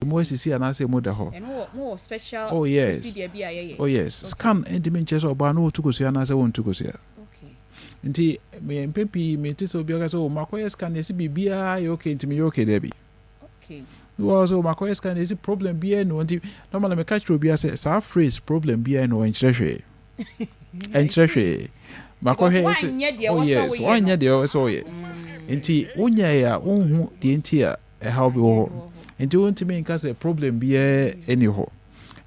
Emu asisi anaasɛ emu da hɔ. Ɛno wɔ mo wɔ special Oh yes. procedure bi a yɛyɛ? Oh yes. Scan ntumi nkyerɛ sɛ ɔbaa no wɔtu kosua anaasɛ wɔntu kosua. Nti me mpɛ pii mente sɛ obi aka sɛ, "Oh, makɔyɛ scan, yɛsi biribiara yɛ okay, nti meyɛ okay." Daabi. Wɔ sɛ makɔyɛ scan, yɛsi problem biara ni hɔ. Nti normally meka kyerɛ obiara sɛ saa phrase "problem biara ni hɔ" ɛnkyerɛ hwee, ɛnkyerɛ hwee. Makɔhwɛ Because yɛsɛ woanyɛ deɛ oh ɛwɔ sɛ yes, woyɛ woanyɛ no. Deɛ ɛwɔ sɛ woyɛ nti wonyɛɛ a, wonhu deɛ nti a ɛhaw bi wɔ hɔ, nti wontumi nka sɛ problem biara ɛni hɔ.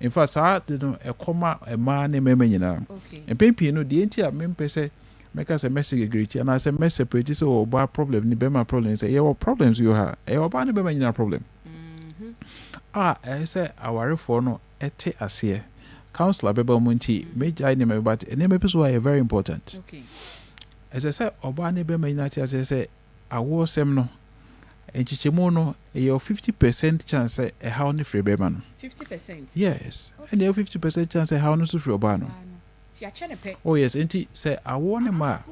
In fact, saa de no ɛkɔma mmaa ne mmarima nyinaa. Mpɛn pii no, deɛ nti a mempɛ sɛ mɛka sɛ mɛsegregate anaasɛ mɛseparate sɛ ɔbaa problem ne bɛrima problem sɛ yɛwɔ problems wɔ ha, ɛyɛ ɔbaa ne bɛrima nyinaa problem a ɛyɛ sɛ awarefoɔ no ɛte aseɛ. Counselor bɛba mu nti megyae nneɛma bi, but nneɛma bi so a yɛ very important. Ɛsɛ sɛ ɔbaa ne bɛrima nyinaa te aseɛ sɛ awoɔsɛm no nkyekyɛmu no, ɛyɛ 50% chance sɛ ɛhaw no firi bɛrima no. 50%? Yes, ɛna ɛyɛ 50% chance sɛ ɛhaw no nso firi ɔbaa no. Ti akyɛ ne pɛ. Oh yes, nti sɛ awoɔ ne ma a,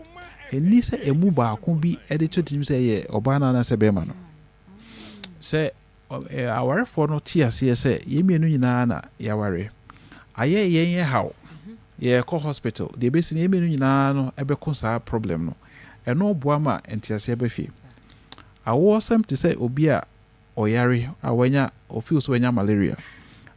ɛni sɛ emu baako bi ɛde to tirim sɛ ɛyɛ ɔbaa no anaasɛ bɛrima no. Sɛ awarefoɔ no te aseɛ sɛ yɛn mmienu nyinaa na yɛaware, ayɛ yɛn yɛ haw, yɛkɔ hospital deɛ ɛbɛsi no, yɛn mmienu nyinaa no ɛbɛko saa problem no, ɛno boa ma nteaseɛ bɛ fie. Awoɔsɛm te sɛ obi a ɔyare a wanya, ɔfeel sɛ wanya malaria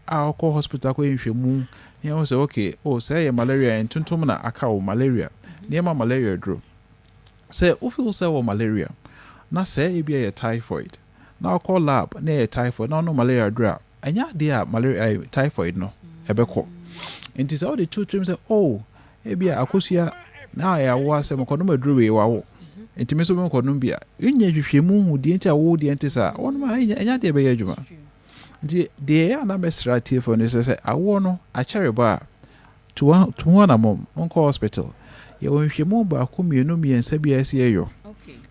a ɔkɔ hospital akɔyɛ nhwɛmu na yɛhu sɛ okay, oh, sɛ ɛyɛ malaria, ntontom na aka wo malaria, nneɛma malaria duro. Sɛ wofeel sɛ wɔ malaria na sɛ ebi yɛ typhoid na ɔkɔ lab na ɛyɛ typhoid na ɔno malaria duro a, ɛnyɛ adeɛ a malaria typhoid no ɛbɛkɔ. Nti sɛ wode to tirim sɛ, oh, ebi a Akosua na ɛyɛ awo asɛm, kɔnom aduro wei wawo, nti me nso mekɔnom bi a, nyɛ hwehwɛmu hu deɛ nti a wo deɛ nti saa wɔnom a, ɛnyɛ adeɛ bɛyɛ adwuma. Nti deɛ ɛyɛ a na mɛsrɛ atiefoɔ no sɛ awoɔ no akyɛre ba a, to ho anammɔm nkɔ hospital. Yɛwɔ nhwehwɛmu baako, mmienu, mmiɛnsa bi a ɛsɛ yɛyɔ.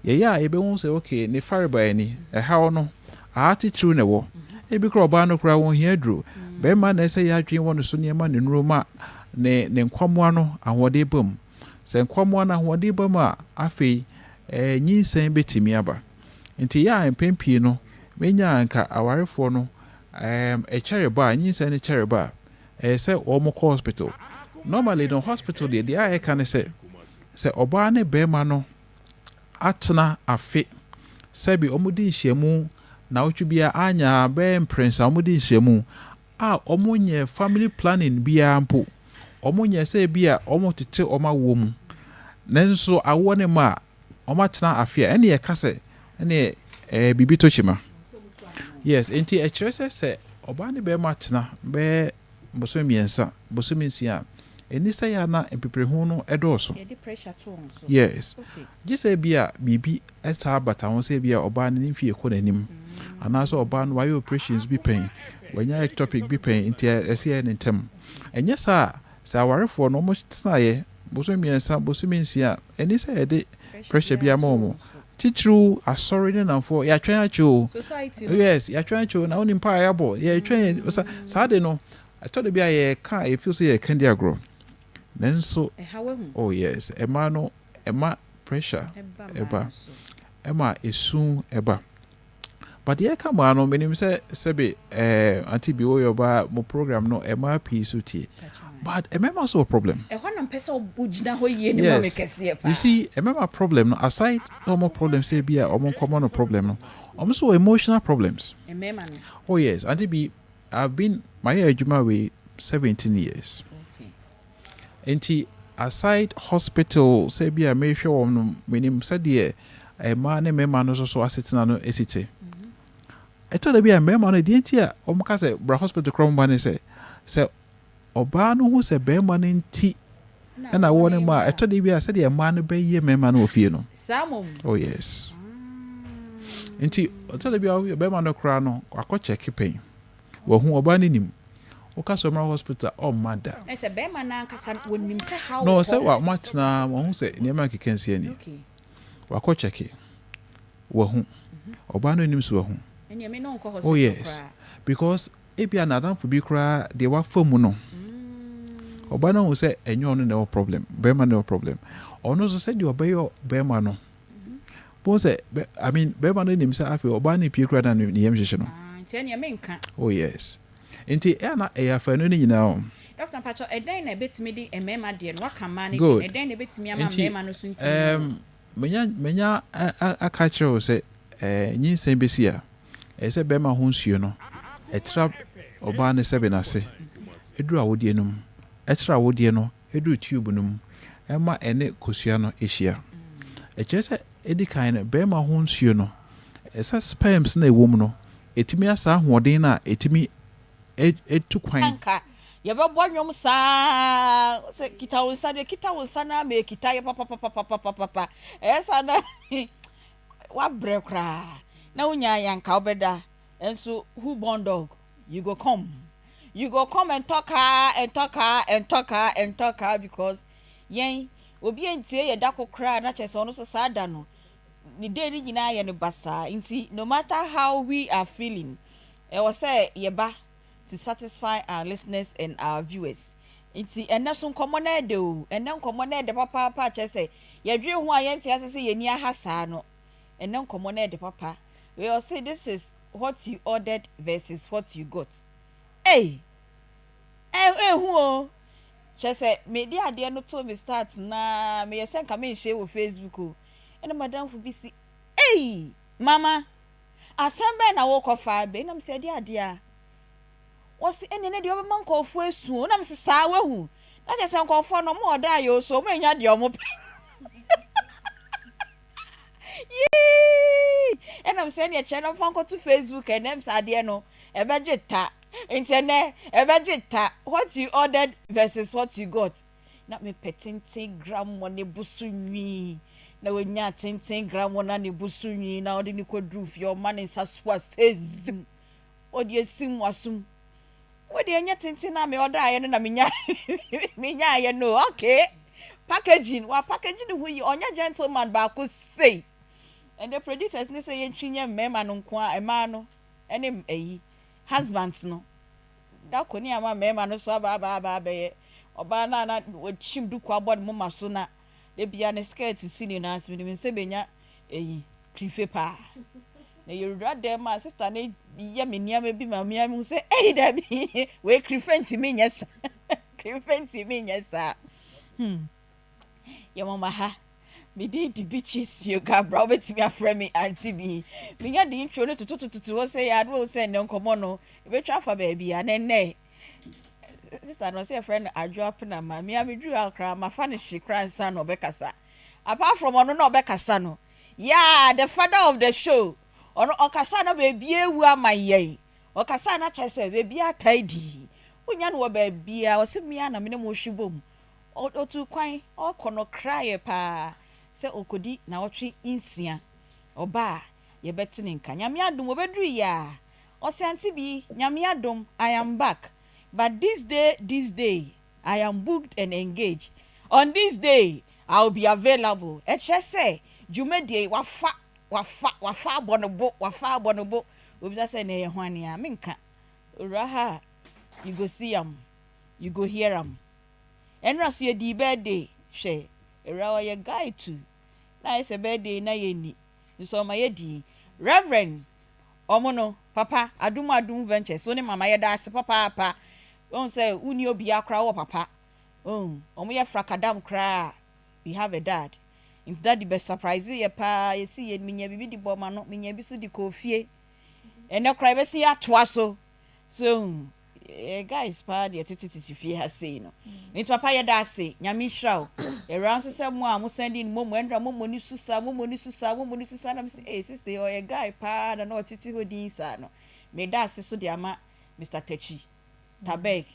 Yɛyɛ a, yɛbɛhu sɛ okay, ne fareba ani ɛhaw no aha titiriw na ɛwɔ. Ebi kora ɔbaa no koraa wɔn hia duro, bɛrima na ɛsɛ yɛ adwene wɔ ne so nneɛma ne nnuro ma ne nkwamoa no ahoɔden ba mu. Sɛ nkwamoa no ahoɔden ba mu a, afei nyinsɛn bɛtumi aba. Nti yɛ a mpɛn pii no menya nka awarefoɔ no ɛkyɛre ba a, nyinsɛn no kyɛre ba a, ɛyɛ sɛ wɔn kɔ hospital. Normally no, hospital deɛ a ɛka ne sɛ ɔbaa ne bɛrima no atena afe, sɛbi wɔn di nhyiamu na awotwe biara anya bɛyɛ mprɛnsa, wɔn di nhyiamu a wɔn nyɛ family planning biara mpo, wɔn nyɛ sɛ bi a wɔn tete wɔn awoɔ mu, nanso awoɔ ne mu a wɔn atena afe a, ɛne yɛka sɛ ɛne biribi to kyima. Yes, nti ɛkyerɛ sɛ ɔbaa ne bɛrima tena bɛyɛ bosome 3, bosome 6 a, ɛni sɛ yɛ ana mpepereho no ɛdɔɔso. Yɛde pressure to wɔn so. Yes. Gye sɛ bi a biribi ɛtaa bata ho, sɛ bi a ɔbaa no ne mfie kɔ n'anim anaasɛ ɔbaa no wayɛ operations bi pɛn, wanya ectopic bi pɛn, nti ɛsɛ yɛ ne ntɛm. Ɛnyɛ saa a, sɛ awarefoɔ no ɔmo tenaeɛ bosome 3, bosome 6 a, ɛni sɛ yɛde pressure bi ama wɔn, titiriw asɔre ne namfoɔ yɛatwɛn akyɛ o. Society no. Yes, yɛatwɛn akyɛ o, na wonim pa a yɛabɔ yɛtwɛn saa de no, ɛtɔ de bi a yɛka a, yɛfeel sɛ yɛka di agorɔ, nanso ɛha wahu. Oh yes, ɛma no ɛma pressure ɛba ɛba. Mmaa no so. Ɛma esu ɛba. But deɛ ɛka mmaa no, menim sɛ sɛbe Auntie bi woyɛ ɔbaa, mo program no ɛmaa pii so tie, but mmarima nso wɔ problem. Ɛhɔ na mpɛ sɛ wogyina hɔ yie ne ma me kɛseɛ paa. You see, mmarima problem no, aside na ɔmo problem sɛ bi a ɔmo nkɔmɔ no problem no, ɔmo nso wɔ emotional problems. Mmarima no? Oh yes, Auntie bi, I've been mayɛ adwuma wei 17 years. Nti aside hospital sɛ bi a mehwɛ wɔn no, menim sɛdeɛ mmaa ne mmarima no nso so asetena no esi te. Ɛtɔ da bi a mmarima no deɛ nti a wɔn ka sɛ bra hospital korɔ mo ba ne sɛ ɔbaa no ho sɛ barima no nti ɛna wɔn ne mu a, ɛtɔ da bi a sɛdeɛ mmaa no bɛyɛ mmarima no wɔ fie no. Saa mom? Oh yes, nti ɔtɔ da bi a barima no koraa no akɔ check pɛn, wɔho ɔbaa no nim, woka sɛ ɔmmra hospital, ɔmma da. Ɛsɛ bɛrima no ankasa wɔnim sɛ haw No wɔ sɛ hɔ. wa ɔmo atena wɔn ho sɛ nneɛma nkeka nsi ani. Wakɔ check, wahu ɔbaa no nim so wahu. Ɛneɛ me ne wo nkɔ hospital Oh yes. koraa. Because ebia n'adamfo bi koraa deɛ wafa mu no, ɔbaa no ahu sɛ ɛnyɛ ɔno na ɛwɔ problem, bɛrima no ɛwɔ problem. Ɔno nso sɛdeɛ ɔbɛyɛ bɛrima no bon sɛ I mean, bɛrima no nim sɛ afei ɔbaa no pie koraa na ne yam hyehyɛ no. Ah, nti Nti ɛneɛ menka. Oh yes, nti ɛyɛ na ɛyɛ afanu no nyinaa o. Doctor, mpakyɛw, ɛdɛn na ɛbɛtumi de mmarima deɛ no waka, mmaa no deɛ no, ɛdɛn na ɛbɛtumi ama Nti mmarima no so ntumi? Menya aka kyerɛ wo sɛ nyinsɛn bɛsi a, ɛyɛ sɛ bɛrima ho nsuo no ɛtra ɔbaa no sɛbe n'ase, ɛduru awodeɛ no mu, ɛtra awodeɛ no, ɛduru tube no mu, ɛma ɛne kosua no ahyia. Ɛkyerɛ sɛ ɛdi kan no, bɛrima ho nsuo no, ɛsɛ sperms na ɛwɔ mu no ɛtumi asa ahoɔden no a ɛtumi ɛtu kwan. Anka yɛbɛbɔ nnwom saa sɛ kita wo nsa deɛ, kita wo nsa no ama ɛkita yɛ papapapapapapa. Ɛyɛ saa na wabrɛ koraa na wonya yanka wobɛda. Nso who born dog, you go come, you go come and talk ah, and talk ah, and talk ah, and talk ah, because yɛn obi ntie yɛ da ko koraa na kyerɛ sɛ ɔno nso saa da no ne day no nyinaa yɛ no basaa. Nti no matter how we are feeling, ɛwɔ sɛ yɛba to satisfy our listeners and our viewers. Nti ɛnɛ so nkɔmɔ no ɛdɛ o, ɛnɛ nkɔmɔ no ɛdɛ papaapa. Kyerɛ sɛ yɛdwene ho a yɛnte ase sɛ yɛni aha saa no. Ɛnɛ nkɔmɔ no ɛdɛ papa. Wei ɔse, "This is what you ordered versus what you got." Ei, ɛhu o. Kyerɛ sɛ mede adeɛ no to me start na meyɛ sɛ nka menhyɛ wɔ Facebook o, ɛna madamfo bi si, "Ei mama, asɛm bɛn na wokɔfa bɛ?" Nam sɛ ɛde adeɛ a wɔsi ɛne ne deɛ ɔbɛma nkɔɔfoɔ esu o. Nam sɛ saa wahu na kyerɛ sɛ nkɔɔfoɔ no ɔmo ɔda ayɛ o, so ɔmo enya deɛ ɔmo pɛ yii. Ɛnam sɛ ɛne ɛkyerɛ no mfa nkɔto Facebook. Ɛnam sɛ adeɛ no ɛbɛgye ta, nti ɛnɛ ɛbɛgye ta, what you ordered versus what you got. Na mepɛ tenten grammɔ ne bo so nwii, na wonya tenten grammɔ na ne bo so nwii na ɔde ne kɔduru fie, ɔma ne nsa so a sɛ zim, ɔde esim wasom. Wode ɛnyɛ tenten na me ɔdaayɛ no na menya menyaayɛ no. Okay, packaging wa packaging ne ho yi, ɔnyɛ gentleman baako sei. Ɛnɛ producers ne sɛ yɛntwi nyɛ mmarima no nko a, mmaa no ɛne ɛyi husbands no dako ne ama mmarima no so aba aba aba abɛyɛ ɔbaa no a na wɔkyim duku abɔ ne moma so na ebia ne skirt si ne nan ase. Menim sɛ benya ɛyi kirife paa na yɛwura dɛm a sister ne yɛ me nneɛma bi ma mmea mi sɛ ɛyi dabi, wei kirife ntumi nyɛ saa, kirife ntumi nyɛ saa. Yɛ mama ha, mede di Beatrice Pio Gabra. Wobɛtumi afrɛ me Aunty bi. Menya de intro no totototo hɔ sɛ yɛ adoɔ sɛ nnɛ nkɔmmɔ no ɛbɛtwa afa baabi a na nnɛ sister no ɔsɛ yɛfrɛ no Adwoa Penama. Mea meduru ha koraa mafa no hye koraa nsa na ɔbɛkasa. Apart from ɔno na ɔbɛkasa no, yeah, the father of the show, ɔno ɔkasa na baabi ewu ama yɛn. Ɔkasa na kyerɛ sɛ baabi atae dii wonya no wɔ baabi a ɔsɛ mmea na mene mo hwe bom. Ɔtu kwan ɔkɔ no kraeɛ paa sɛ ɔkɔdi na ɔtwe 6. Ɔba a yɛbɛte ne nka. Nyame adom obɛduru yi a, ɔsɛ, "Aunty bi, Nyame adom, I am back, but this day, this day I am booked and engaged. On this day I will be available." Ɛkyerɛ sɛ dwumadie wafa wafa wafa abɔ ne bo, wafa abɔ ne bo. Obisa sɛ na ɛyɛ hwan a menka owura ha, you go see am, you go hear am. Ɛnura so yɛdi birthday. Hwɛ, ewura ɔyɛ guy too na ayɛ sɛ birthday na yɛni nso ɔma yɛdi. Reverend ɔmo no papa Adum Adum Ventures, wo ne mama yɛda ase papaapa. Wɔn sɛ wuni obiara koraa wɔ papa. Ɔmo yɛ frakadam koraa, we have a dad. Nti daddy bɛ surprise yɛ paa. Yɛsi yɛ minya bibi di bɔ ma no, minya bi so di kɔ fie. Ɛnɛ koraa yɛbɛsi yɛ atoa so so guys paa deɛ tetetete fie ha sei no. Nti papa, yɛda ase, Nyame nhyira wo. Awura nso sɛ mo a mo sɛn de momo ɛndra momo ni so saa, momo ni so saa, momo ni so saa. Na mo sɛ ee, sister ɔyɛ guy paa na ɔtete hɔ din saa no. Meda ase so de ama Mr Tachi Tabek.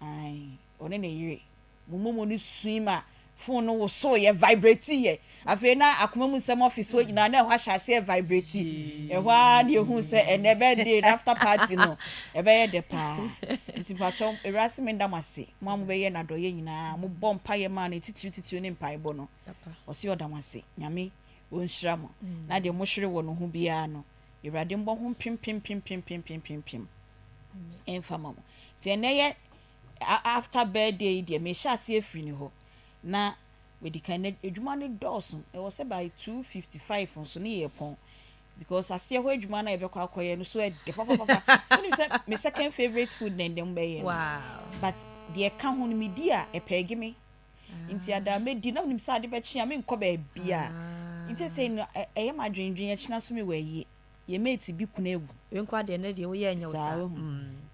Ayi, ɔne ne yere mo momo ni sui ma phone no woso yɛ, vibrate yɛ. Afei na akoma mu nsɛm office hɔ nyinaa na ɛhɔ ahyɛ aseɛ vibrate. Ɛhɔ ara na ehu sɛ ɛnɛ birthday na after party no ɛbɛyɛ dɛ paa. Nti mpakyɛw, ewurase mi nda mo ase, mo a mo bɛyɛ n'adɔyɛ nyinaa, mo bɔ mpaeɛ maa no titiriw titiriw ne mpaebɔ no. Ɔsi ɔda mo ase, Nyame ɔnhyira mo na deɛ mo hwere wɔ no ho biara no, Ewurade mbɔ ho mpem pem pem pem pem pem pem ɛnfa ma mo. Nti ɛnɛ yɛ after birthday yi deɛ, mehyɛ aseɛ firi ne hɔ na wɔdi kan na adwuma no dɔɔso. Ɛwɔ sɛ by 2:55 nso ne yɛ pɔn. Because aseɛ hɔ adwuma no a yɛbɛkɔ akɔyɛ no so ɛdɛ papapapa. Wonim sɛ me second favourite food na ɛndɛ mobɛyɛ no. But deɛ ɛka ho no medi a ɛpɛɛge me. Nti ada a mɛdi na menim sɛ ade bɛkye a menkɔ baabiara. Nti ɛsei no ɛyɛ me adwendwen ɛkyena nso mewɔ ayie. Yɛ mate bi kunu awu. Wei nko ara deɛ ɛnɛ deɛ woyɛ ɛnyɛ wo Saa saa. wahu.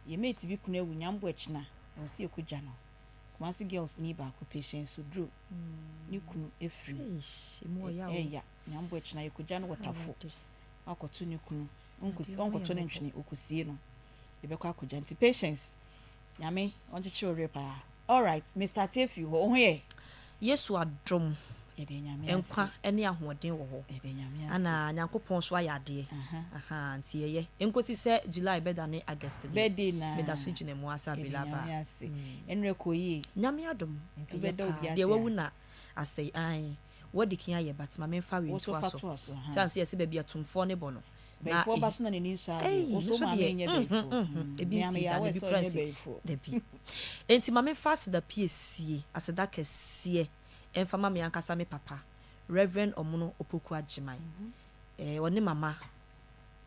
Yɛ mate bi kunu awu Nyambo ɛkyena ɛwɔ sɛ yɛkɔgya no. Kumasi girls ni baako Patience Oduro ne kunu afiri mu. Eish emu ɔya o. Ɛɛya Nyambo ɛkyena yɛkɔgya no wɔ Tafo Awurade. Wakɔto ne kunu Awurade hu ɔnkɔto yɛn no mmɔbɔ. ntwene ɔkɔsie no. Yɛbɛkɔ akɔgya nti Patience Nyame ɔnkyekyere wo werɛ paa. Alright Mister Tefi hɔ wo ho yɛ? Yesu adom, Yɛda Nyame nkwa ase. ne ahoɔden wɔ hɔ. Yɛda Nyame ase. Ana Nyankopɔn nso ayɛ adeɛ. Aha. Ahaa, nti ɛyɛ. Nkosi sɛ July bɛdane August deɛ, Birthday no meda so aa. gyina mu ara sɛ Yɛda Abila Nyame ba. ase. Ɛnrɛ kɔ yie. Nyame adom, Nti ɛyɛ wobɛda obi paa. ase Deɛ wawu a. na asɛe, ae. Wadi kan ayɛ but ma memfa wei Wo nso ntoa fa so. toa so, ahaa. Sane sɛ yɛse baabi atumfoɔ no bɔ no, na Bayifoɔ ba ehi so na n'ani nsɔ adeɛ. Ei, Wo me nso wo nso maame deɛ, nyɛ mm-hmm, bayifoɔ. mm-hmm, ebi Me ara nsii meyɛ da, na aware ebi sɛ koraa ɔnyɛ nsi bayifoɔ. dabi. Enti ma memfa aseda piesie, aseda kɛseɛ mfa ma me ankasa me papa, Rev. Omono Opoku Agyemang, eh, ɔne Mama,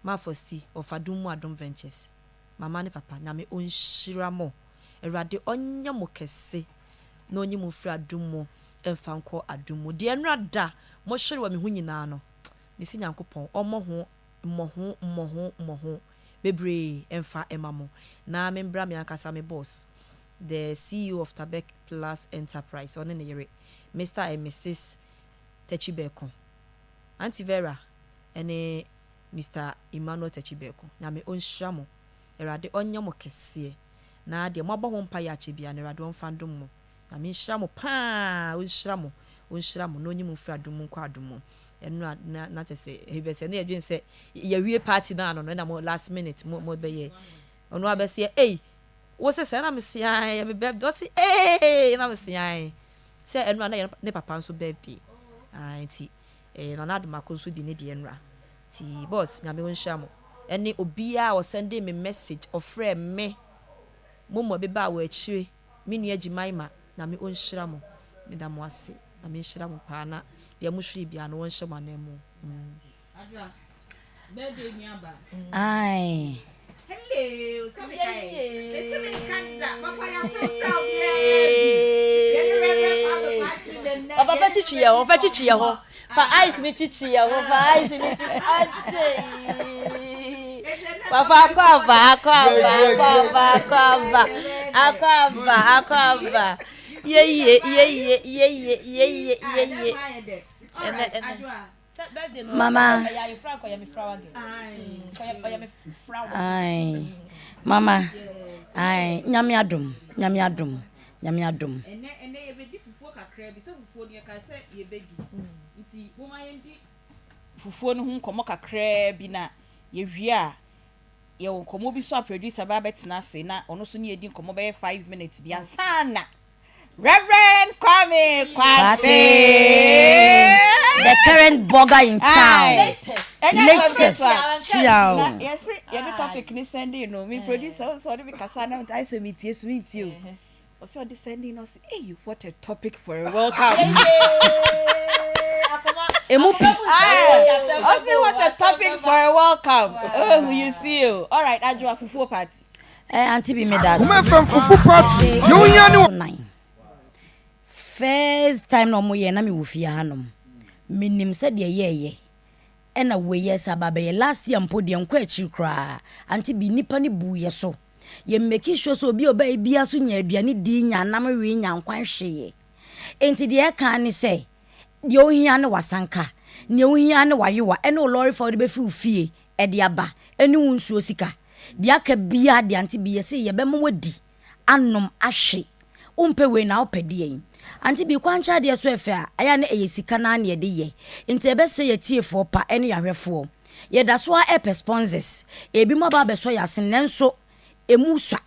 Ma Fosti, of Adom Mu Adom Ventures. Mama ne papa, Nyame ɔnhyira mo. Awurade ɔnyɛ mo kɛse na ɔnyi mo mfiri adom mu mfa nkɔ adom mu. Deɛ nnora da mohwere wɔ me ho nyinaa no, mese Nyankopɔn ɔmmɔ ho mmɔho mmɔho mmɔho bebree mfa mma mo. Na membra me ankasa me boss, the CEO of Tabek Plus Enterprise, ɔne ne yere, Mister and Misis Takyi Berko, Auntie Vera ne Mister Emmanuel Takyi Berko. Nyame ɔnhyira mo. Awurade ɔnyɛ mo kɛseɛ. Na deɛ moabɔ ho mpaeɛ akyɛ biara no, Awurade ɔmfa ndom mo. Nyame nhyira mo paa, ɔnhyira mo, ɔnhyira mo, na ɔnyi mo mfiri adom mu nkɔ adom mu. Ɛno a na na kyerɛ sɛ ɛbɛ sɛ na yɛdwene sɛ yɛawie party no ano no ɛna mo last minute mo mo bɛyɛ. Ɔno abɛseɛ ei wo se sɛ na me se ae ɛyɛ me birthday ɔse ee na me se ae sɛ ɛno a na yɛ ne papa nso birthday ae nti eh, Nana Adomako nso di ne deɛ nnora nti boss Nyame ɔnhyira mo ɛne obiara a ɔsɛndee me message ɔfrɛɛ me mo mo ɛbebaa wɔ akyire Me nua Jemima Nyame ɔnhyira mo meda mo ase Nyame nhyira mo paa na deɛ mo hwere biara no ɔnhyɛ mo anan mu mm. Ae. Papa fa twitwi yɛ ho fa twitwi yɛ ho fa ice ni twitwi yɛ ho fa ice ni twitwi agye Papa akɔ aba akɔ aba akɔ aba akɔ aba akɔ aba akɔ aba yeye yeye yeye yeye yeye ɛnɛ ɛnɛ. Mama. Ae. Mama. Ae. Nyame adom. Nyame adom. Nyame adom. Ɛnɛ ɛnɛ yɛbɛdi fufuo kakra bi sɛ fufuo no yɛka sɛ yɛbɛdi nti momma yɛndi fufuo no ho nkɔmmɔ kakraa bi na yɛwie a, yɛwɔ nkɔmmɔ bi nso a producer bɛba abɛtena ase na ɔno nso ne yɛdi nkɔmmɔ bɛyɛ 5 minutes bi ansa na Reverend Kwame Kwate, the current burger in town. Latest. Ciao. Na yɛse yɛde topic ne sending no me producer ɔsɛ ɔde me kasa na ayɛ sɛ metie so mentie o. Ɔsɛ ɔde sending no ɔsɛ hey, what a topic for a welcome. Emu pi. Ɔsɛ what a topic for a welcome. Oh, you see o. All right, Adwoa, fufuo party. Eh, Auntie bi me da Akoma FM fufu party deɛ ohia ne nine. First time na ɔmo yɛ na me wɔ fie hanom. Menim sɛ deɛ yɛɛyɛ ɛna wei yɛ sɛ aba bɛyɛ last year mpo deɛ nkɔ akyiri koraa. Auntie bi nipa ne bu yɛ so. Yɛ make sure sɛ obi a ɔbɛyɛ bia so nya aduane di, nya anam we, nya nkwan hwee. Enti deɛ ɛka ne sɛ deɛ ohia ne wasanka, nea ohia ne wayewa, ɛne wo lɔre fa wode bɛfi wo fie ɛde aba, ɛne wo nsuo sika. Deɛ aka biara deɛ Auntie bi yɛse yɛbɛma wadi anom ahwe. Wompɛ wei na wopɛ deɛ yi. Auntie bi kwankyɛ adeɛ so ɛfɛ a ɛyɛ a na ɛyɛ sika naa ne yɛde yɛ. Nti yɛbɛsrɛ yɛtiefoɔ pa ɛne yɛahwɛfoɔ. Yɛda so ara ɛpɛ sponsors. Ebi mo aba abɛsɔ yɛ asene nanso emu sua.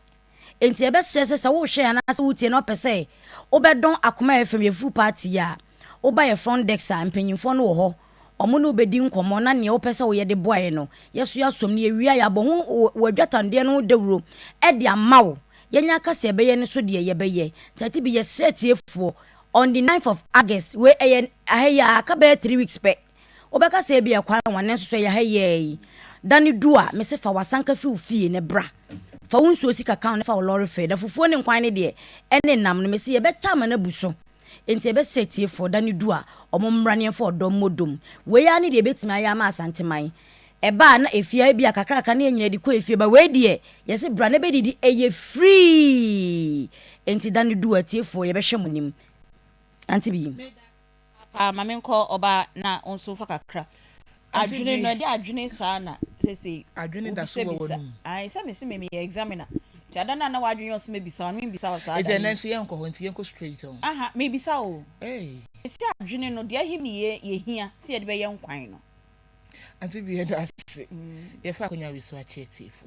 Nti yɛbɛsrɛ sɛ sɛ wohwɛ anaasɛ wotie na wopɛ sɛ wobɛdɔn Akoma FM yɛ fufu party yi a, woba yɛ front desk a mpanyimfoɔ no wɔ hɔ. Ɔmo ne wobɛdi nkɔmmɔ na nea wopɛ sɛ woyɛ de boa yɛ no, yɛso yɛasom no yɛwie a yɛabɔ ho wɔ adwatandeɛ no ho dawuro ɛde ama wo. Yɛnya aka sɛ yɛbɛyɛ no so deɛ yɛbɛyɛ. Nti Auntie bi yɛsrɛ tiefoɔ on the 9th of August wei ɛyɛ aha yi a aka bɛyɛ 3 weeks pɛ. Wobɛka sɛ ebia kwan wa nanso so ɛyɛ ha yi ara yi. Da no du a, mese fa w'asanka fi wo fie na bra. Fa wo nsuo sika ka ho na fa wo lɔre fare. Na fufuo ne nkwan no deɛ, ɛne nam no, mese yɛbɛkyɛ ama no abu so. Enti yɛbɛsrɛ atiefoɔ, da no du a, wɔn mmra na yɛmfa ɔdɔ mmɔ dom. Wei ara ne deɛ yɛbɛtumi ayɛ ama Asanteman. Ɛba a na efie ha ebia kakrakra na yɛn nyinaa de kɔ efie, but wei deɛ, yɛse bra na bɛdidi, ɛyɛ free. Enti da no du a, atiefoɔ, yɛbɛhwɛ mo anim. Ante bi? Paa ma menkɔ ɔbaa na wo nso fa kakra. Auntie Adwene bi. no ɛde adwene saa na sesei Adwene da so wɔ wobisabisa. w'anum. Ae sɛ mese me meyɛ examiner nti ada no a na w'adwene yɛ wo sɛ mɛbisa wo no membisa wo saa Nti da ɛnɛ no. nso yɛnkɔ hɔ nti yɛnkɔ straight on. Aha mebisa wo o. Ei. Mese adwene no deɛ ahe ne yɛ yɛhia sɛ yɛde bɛyɛ nkwan no? Auntie bi yɛda ase. Yɛfa akonya wei so akyɛ atiefo.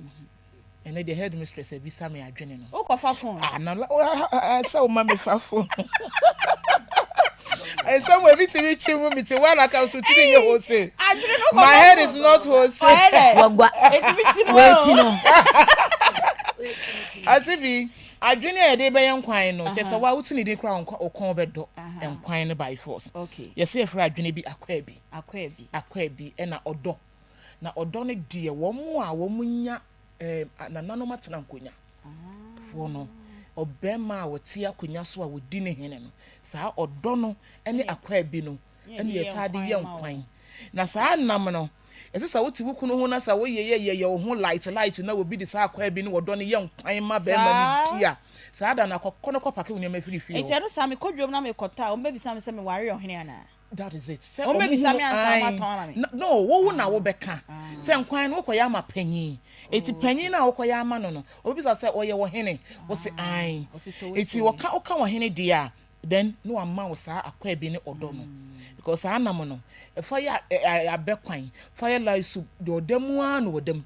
Ɛnɛ deɛ headmistress abisa me adwene no. Wokɔfa phone? Ah, na sɛ woma me fa phone. Nsɛm wɔ ebi tumi kyi mu mi ti wa na ka so tumi nyɛ wholesale. My head is not wholesale. Wagua. Weti no. Ati bi adwene a yɛde bɛyɛ nkwan no kyɛ sɛ wa wote ne din koraa wo kɔn bɛdɔ nkwan no by force. Yɛsɛ yɛfrɛ adwene bi akwaabi. Akwaabi ɛna ɔdɔ. Na ɔdɔ no deɛ wɔn a wɔn nya eh, nananom atena nkonya foɔ no, ɔbɛrima a ɔte akonya so a ɔdi ne hene no, saa ɔdɔ no ne akwaabi no ɛne yɛtaa de yɛ nkwan. Na saa nam no, ɛsɛ sɛ wote wo kunu ho na sɛ woyɛ yɛ yɛ wo ho light light na obi de saa akwaabi ne ɔdɔ no yɛ nkwan ma bɛrima no di a, saa da no akɔkɔ no kɔpake wo nneɛma firi fie Nti hɔ. ɛno saa mekɔ dwom na mekɔtɔ a, wɔbɛbisa me sɛ meware ɔhene anaa? That is it. Sɛ Wɔn ɔmo bɛbisa hunu me ansa wɔn ae. atɔn ama me. No, no, wo wo na wobɛka. Sɛ nkwan no wokɔyɛ ama panyin. Eti panyin no a wokɔyɛ ama no no, ɔbɛbisa sɛ ɔyɛ ɔhene? Wose ae. Ɔse towe Eti towe. wɔka woka ɔhene deɛ a, then na wama wo saa akwaabi ne ɔdɔ no. Because saa nam no, fa yɛ abɛ kwan, fa yɛ light soup, deɛ ɔda mu ara na ɔda mu.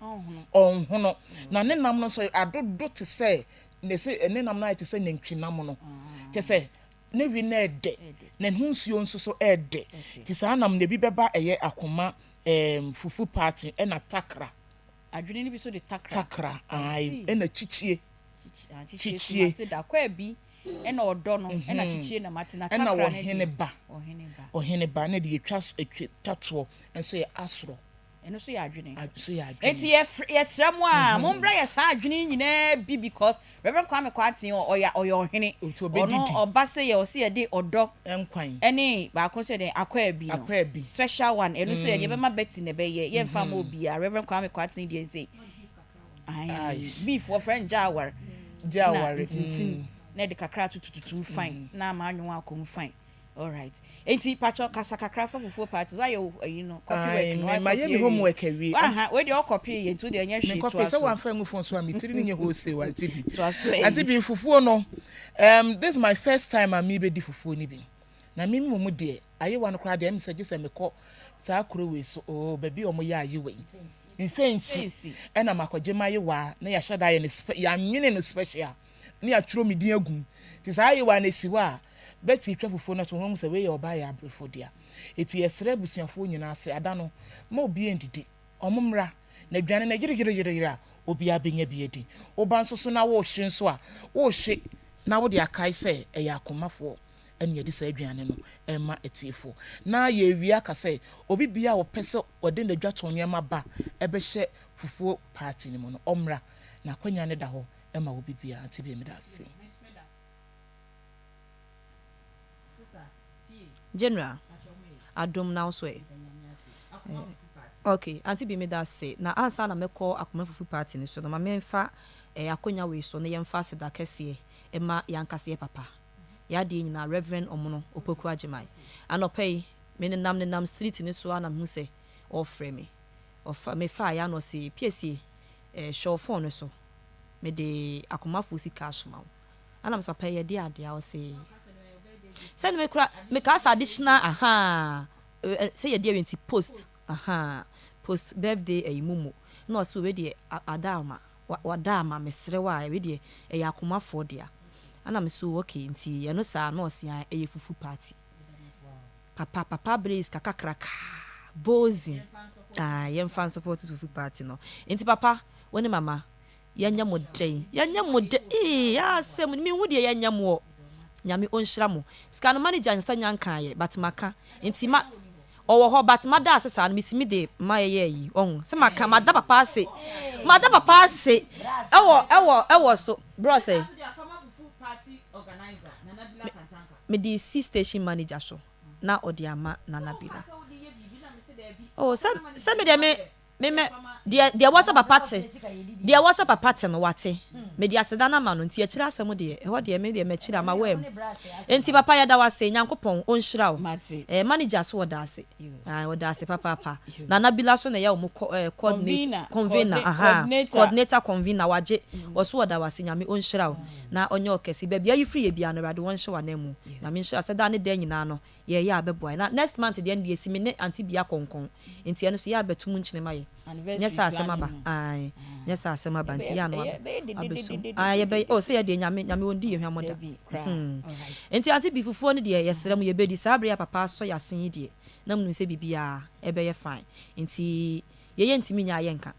Ɔnhono. Ɔnhono. Na ne nam no nso adodo te sɛ, ne se ne nam no ayɛ te sɛ nantwinam no. Kyerɛ sɛ Ne we no ɛdɛ, na ne ho nsuo nso so ɛdɛ. Nti saa nam no ebi bɛba ɛyɛ akoma ɛɛm fufu party ɛna takra. Adwene no bi so de takra. Takra ae ɛna kyikyie. Kyikyie so mate da kwaabi ɛna ɔdɔ no ɛna kyikyie na mate na takra ɛna no deɛ. Ɔhene ba. Ɔhene ba. Ɔhene ba ɛna deɛ yɛtwa ɛtwa toɔ nso yɛ asorɔ. Ɛno nso yɛ adwene. Nso yɛ adwene. Enti yɛfrɛ yɛsrɛ mo a mommrɛ yɛ saa adwene yi nyinaa bi because Reverend Kwame Kwarteng ɔyɛ ɔyɛ ɔhene. Nti ɔbɛdidi. Ɔno ɔba sɛ yɛ ɔsɛ yɛde ɔdɔ. Nkwan. Ɛne baako nso yɛ dɛn akwaabi no. Akwaabi. Special one ɛno nso yɛde yɛbɛma Betty na ɛbɛyɛ yɛmfa mma obiara Reverend Kwame Kwarteng deɛ nsei. Ae beef wɔfrɛ no gyaaware. Gyaaware. Na ntintin na yɛde kakra atotototo mu fine na ama anwon akɔ mu fine. Alright. Enti pakyɛ kasa kakra fa fufuo party so wayɛ wo ayi no copy work no Ae, wa mayɛ copy me homework awie. awie. Waha wei deɛ ɔkɔpee yɛ nti wo deɛ ɛnyɛ Me hwee kɔpee toa sɛ so. wamfa angu phone so a me tiri no nyɛ wholesale Auntie Bi. Toa so ayi. Auntie Bi fufuo no um, this is my first time a mebɛdi fufuo no bi. Na me mmom deɛ ayewa no koraa deɛ ɛm sɛ gye sɛ mekɔ saa kuro wei so oo baabi a wɔyɛ ayewa yi. Mfɛnsi ɛna makɔgye m'ayewa na yɛahyɛ da ayɛ no yɛanwene no special. ne yɛatwerɛ me din agu mu. Nti saa ayewa no ɛsi hɔ a, Betty retwa fufuo no a, so wɔahu sɛ wei yɛ ɔbaa yɛ abrefo dea. Enti yɛsrɛ abusuafoɔ nyinaa sɛ ada no, mma obiara ndidi. Wɔn mmra, na aduane no yereyereyere a, obiara bɛnya bi adi. Woba nso so na worehye nso a, worehye na wode akae sɛ ɛyɛ akomafoɔ na yɛde saa aduane no rema atiefoɔ. Na yɛrewie aka sɛ, obi biara a ɔpɛ sɛ ɔde n'adwatɔn nneɛma ba bɛhyɛ fufuo party no mu no, ɔmmra. Na akwanya no da hɔ ma obi biara nti bia meda ase. General adom na wo so ɛ? Ok auntie bi meda ase na ansa na mɛkɔ akoma fufu party no so no ma menfa eh akonya wei so na yɛnfa aseda kɛseɛ mma yɛankasa yɛ papa yɛ adeɛ nyinaa Rev Omono Opoku Agyemang anɔpa yi me nenam nenam street no so ara na mehu sɛ ɔrefrɛ me ɔfa mefaeɛ a na ɔse Piesie eh hwɛ wo phone no so mede akomafoɔ sika asoma wo. Ɛna mese papa yi ɛdeɛ adeɛ a ɔse sɛ me kora mekaa sɛ additional ahaa sɛ yɛde awie nti post ahaa post birthday ɛyi momo na ɔse wei deɛ ada ama wada ama mesrɛ wo a wei deɛ ɛyɛ akomafoɔ dea ɛna mese oh okay nti ɛno saa na ɔse ae ɛyɛ fufu party papa papa abrɛ sika kakrakaa bozin ae yɛmfa nsupport fufu party no nti papa wo ne mama Yɛnyɛ mo dɛn yɛnyɛ mo dɛn eii asɛm no menhu deɛ yɛnyɛ moɔ Nyame ɔnhyira mo. Sika no manager nsa nya nkaeɛ but maka nti ma Ɔwɔ hɔ but mada ase saa no metumi de ma yɛyɛ ayi ɔho sɛ maka mada papa ase mada papa ase ɛwɔ ɛwɔ ɛwɔ so brɔ sɛ mede si station manager so na ɔde ama Nana Bila. Oh sɛ sɛ me deɛ me Me mɛ, deɛ, deɛ ɛwɔ sɛ papa te, deɛ ɛwɔ sɛ papa te no, wate. Mede aseda no ama no, nti akyire asɛm deɛ, ɛhɔ deɛ, me deɛ m'akyire ama woam. Nti papa yɛda wo ase, Nyankopɔn ɔnhyira wo. Eh, manager nso ɔda ase. Ae, ɔda ase papaapa. Nana Bila nso na ɛyɛ wɔn kɔ, eh, coordinate, convener, ahaa, coordinator, convener, wagye. Ɔso ɔda wo ase, Nyame ɔnhyira wo, na ɔnyɛ wo kɛse. Baabi a ayi firi yɛ biara no, Awurade ɔnhyɛ wo ananmu. Nyame nhyira wo, sɛ daa ne daa nyinaa no, Yɛ yɛ a bɛboa yɛ. Na next month deɛ no deɛ esi me ne auntie Bia kɔnkɔn nti ɛno so yɛ a bɛto mu nkyene ma yɛ. Nyɛ sɛ asɛm aba ae nyɛ sɛ asɛm aba nti yɛ a na waba abɛsom ae yɛbɛyɛ oh sɛ yɛ deɛ Nyame Nyame ɔndi yɛ hwammɔ da hmm nti auntie Bi fufuo no deɛ yɛsrɛ mo yɛbɛdi saa berɛ yi a papa asɔ yɛ asen yi deɛ na monim sɛ biribiara ɛbɛyɛ fine nti yɛ yɛntumi nyɛ a yɛnka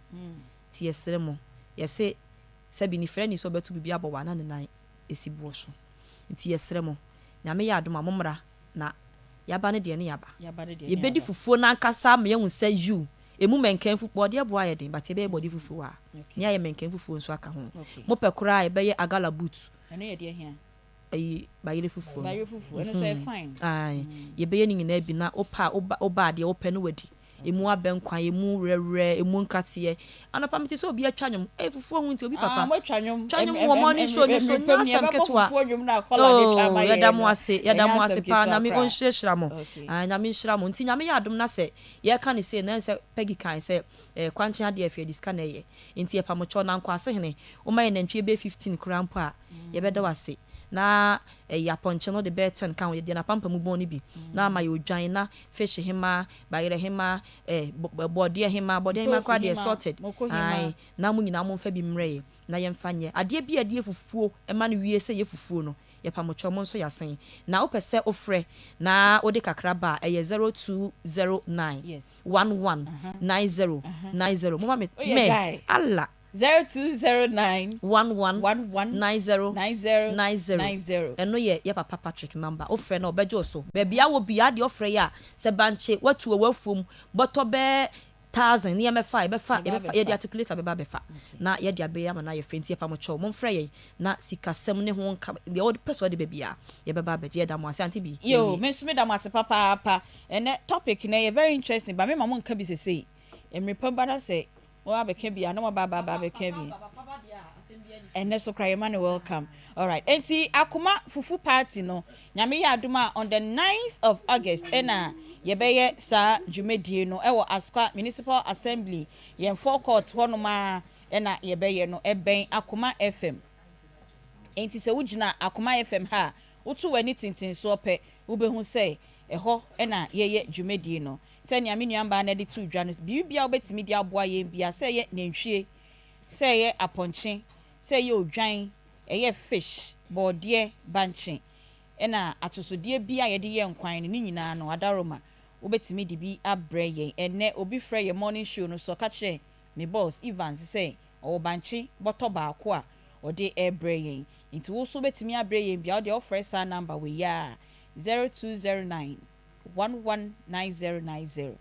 nti yɛsrɛ mo yɛse sɛbi nifrani sɛ ɔbɛto biribi abɔ wo a na ne nan si boɔ so nti yɛsrɛ mo Nyame yɛ adom a mommra na yaba no deɛ ne yaba. Yɛbɛdi fufuo no ankasa ama yɛahu sɛ yiw ɛmu mɛnkɛn fufuo, bɔɔdeɛ boɔ ayɛ den but yɛbɛyɛ bɔɔde fufuo a ne ayɛ mɛnkɛn fufuo nso aka ho. Mopɛ koraa a yɛbɛyɛ agala boot. Ayi bayerɛ fufuo no. Ae yɛbɛyɛ ne nyinaa bi na wopɛ a woba a deɛ wopɛ no wadi. Emu abɛnkwan, emu werɛwerɛ, emu nkateɛ. Anɔpa mete sɛ obi atwa nwom. Ei fufuo ho nti obi papa. Ah, moatwa nwom. Twa nwom wɔ morning show no so, nyɛ asɛm ketewa. Oh, yɛda mo ase, yɛda mo ase paa. Nyame ɔnhyirahyira mo. Ah, Nyame nhyira mo. Nti Nyame yɛ adom na sɛ yɛka no sei no, ɛne sɛ Peggy kae sɛ eh, kwankyɛn adeɛ ɛfɛ yɛde sika na ɛyɛ. Nti yɛpa mo kyɛw, Nankwasehene, woma yɛn nantwie bɛyɛ 15 koraa mpo a, yɛbɛda wo ase. Na ɛyi apɔnkye no wode bɛyɛ 10 ka ho, yɛde yɛn apampamu bɔn no bi, na ama yɛ odwan, na fish hemaa, bayerɛ hemaa, eh, bɔɔdeɛ hemaa, bɔɔdeɛ hemaa koraa deɛ sorted, ae, na mo nyinaa momfa bi mmrɛ yɛ na yɛmfa nyɛ adeɛ bi a ɛde yɛ fufuo ma no wie sɛ yɛ fufuo no, yɛpa mo kyɛw monso yɛasen. Na wopɛ sɛ wofrɛ na wode kakra ba a, ɛyɛ 0209 11 90 90, momma me, me, Allah. 0209 11 11 90 90 90 90. Ɛno yɛ yɛ papa Patrick number. Wo frɛ no a ɔbɛgye wo so. Baabi a wɔ biaa deɛ ɔfrɛ yɛ a, sɛ bankye watu wɔ w'afuom, bɔtɔ bɛɛ thousand ne yɛmɛfa a, yɛbɛfa, Yɛba yɛbɛfa, yɛde abɛfa. articulator bɛba abɛfa na yɛde abɛyɛ ama no ayɛ fɛ. Nti yɛpa mo kyɛw, momfrɛ yɛn na sikasɛm ne ho nka, deɛ wopɛ sɛ ɔde ba biaa, yɛbɛba abɛgye. Yɛda mo ase Auntie Bee, Yoo, yɛwie. me nso meda mo ase papaapa. Ɛnɛ topic no ɛyɛ very interesting but mema mo nka bi sesei. Mmere pa ba na sɛ Mo abɛka bi a na waba aba aba abɛka bi. Ɛnɛ so koraa yɛma no welcome. Alright, enti Akoma Fufu Party no, Nyame yɛ adom a on the ninth of August ɛna yɛbɛyɛ saa dwumadie no ɛwɔ Asokwa Municipal Assembly, yɛn forecourt hɔnom ara ɛna yɛbɛyɛ no, ɛbɛn Akoma FM. Enti sɛ wogyina Akoma FM ha a, woto w'ani tentensoɔ pɛ, wobɛhu sɛ ɛhɔ na yɛyɛ dwumadie no. Sɛnea me nuambaa no de too dwa no, biribiara a wobɛtumi de aboa yɛn biara, sɛ ɛyɛ nantwie, sɛ ɛyɛ apɔnkye, sɛ ɛyɛ odwan, ɛyɛ fish, bɔɔdeɛ, bankye, ɛna atosodeɛ biara a yɛde yɛ nkwan no, ne nyinaa no, Adaroma, wobɛtumi de bi abrɛ yɛn. Ɛnnɛ, obi frɛɛ yɛn morning show no so, ɔka kyerɛɛ me boss, Evans, sɛ ɔwɔ bankye bɔtɔ baako a ɔde rebrɛ yɛn. Nti wo nso wobɛtumi abrɛ yɛn bi a, wo deɛ wofrɛ saa number wei yi ara, 0209 119090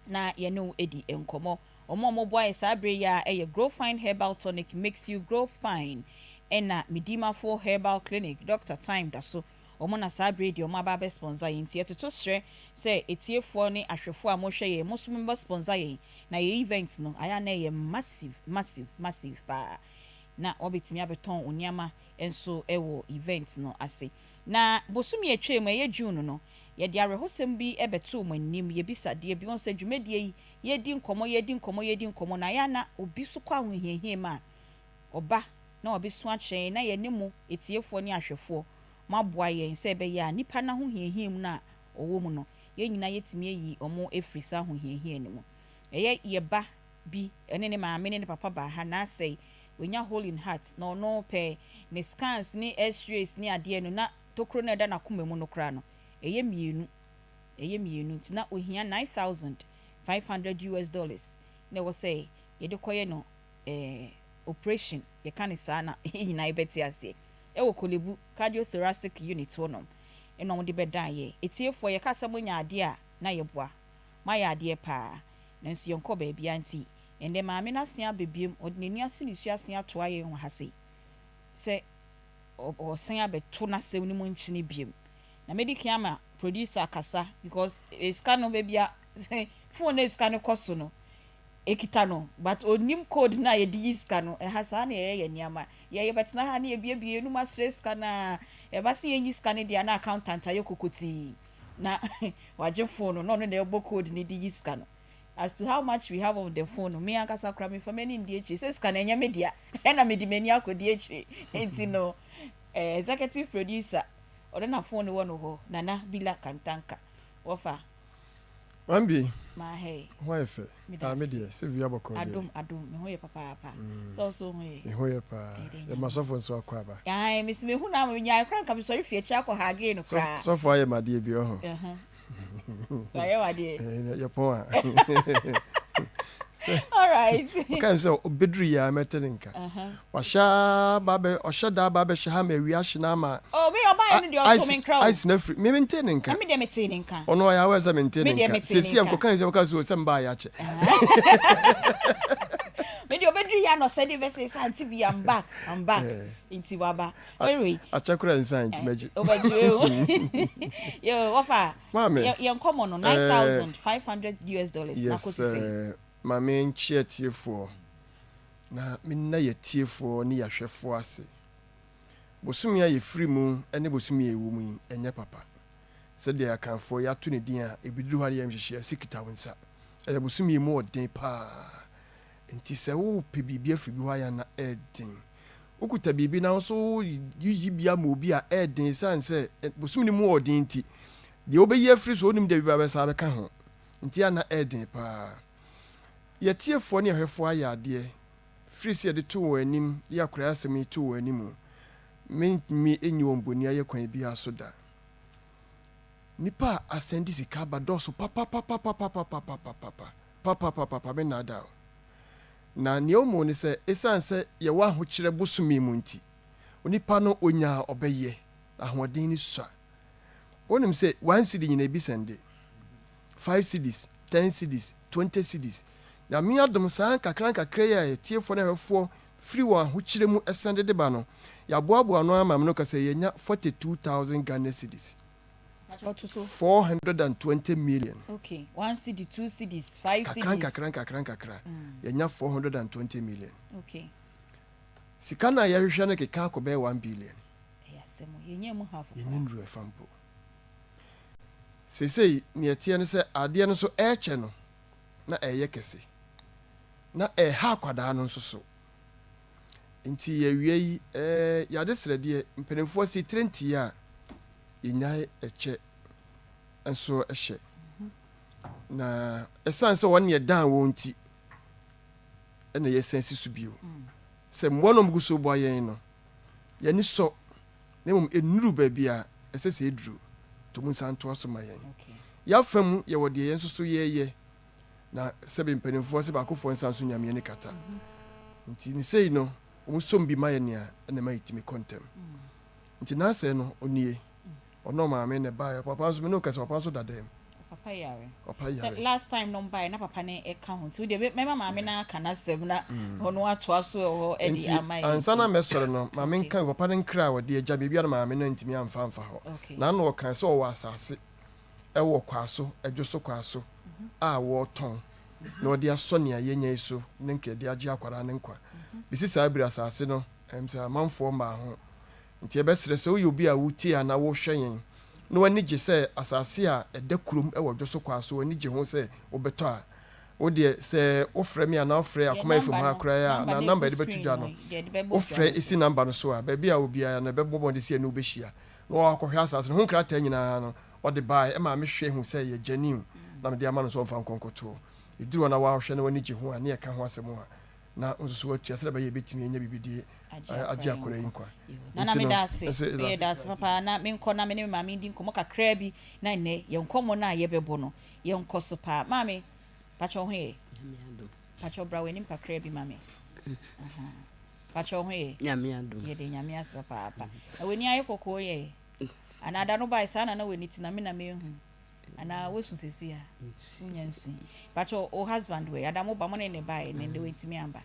na yɛne wo adi nkɔmmɔ. Wɔn a wɔboa yɛ saa berɛ yi ara yɛ Grow Fine Herbal Tonic makes you grow fine ɛna Medimafo Herbal Clinic, Doctor Time da so. Wɔn na saa berɛ yi deɛ wɔn aba abɛ sponsor yɛn nti yɛtoto srɛ sɛ atiefoɔ ne ahwɛfoɔ a mohwɛ yɛn mo nso mommɛ sponsor yɛn na yɛn event no ayɛ a na ɛyɛ massive massive massive paa na wɔabɛtumi abɛtɔn wo nneɛma nso wɔ event no ase. Na bosome a ɛtwaam, ɛyɛ June no, yɛde awerɛhosɛm bi bɛtoo mo anim, yɛbisa deɛ bi, wohu sɛ dwumadie yi, yɛredi nkɔmmɔ, yɛredi nkɔmmɔ, yɛredi nkɔmmɔ, na ayɛ a na obi nso kɔ ahohiahia mu a, ɔba na wabɛsu akyerɛ yɛn, na yɛne mo, atiefoɔ ne ahwɛfoɔ, moaboa yɛn sɛ ɛbɛyɛ a nnipa no ahohiahia mu no a wɔwɔ mu no, yɛn nyinaa yɛatumi ayi wɔn afiri saa ahohiahia no mu. Ɛyɛ yɛn ba bi ne ne maame ne ne papa baa ha, na asɛe, wanya hole in heart na ɔno pɛ ne scans ne x-rays ne adeɛ no na tokuro no a ɛda n'akoma mu no koraa no ɛyɛ mmienu ɛyɛ mmienu nti na ohia 9500 US dollars na ɛwɔ sɛ yɛde kɔyɛ no eh, operation yɛka ne saa na yɛn nyinaa yɛbɛte aseɛ ɛwɔ Korle Bu cardiothoracic unit hɔ nom ɛna wɔde bɛdan yɛ etiefoɔ yɛka sɛ monya adeɛ a. na yɛboa. Moayɛ adeɛ paa. Nanso yɛnkɔɔ baabiara nti, ɛnnɛ maame no asen aba biom, ɔde n'ani ase nisuo asen atoa yɛn wɔ ha sei sɛ ɔresan abɛto n'asɛm no mu nkyene biom. Na mɛdi kan ama producer akasa because sika no baabi a phone no a sika no kɔ so no ɛkita no but ɔnnim code no a yɛde yi sika no. Ɛha saa na yɛyɛ yɛn nneɛma. Yɛ yɛbɛtena ha na yɛbuebue yɛn anum asrɛ sika no ara. Ɛba sɛ yɛnyi sika no deɛ a na accountant ayɛ kokotii na wagye phone no na ɔno na ɛbɔ code no de yi sika no. As to how much we have on the phone no, me ankasa koraa memfa m'ani nndi akyire. Sɛ sika no ɛnyɛ me dea ɛna mede m'ani akɔdi akyire. Nti no eh, executive producer, ɔno na phone no wɔ no hɔ, Nana Bila Kantanka. Wɔfa. Mambi, Mahɛɛ. ho ayɛ fɛ. Meda Ah, me ase. deɛ, sɛ biribi abɔkɔɔ deɛ. Adom, adom, me ho yɛ papaapa. Sɛ wo nso wo ho yɛ? Me ho yɛ paa. Ɛyɛ dɛ Yɛma Nyame. sɔfo nso akɔ aba. Ae, mese mehu no ama menyae koraa nka mesɔre fi akyire akɔ hagee no Sɔf, koraa. sɔfo ayɛ me adeɛ bi, ɔho. Ɛhã. Wayɛ wo adeɛ. Yɛpɔn a. Sɛ Alright. ɔkae sɛ ɔbɛduru yi a mɛte ne nka. Wahyɛ ara ba abɛ ɔhyɛ da aba abɛhyɛ ha ma awia ahye no ama Oh, me ɔbaeɛ no deɛ ɔtoo me nkra o. ice no afiri. Me mentee ne nka. Na me deɛ metee ne nka. Ɔno ɔyɛ aware sɛ mentee Me ne deɛ nka. metee ne Seesei a nka. mekɔkae sɛ ɔka sɛ o sɛ mbaeɛ akyɛ. Me deɛ ɔbɛduru yi a na ɔsɛnde message sɛ auntie bi I'm back, I'm back. Nti waba. Anyway. Akyɛ koraa nsan nti mɛgye. Wobɛgye o. Yo, wɔfa. Maame. Yɛn nkɔmmɔ no, 9,500 US dollars na Yes, kɔsi sɛn? ma menkyea atiefoɔ na menna yɛatiefoɔ ne yɛahwɛfoɔ ase. Bosome a yɛfiri mu ne bosome a yɛwɔ mu yi, ɛnyɛ papa. Sɛdeɛ Akanfoɔ yɛato ne din a, ɛbɛduru hɔ a na yɛnhwehwɛ a, si kita wo nsa. Ɛyɛ bosome a ɛmu ɔden paa. Nti sɛ wopɛ biribi afiri bi hɔ ayɛ a na ɛden. Wokuta biribi na wo nso woreyi bi ama obi a, ɛyɛ den esiane sɛ bosome no mu wɔ den nti. Deɛ wobɛyi afiri so, wonnim deɛ bi bɛsan abɛka ho. Nti a na ɛyɛ den paa. Yɛn atiefoɔ ne ahwɛfoɔ ayɛ adeɛ firi sɛ yɛde too wɔn anim, de akoraeɛ asɛm yi too wɔn anim. Mentumi nyi wɔn boniayɛ kwan biara so da. Nnipa a asan de sika aba dɔɔso papapapapapapapapapa, papapapapa, mennaadaa wo. Na nea ɛwɔ mu ne sɛ, esiane sɛ yɛwɔ ahokyerɛ bosome mu nti, onipa no onya a ɔbɛyɛ, na ahoɔden no sua. Wonim sɛ one cedi nyinaa ebi sɛnde, five cedis, ten cedis, 20 cedis. Nyame adom saa nkakrankakra yi a atiefoɔ ne ahwɛfoɔ firi wɔn ahokyerɛ mu sɛnde de ba no, yɛaboaboa ano ama me no ka sɛ yɛanya 42,000 Ghana cedis. Ɔto so. 420 million. Okay, one cedi, two cedis, five Kakra cedis. nkakra nkakra nkakra, yɛanya 420 million. Sika no a yɛhwehwɛ no keka akɔ bɛyɛ 1 billion. Ɛyɛ asɛm o, yɛnnya mu half Yɛnnya koraa. nnuru ɛfa mpo. Seesei nea ɛteɛ ne sɛ adeɛ no nso ɛrekyɛ no na ɛreyɛ kɛse. Na ɛreha akwadaa no nso so. Nti yɛawia yi, ɛɛ yɛade srɛdeɛ, mpanimfoɔ se tire nteɛ a, yɛnyae ɛkyɛ nso hyɛ. Na ɛsiane sɛ wɔn neɛ dan wɔn nti, ɛna yɛsan si so bio. Sɛ mmoa no a wɔgu so boa yɛn no, yɛn ani sɔ, na mmom ɛnnuru baabi a ɛsɛ sɛ ɛduru. Nti wɔn nsa ntoa so ma yɛn. Yɛn afa mu, yɛwɔ deɛ yɛn nso so yɛreyɛ, na sɛbe mpanimfoɔ se baakofoɔ nsa nso Nyame ani kata. Nti ne sei no, wɔn som bi ma yɛn nea ɛna ɛma yɛtumi kɔ ntɛm. Nti n'asɛe no, ɔnie. Ɔne ɔmaame na ɛbaeɛ. Papa nso, me ne wo kasa, papa nso da dɛm. Papa yare. Papa yare. Sɛ last time no mbaeɛ na papa no ɛka ho nti wodeɛ mɛma maame no aka n'asɛm na ɔno atoa so wɔ hɔ de ama yɛn. Nti ansa na mɛsɔre no, ma menka papa no nkra a ɔde agya me, ebia na maame no antumi amfa amfa hɔ. Na ano ɔkaa sɛ ɔwɔ asase wɔ Kwaso, Adwoso Kwaso a wɔretɔn na ɔde asɔ nea yɛanya yi so ne nka yɛde agye akwadaa no nkwa. Bɛsi saa bere asase no, ɛm sɛ amanfoɔ mmaa ho. Nti yɛbɛsrɛ sɛ woyɛ obi a wotie anaa wohwɛ yɛn na w'ani gye sɛ asase a ɛda kurom wɔ Dwoso Kwaa so w'ani gye ho sɛ wobɛtɔ a, wo deɛ sɛ wofrɛ me anaa wofrɛ Yɛn Akoma FM number ha no, koraa a number anaa no number ɛgu a yɛde bɛto screen dwa no, no, deɛ yɛde bɛbɔ dwa wofrɛ no si so. number no so a, baabi a wɔ biara no ɛbɛbɔ mmɔden sɛ yɛne wo bɛhyia na wakɔhwɛ asase no ho nkrataa nyinaa no ɔde baeɛ ɛmaa mehwɛ hu sɛ ɛyɛ genuine na mede ama no sɛ ɔmfa nkɔ nkɔtoɔ. Ɛduru hɔ na wahwɛ na w'ani gye ho a ne yɛka ho asɛm a na wo nso so woatua sɛdeɛ ɛbɛyɛ yɛbɛtumi anya biribi de agye akwadaa yi nkwa. Nana Nti no, meda ase, nso meyɛ da ase papa na menkɔ na me ne me maame ndi nkɔmmɔ kakraa bi na nnɛ yɛn nkɔmmɔ no a yɛbɛbɔ no yɛnkɔ so paa. Maame, pakyɛ wo ho yɛ? Nyame adom. Pakyɛ wo bra w'anim kakraa bi ma me. Aha. Pakyɛ wo ho yɛ? Nyame adom. Yɛde Nyame ase papaapa. Na w'ani ayɛ kɔkɔɔ yɛ? Anaa da no bae saa na na w'ani te na me na menhu? Anaa wosu sɛsi a? Wonya nsui. Mpakyɛ wo husband wɔ he? Ada mo ba mo ne ne baeɛ ne ndɛ wantumi amba?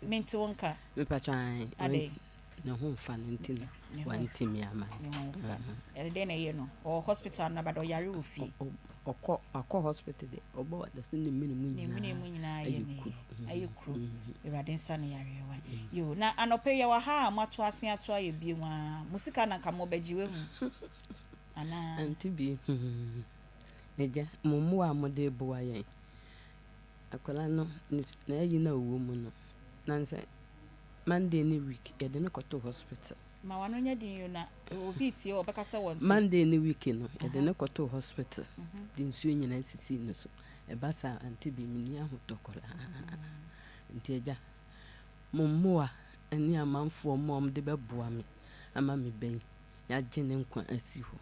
Mente wo nka. Adɛn? Ne ho mfa no nti na wantumi ama no. Ne ho mfa no. Ɛde dɛn na ɛyɛ no? Ɔwɔ hospital anaa bada ɔyare wɔ fie? Ɔkɔ wakɔ hospital de ɔbɔ wa sɛ ne mene mu Ne mene mu nyinaa nyinaa ayɛ yɛ ne kuru. ayɛ kuru. Awurade nsa no yareɛ wa. Yo, na anɔpa yi yɛwɔ ha a moato ase ato ayɛ bio aa. Mo sika na nka mobɛgye wahu anaa? Ante bi hmm. Agya, mo mmoa a mode boa yɛn. Akwadaa no, n'ayi no a ɔwɔ mu no, nansɛ Monday ne week yɛde no kɔtoo hospital. Ma w'ano nyɛ den yo na obi retie wo ɔbɛka sɛ wɔnte. Monday ne week no yɛde no kɔtoo hospital de nsuo nyinaa sisii no so. Ɛba saa a ante bi menni ahotɔ koraa. Nti agya, mo mmoa ne amanfoɔ mmoa a wɔde bɛboa me ama me ba yi yɛagye ne nkwa asi hɔ.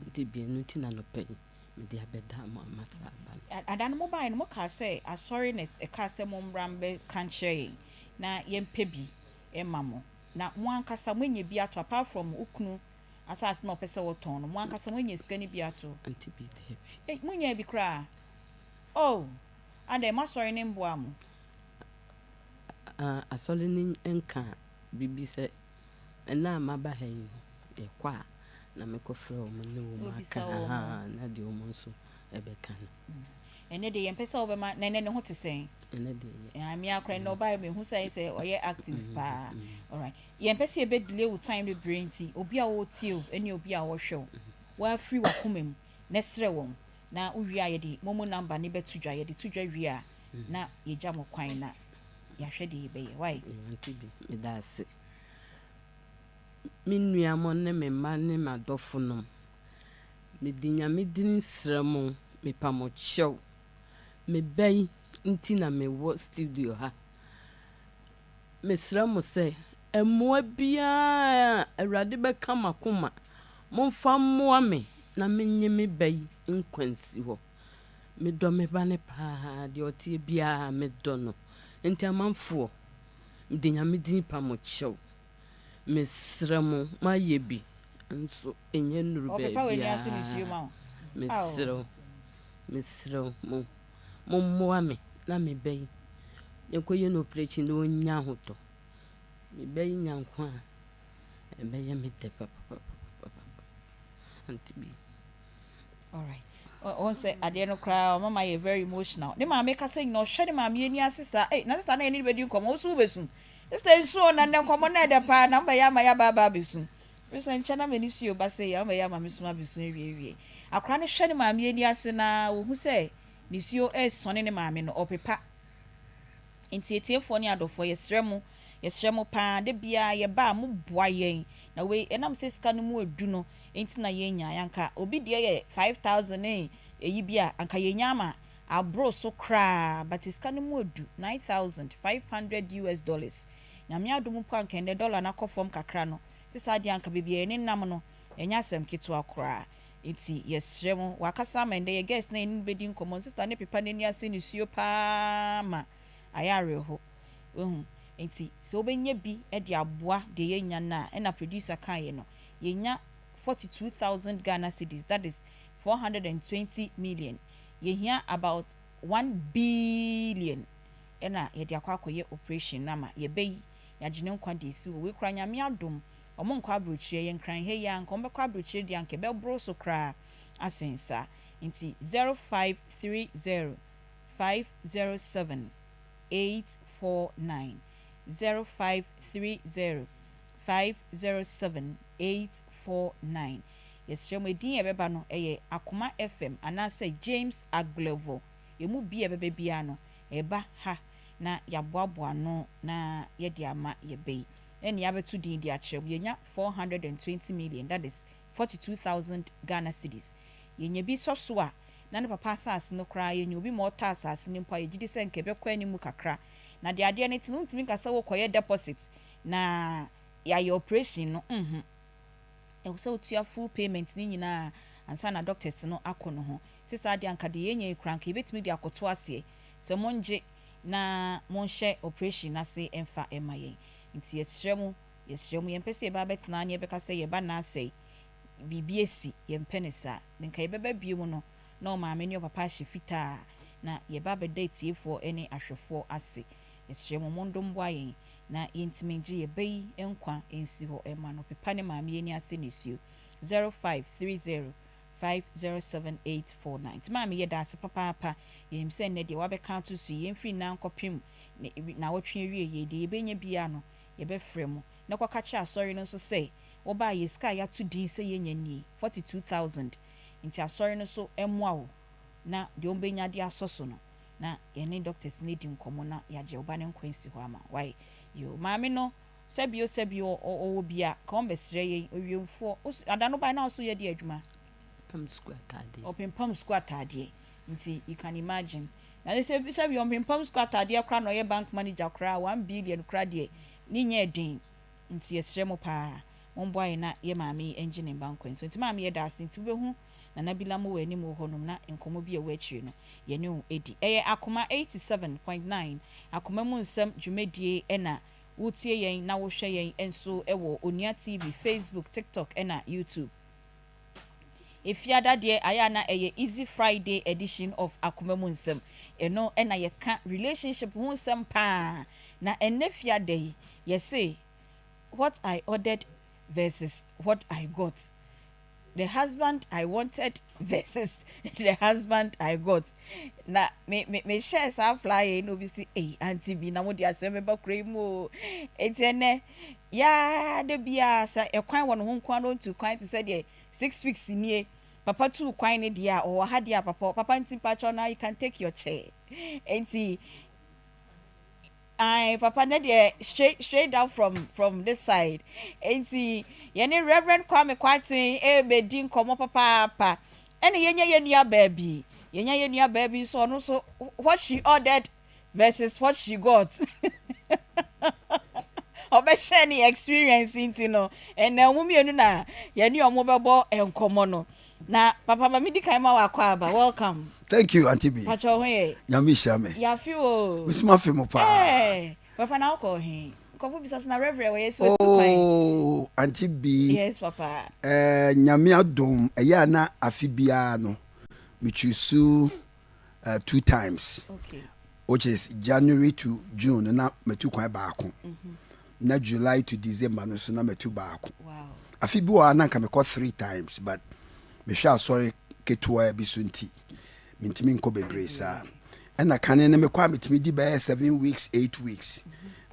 Nti bi ɛno nti na anɔpa yi mede abɛda mo ama saa aba no. Ada no mobaeɛ no mokaa sɛ asɔre na ɛkaa sɛ mommra mmɛka nkyerɛ yɛn na yɛmpɛ bi mma mo. Na mo ankasa moanya bi ato apart from wo kunu asase na ɔpɛ sɛ ɔtɔn no, mo ankasa moanya sika no bi ato? Ante bi daabi. Ei, monyaa bi koraa? Oh, adɛn, mo asɔre no mboaa mo? Ah, asɔre no nkaa biribi sɛ ɛnnɛ a maba ha yi no, yɛkɔ a na mekɔfrɛ wɔn ne wɔn Wobisa aka, wɔn. ahaa, na deɛ wɔn nso bɛka no. Ɛnnɛ deɛ yɛmpɛ sɛ wobɛma, na ɛnnɛ ne ho te sɛn? Ɛnnɛ deɛ ɛyɛ. Ah, me ara koraa ɛnnɛ ɔbaeɛ mehu sɛ ayɛ sɛ ɔyɛ active paa. Alright, yɛmpɛ sɛ yɛbɛ delay wo time bebree nti, obi a ɔretie wo ne obi a ɔrehwɛ wo, woafiri w'akoma mu na srɛ wɔn, na wowie a yɛde momo number no bɛto dwa, yɛde to dwa wie a na yɛgya mo kwan na yɛahwɛ deɛ yɛbɛyɛ, wai? Auntie Bi, meda ase. Me nua mo ne me mma ne m'adɔfo nom, mede Nyame dini srɛ mo, mepa mo kyɛw. Me ba yi nti na me wɔ studio ha. Mesrɛ mo sɛ, mmoa biara a Awurade bɛka m'akoma, momfa mmoa me na menye me ba yi nkwa nsi hɔ. Medɔ me ba no paa, deɛ ɔteɛ biara medɔ no. Nti amanfoɔ, mede Nyame din pa mo kyɛw. Mesrɛ mo, moayɛ bi nso ɛnyɛ nnuru Ɔpepa w'ani ase nisuo baabiara. ma wo. Mesrɛ Ao. wo, mesrɛ mo, mommoa me na me ba yi, yɛnkɔyɛ no oprehyɛn na ɔnnya ahotɔ. Me ba yi nya nkwa a, ɛbɛyɛ me dɛ papapapapapa. Auntie B. Alright. Wɔn sɛ adeɛ no koraa ɔma ma yɛ very emotional. Ne maame kasa nyina ɔhwɛ ne maame ani ase saa. Ei, na sister na yɛne no bɛdi nkɔmmɔ, wo so wobɛsu. Sister nsuo na nnɛ nkɔmmɔ no ɛdɛ paa na mobɛyɛ ama yɛaba aba abɛsu. Me nso nkyɛ na m'ani sue ba sei a mobɛyɛ ama me su abɛsu awie awie. Akwadaa no hwɛ ne maame ani ase na ɔhu sɛ nisuo resɔne ne maame no, ɔpepa. Nti atiefoɔ ne adɔfoɔ yɛsrɛ mo, yɛsrɛ mo paa, da biara yɛba a moboa yɛn. Na wei ɛnam sɛ sika no mu ɛdu no nti na yɛnyae. Anka obi deɛ yɛ 5000 ne ɛyi bi a anka yɛnya ama aboro so koraa but sika no mu ɛdu 9500 US dollars. Nyame adom mpo anka ɛnnɛ dollar no akɔ fam kakra no, te saa deɛ anka baabi a yɛne nam no ɛnyɛ asɛm ketewa koraa. Nti yɛsrɛ mo, wakasa ama ɛndɛ yɛ guest na yɛne no bɛdi nkɔmmɔ no, sister no pepa n'ani ase nisuo paa ma ayɛ awerɛho. Wahu? Nti sɛ wobɛnya bi de aboa deɛ yɛnya no a, ɛna producer kaeɛ no, yɛnya 42,000 Ghana cedis, that is 420 million. Yɛhia about 1 billion ɛna yɛde akɔ akɔyɛ operation no ama yɛbɛyi, yɛagye ne nkwa de asi hɔ. Wei koraa Nyame adom, ɔmo nkɔ aburokyire, ɛyɛ Nkran ha yi ara, anka ɔmo bɛkɔ aburokyire deɛ anka ɛbɛboro so koraa asen saa. Nti 0530 507 849, 0530 507 849. Yɛsrɛ mo, edin a ɛbɛba no ɛyɛ Akoma FM anaasɛ James Agblevor. Emu bi a ɛbɛba biara no, ɛba ha na yɛaboaboa ano na yɛde ama yɛba yi. Ɛne yɛabɛto din de akyerɛ mo. Yɛnya 420 million, that is 42,000 Ghana cedis. Yɛnya bi sɔ so a, na ne papa asase no koraa, yɛnya obi ma ɔtɔ asase no mpo a, yɛgye di sɛ nka ɛbɛkɔ anim kakra. Na deɛ adeɛ no te no, wontumi nka sɛ wokɔyɛ deposit na yɛayɛ operation no, nhum. Ɛwɔ sɛ wotua full payment no nyinaa ansa na doctors no akɔ no ho. Te saa deɛ anka deɛ yɛnya yi koraa anka yɛbɛtumi de akɔto aseɛ sɛ mongye na monhyɛ operation no ase mfa mma yɛn. Nti yɛsrɛ mo, yɛsrɛ mo, yɛmpɛ sɛ yɛba abɛtena ha na yɛbɛka sɛ yɛba na asɛe. biribi asi, yɛmpɛ no saa. Na nka yɛbɛba bio no na ɔmaame ne ɔpapa ahyɛ fitaa na yɛba abɛda atiefoɔ ne ahwɛfoɔ ase. Yɛsrɛ mo mondom mmoa yɛn na yɛntumi ngye yɛn ba yi nkwa nsi hɔ mma no. Pepa ne maame ani ase nisuo. 0530 507849 Nti maame yɛda ase papaapa. Yɛnim sɛ nnɛ deɛ wabɛka ato so yi, yɛmfiri nnɛ ara nkɔpem nnawɔtwe awieɛ yi, deɛ yɛbɛnya biara no yɛbɛfrɛ mo. Na kɔka kyerɛ asɔre no nso sɛ wobaa yɛ sika a yɛato din sɛ yɛnya nie, 42,000. Nti asɔre no nso mmoa wo na deɛ wɔbɛnya de asɔ so no na yɛne doctors no adi nkɔmmɔ na yɛagye wo ba no nkwa asi hɔ ama wo. Wai? Yoo. Maame no, sɛbio sɛbio ɔwɔ bi a, nka ɔmmɛsrɛ yɛn, owiemfoɔ. Wo so, ada no wobaeɛ na wo nso woyɛ deɛ adwuma? Ɔpempam sukuu ataadeɛ. Ɔpempam sukuu ataadeɛ. Nti you can imagine. Na sɛ sɛbio ɔmpempam sukuu ataadeɛ koraa na ɔyɛ bank manager koraa, 1 billion koraa deɛ, ne nyɛ den. Nti yɛsrɛ mo paa, momboa yɛn na yɛ maame yi ngye ne mba nkwa nso. Nti maame yɛda ase. Nti wobɛhu Nana Bilamu wɔ anim wɔ hɔnom na nkɔmmɔ bi a ɛwɔ akyire no yɛne wo adi. Ɛyɛ Akoma 87.9 Akoma mu nsɛm dwumadie na wotie yɛn na wohwɛ yɛn nso wɔ Onua TV, Facebook, TikTok ɛna YouTube. Efiada deɛ ayɛ a na ɛyɛ Easy Friday edition of Akoma mu nsɛm. Ɛno na yɛka relationship ho nsɛm paa. Na ɛnnɛ fiada yi yɛse what I ordered versus what I got. The husband I wanted versus the husband I got. Na me me me share saa flyer yi na obi si ei auntie bi na mo de asɛm bɛba kuro yi mu o. Eti ɛnɛ yaa da biara sɛ ɛkwan wɔ ne ho nko ara na ɔntu kwan te sɛ deɛ 6 weeks nie papa tuu kwan ne deɛ a ɔwɔ ha deɛ a papa papa nti mpakyɛw now you can take your chair. Enti ayi papa ne deɛ straight straight down from this side. Enti yɛne Reverend Kwame Kwarteng ɛrebɛdi nkɔmmɔ papaapa. Ɛna yɛnya yɛn nua baabi yɛnya yɛn nua baabi nso, ɔno nso what she ordered versus what she got, ɔbɛhyɛ ne experience. Nti no ɛnna ɔmo mmienu na yɛne ɔmo bɛbɔ nkɔmmɔ no. Na papa, ma mi di kan ma wakɔ aba, welcome. Thank you, Auntie B. Pakyɛ ho yɛ? Nyame hyira me. Yafi o. Mesoma fe mo paa. Papa, na wokɔ he? Nkɔfo bisa so na Reverend wɔyɛ sɛ otu kwan. Oh, Auntie B. Yes, papa. Nyame adom, ɛyɛ a na afe biara no me choose two times. Which is January to June na matu kwan baako. Na July to December no so na matu baako. Afe bi wɔ ha na nka mekɔ three times, but mehwɛ asɔre ketewa bi so nti mentumi nkɔ bebree saa. Ɛna kane no mekɔ a metumi di bɛyɛ 7 weeks, 8 weeks,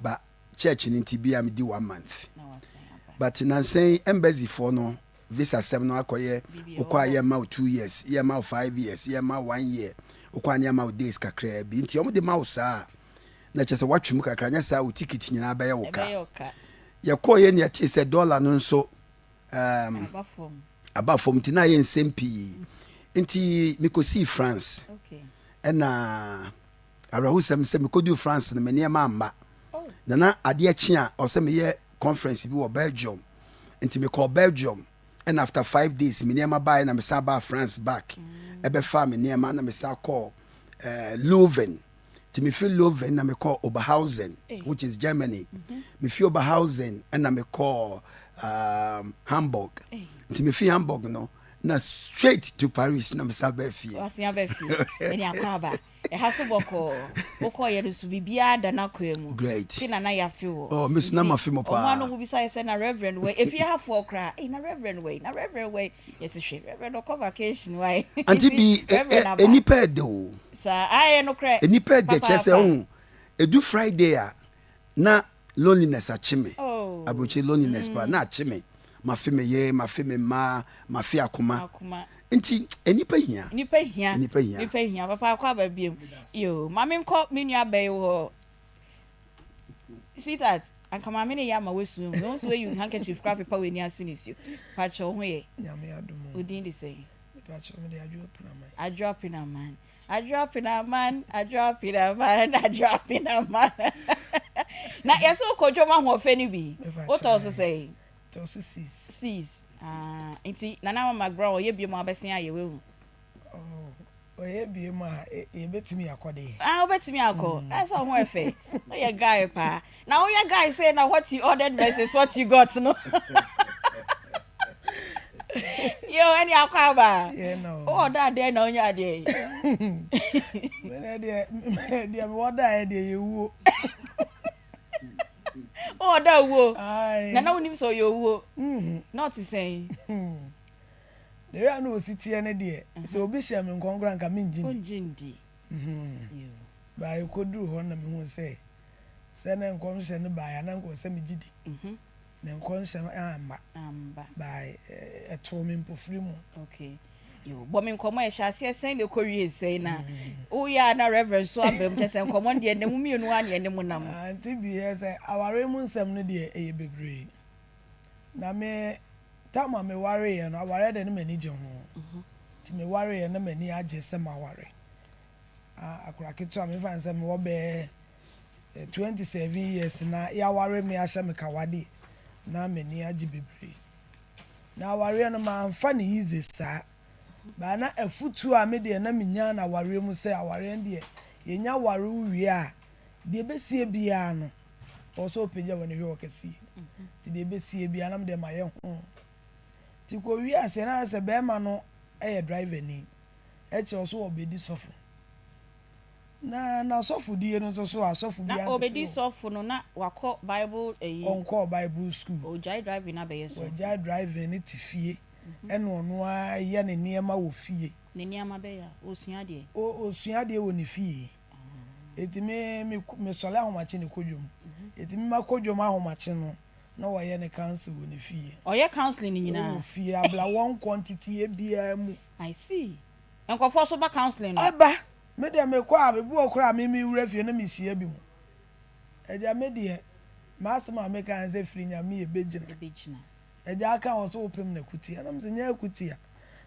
but church no nti bia medi one month. Na wasan aba. But nansɛn embassy foɔ no visa sɛm no akɔyɛ Biribi wokɔ a yɛma wo 2 years, yɛma wo 5 years, yɛma wo one year, wokɔ a ne yɛma wo days kakraa bi. Nti ɔmo de ma wo saa a, na kyerɛ sɛ woatwe mu kakra, nyɛ saa wo ticket nyinaa bɛyɛ wo ka. Ɛbɛyɛ ɔka. Yɛkɔɔ yɛ ne yɛtee sɛ dollar no nso aba fam. Aba fam, nti na ayɛ nsɛm pii. Nti mekɔsii France. Ɛna awerɛhosɛm sɛ mekɔduu France no, me nneɛma amma. Na na adeɛ kye a ɔsɛ meyɛ conference bi wɔ Belgium, nti mekɔɔ Belgium. Ɛna after 5 days me nneɛma baeɛ na mesan baa France back ɛbɛfaa me nneɛma na mesan kɔɔ Leuven. Nti mefiri Leuven na mekɔɔ Oberhausen, which is Germany. Mefiri Oberhausen ɛna mekɔɔ Hamburg. Nti mefiri Hamburg no na straight to Paris na mesan baa fie. Wasen aba fie ɛne akɔ aba ɛha so bɔkɔɔ. Wokɔɔyɛ no so biribiara da n'akwan mu? Great. Fi na na yɛafe wɔ. Oh, me so na mafe mo ɔmo paa. Ano mo bisa yɛ sɛ na Reverend wɔ efie hafoɔ koraa, ei, na Reverend wɔ yi, na Reverend wɔ yi. Yɛsi hwɛ, Reverend ɔkɔ vacation wa yi. Auntie bi Reverend aba. Enipa ɛdɛ o. Saa ayɛ no korɛ. Enipa ɛdɛ kyerɛ sɛ Papaapa. ɔho edu Friday a na loneliness akye me. Aburokyi loneliness paa na akye me. Mafe me yere, mafe me mmaa, mafe Akoma. Akoma. Nti enipa hia. Nipa hia. Enipa hia. Nipa hia papa. Akɔ aba biem yo. Maame, nkɔ me nua bɛyi wɔ. Sweetheart, anka maame ne yɛ ama wasu ehu wɔn nso wayi handkerchief kora pepa w'ani ase ne suo. Pakyɛ, wo ho yɛ? Nyame adom o. Odin de sɛn? Mepakyɛ, mede Adwoa Pinaman. Adwoa Pinaman, Adwoa Pinaman, Adwoa Pinaman, Adwoa Pinaman. Na yɛsɛ wokɔ dwom ahoɔfɛ no bi. Mepakyɛ. Wotɔɔ so sɛn? Tɔ so six. Six. Ah, nti Nana Mama Brown ɔyɛ bio mu abɛsen ayɛ wehu? Oh, ɔyɛ bie mu a yɛbɛtumi akɔ de. Ah, wobɛtumi akɔ. Ɛsɛ ɔho ɛfɛ. Woyɛ guy paa. Na woyɛ guy say na what you ordered versus what you got no. Yo, ɛne akɔ aba. Wowɔ dɔ adeɛ na wonya adeɛ yi. Mene deɛ deɛ mewɔ da yɛ deɛ yɛwuo. Wowɔ dɔ owuo. Na na wonim sɛ ɔyɛ owuo. Mm-hmm. Na ɔte sɛn? The way a na ɔsi teɛ ne deɛ sɛ obi hyɛ me nkɔm koraa nka mengye ndi. Wongye ndi. Mm-hmm. Baa ɛkɔduru hɔ na mehu sɛ sɛ na nkɔmhyɛ no baeɛ a na nka ɔsɛ megye di. Mm-hmm. Ne nkɔnhyɛ no amma. Amba. By ɛtoo me mpofiri mu. Okay. Yo, bɔ me nkɔmmɔ ɛhyɛ aseɛ sɛn na ɛkɔ wie sɛn na woyɛ a na reverend so aba mu kyɛ sɛ nkɔmmɔ no deɛ ɛnɛ mo mmienu a na ɛne mo nam. Auntie bi yɛ sɛ awareɛ mu nsɛm no deɛ ɛyɛ bebree. Na me time a me wareeɛ no awareɛ deɛ na m'ani gye ho. Nti me wareeɛ na m'ani agye sɛ maware. Akora ketewa mefa no sɛ mewɔ bɛɛ 27 years na yɛaware me ahyɛ me kawa deɛ, na m'ani agye bebree. Na awareɛ no mamfa no easy saa. But na afutuo a me deɛ na menya no awareɛ mu sɛ awareɛ no deɛ yɛnya ware wo wie a, deɛ ɛbɛsie biara no ɛwɔ sɛ wopagya w'ani hwɛ ɔkɛseɛ mu. Nti deɛ ɛbɛsie biara na me deɛ mayɛ ho. Nti kɔwie aseɛ na ayɛ sɛ bɛrima no yɛ driver ni, ɛkyerɛ ɔso ɔbɛdi sɔfo. Na n'asɔfodie no nso so asɔfo Na biara ntete ɔbɛdi hɔ. sɔfo no na wakɔ bible ayi. Ɔnkɔɔ bible school. Ɔgyae driving no abɛyɛ sɔfo. Wagyae driving no te fie ɛna ɔno ara yɛ ne nneɛma wɔ fie. Ne nneɛma bɛyɛ a, ɔsua adeɛ. Ɔsua adeɛ wɔ ne fie. Enti me me mesɔre ahomakye na ɛkɔ dwom. Enti me makɔ dwom ahomakye no na ɔyɛ ne council wɔ ne fie. Ɔyɛ counseling no nyinaa? Wɔ fie, abla wɔnkɔ nteteeɛ biara mu. I see. Nkurɔfoɔ nso ba counseling no? Ɛba. Me deɛ mekɔ a, ebi wɔ koraa a me me wura fie na me hyia bi mo. Agya me deɛ, m'asɛm a meka ne sɛ firi Nyame ɛbɛgyina. Ɛbɛgyina. Agya aka wɔ sɛ wopem no akutia, na me sɛ nyɛ akutia.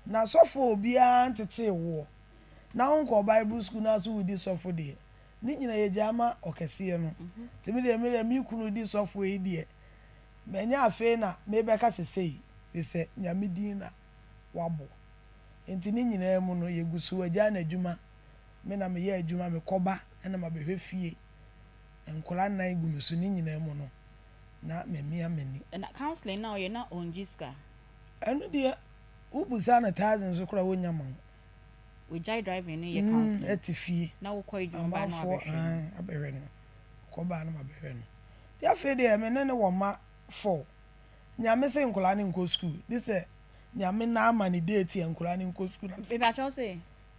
Na sɔfo a obiara ntetee woɔ, na wonkɔɔ bible school na so wodi sɔfo deɛ, ne nyina yɛgyaa ma ɔkɛseɛ no. Nti me deɛ me deɛ me kunu di sɔfo yi deɛ, manyɛ afei na mebɛka sɛ sei, firi sɛ Nyame din na wabɔ. Enti ne nyinaa mu no, yɛgu so. Wagyae n'adwuma, me na meyɛ adwuma, mekɔba na mabɛhwɛ fie. Nkwadaa nnan gu me so, ne nyinaa mu no, na mamia m'ani. Na counseling no a ɔyɛ na ɔngye sika? Ɛno deɛ, wobusa no thousand so koraa a, ɔnnya ma wo. Wagyae driving no yɛ counseling? Ɛte fie. Na wokɔ adwuma ba a na Amanfoɔ wabɛhwɛ no? aane, abɛhwɛ no. Mekɔ ba a na mabɛhwɛ no. Nti afei deɛ, me ne no wɔ mma four. Nyame se nkwadaa no nkɔ sukuu, gye sɛ Nyame na ama no date a nkwadaa no nkɔ sukuu na me se Mepakyɛ wo se?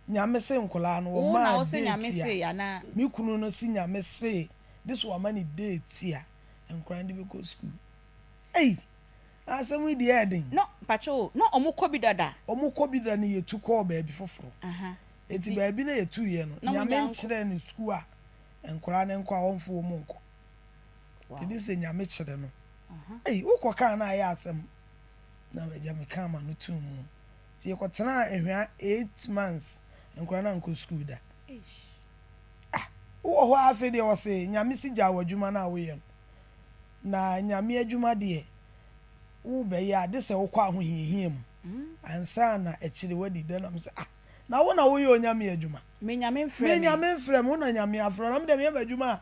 Nyame se nkwadaa no Wo na wɔmaa wo se Nyame date se a anaa? me kunu no se Nyame se de so wama no date a nkwadaa no de bɛkɔ sukuu ei asɛm yi deɛ ɛden. No mpakyɛ o na ɔmo kɔ bi dada? Ɔmo kɔ bi dada na yɛtu kɔɔ baabi foforo Aha enti nti baabi na yɛtuiɛ no na mo Nyame nyaa nkɔ. nkyerɛɛ no sukuu a nkwadaa no nkɔ a ɔmfa wɔn nkɔ nti Wow. de sɛ Nyame kyerɛ no Aha. ei wokɔ kaa na ayɛ asɛm. Na agya mekaa m'ano too mu. Nti yɛkɔtenaa Ahwea eight months, nkwadaa no ankɔ sukuu da. Ah, wowɔ hɔ a afei deɛ wɔse Nyame se gyaa w'adwuma no a woyɛ no. Na Nyame adwuma deɛ wobɛyɛ a de sɛ wokɔ ahohiahia mu ansa na akyire woadi dɛ. Na mese ah, na wo na woyɛ Onyame adwuma? Me Nyame mfrɛ Me me. Nyame mfrɛ me, wo na Nyame afrɛ wo. Na me deɛ meyɛ m'adwuma a,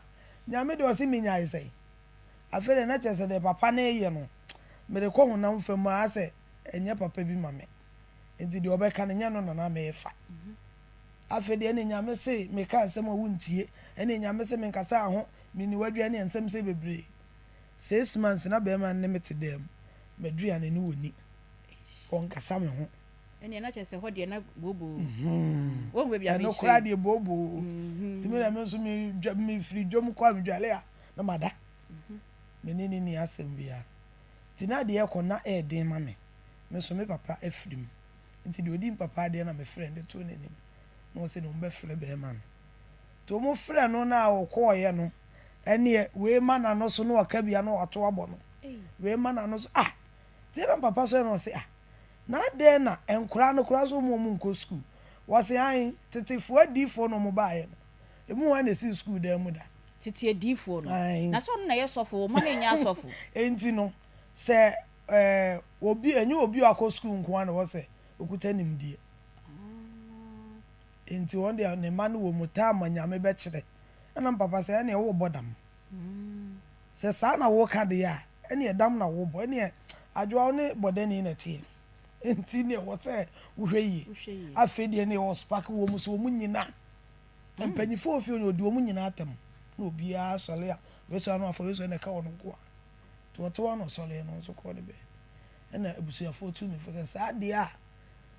Nyame deɛ ɔse menyae sɛn? Afei deɛ na kyerɛ sɛ deɛ papa no reyɛ no, mede kɔ honam fam a, asɛ ɛnyɛ papa bi ma me. Enti deɛ ɔbɛka no, nyɛ no na na merefa. Afei deɛ ɛne Nyame se meka nsɛm a wontie, ɛne Nyame se menkasa ho, menni w'adwene ne nsɛm sɛ bebree. Six months na bɛrima no ne me te dan mu, m'aduane no ɔnni, ɔnkasa me ho. Ɛneɛ na kyerɛ sɛ hɔ deɛ na booboo. Wohu baabi a Ɛno mekyerɛ koraa yi? deɛ booboo. Nti me deɛ me nso mefiri dwam kɔ a medwale a, na mada. Me ne no nni asɛm biara. Nti na adeɛ rekɔ na ɛyɛ den ma me. Me nso me papa afiri mu. Nti deɛ ɔdi me papa adeɛ na mefrɛɛ no de too n'anim. Na ɔse deɛ wɔbɛfrɛ barima no. Nti wɔfrɛɛ no no a ɔkɔeɛ no, ɛnneɛ wei ma n'ano so na ɔka bi a na wato abɔ no. Wei ma n'ano so, ah! Nti na me papa sɔre na ɔse ah! Na adɛn na nkwadaa no koraa nso wɔn a wɔnkɔ sukuu? Wɔse aane, tetefoɔ adiyifoɔ na wɔbaeɛ no. Emu hwan na esii sukuu dan mu da? Tete adiyifoɔ no. Aane. Na sɛ ɔno na ɛyɛ sɔfo, wo mma no nyɛ asɔfo. Enti no, sɛ ɛɛ obi, ɛnyɛ obi a wakɔ sukuu nko ara na ɛwɔ sɛ okuta nimdeɛ. Enti wɔn deɛ ne mma no wɔ mu taa ma Nyame bɛkyerɛ. Ɛna me papa sɛ, ɛneɛ wobɔ dam. Sɛ saa na woka deɛ a, ɛneɛ dam na wobɔ. Ɛneɛ Adwoa wo ne bɔdani na ɛteɛ. Nti ne ɛwɔ sɛ wohwɛ yie. Afei deɛ ne ɛwɔ spark wɔ mu so wɔn nyina. Mpanyinfoɔ wɔ fie no ɔdi wɔn nyinaa atɛm na obiara sɔre a wei sɔre ano afa wei sɔre na ɛka wɔn nko a. Nti ɔte hɔ na ɔsɔreɛ no nso kɔɔ ne baabi. Ɛna abusuafoɔ tuu me fo sɛ saa deɛ a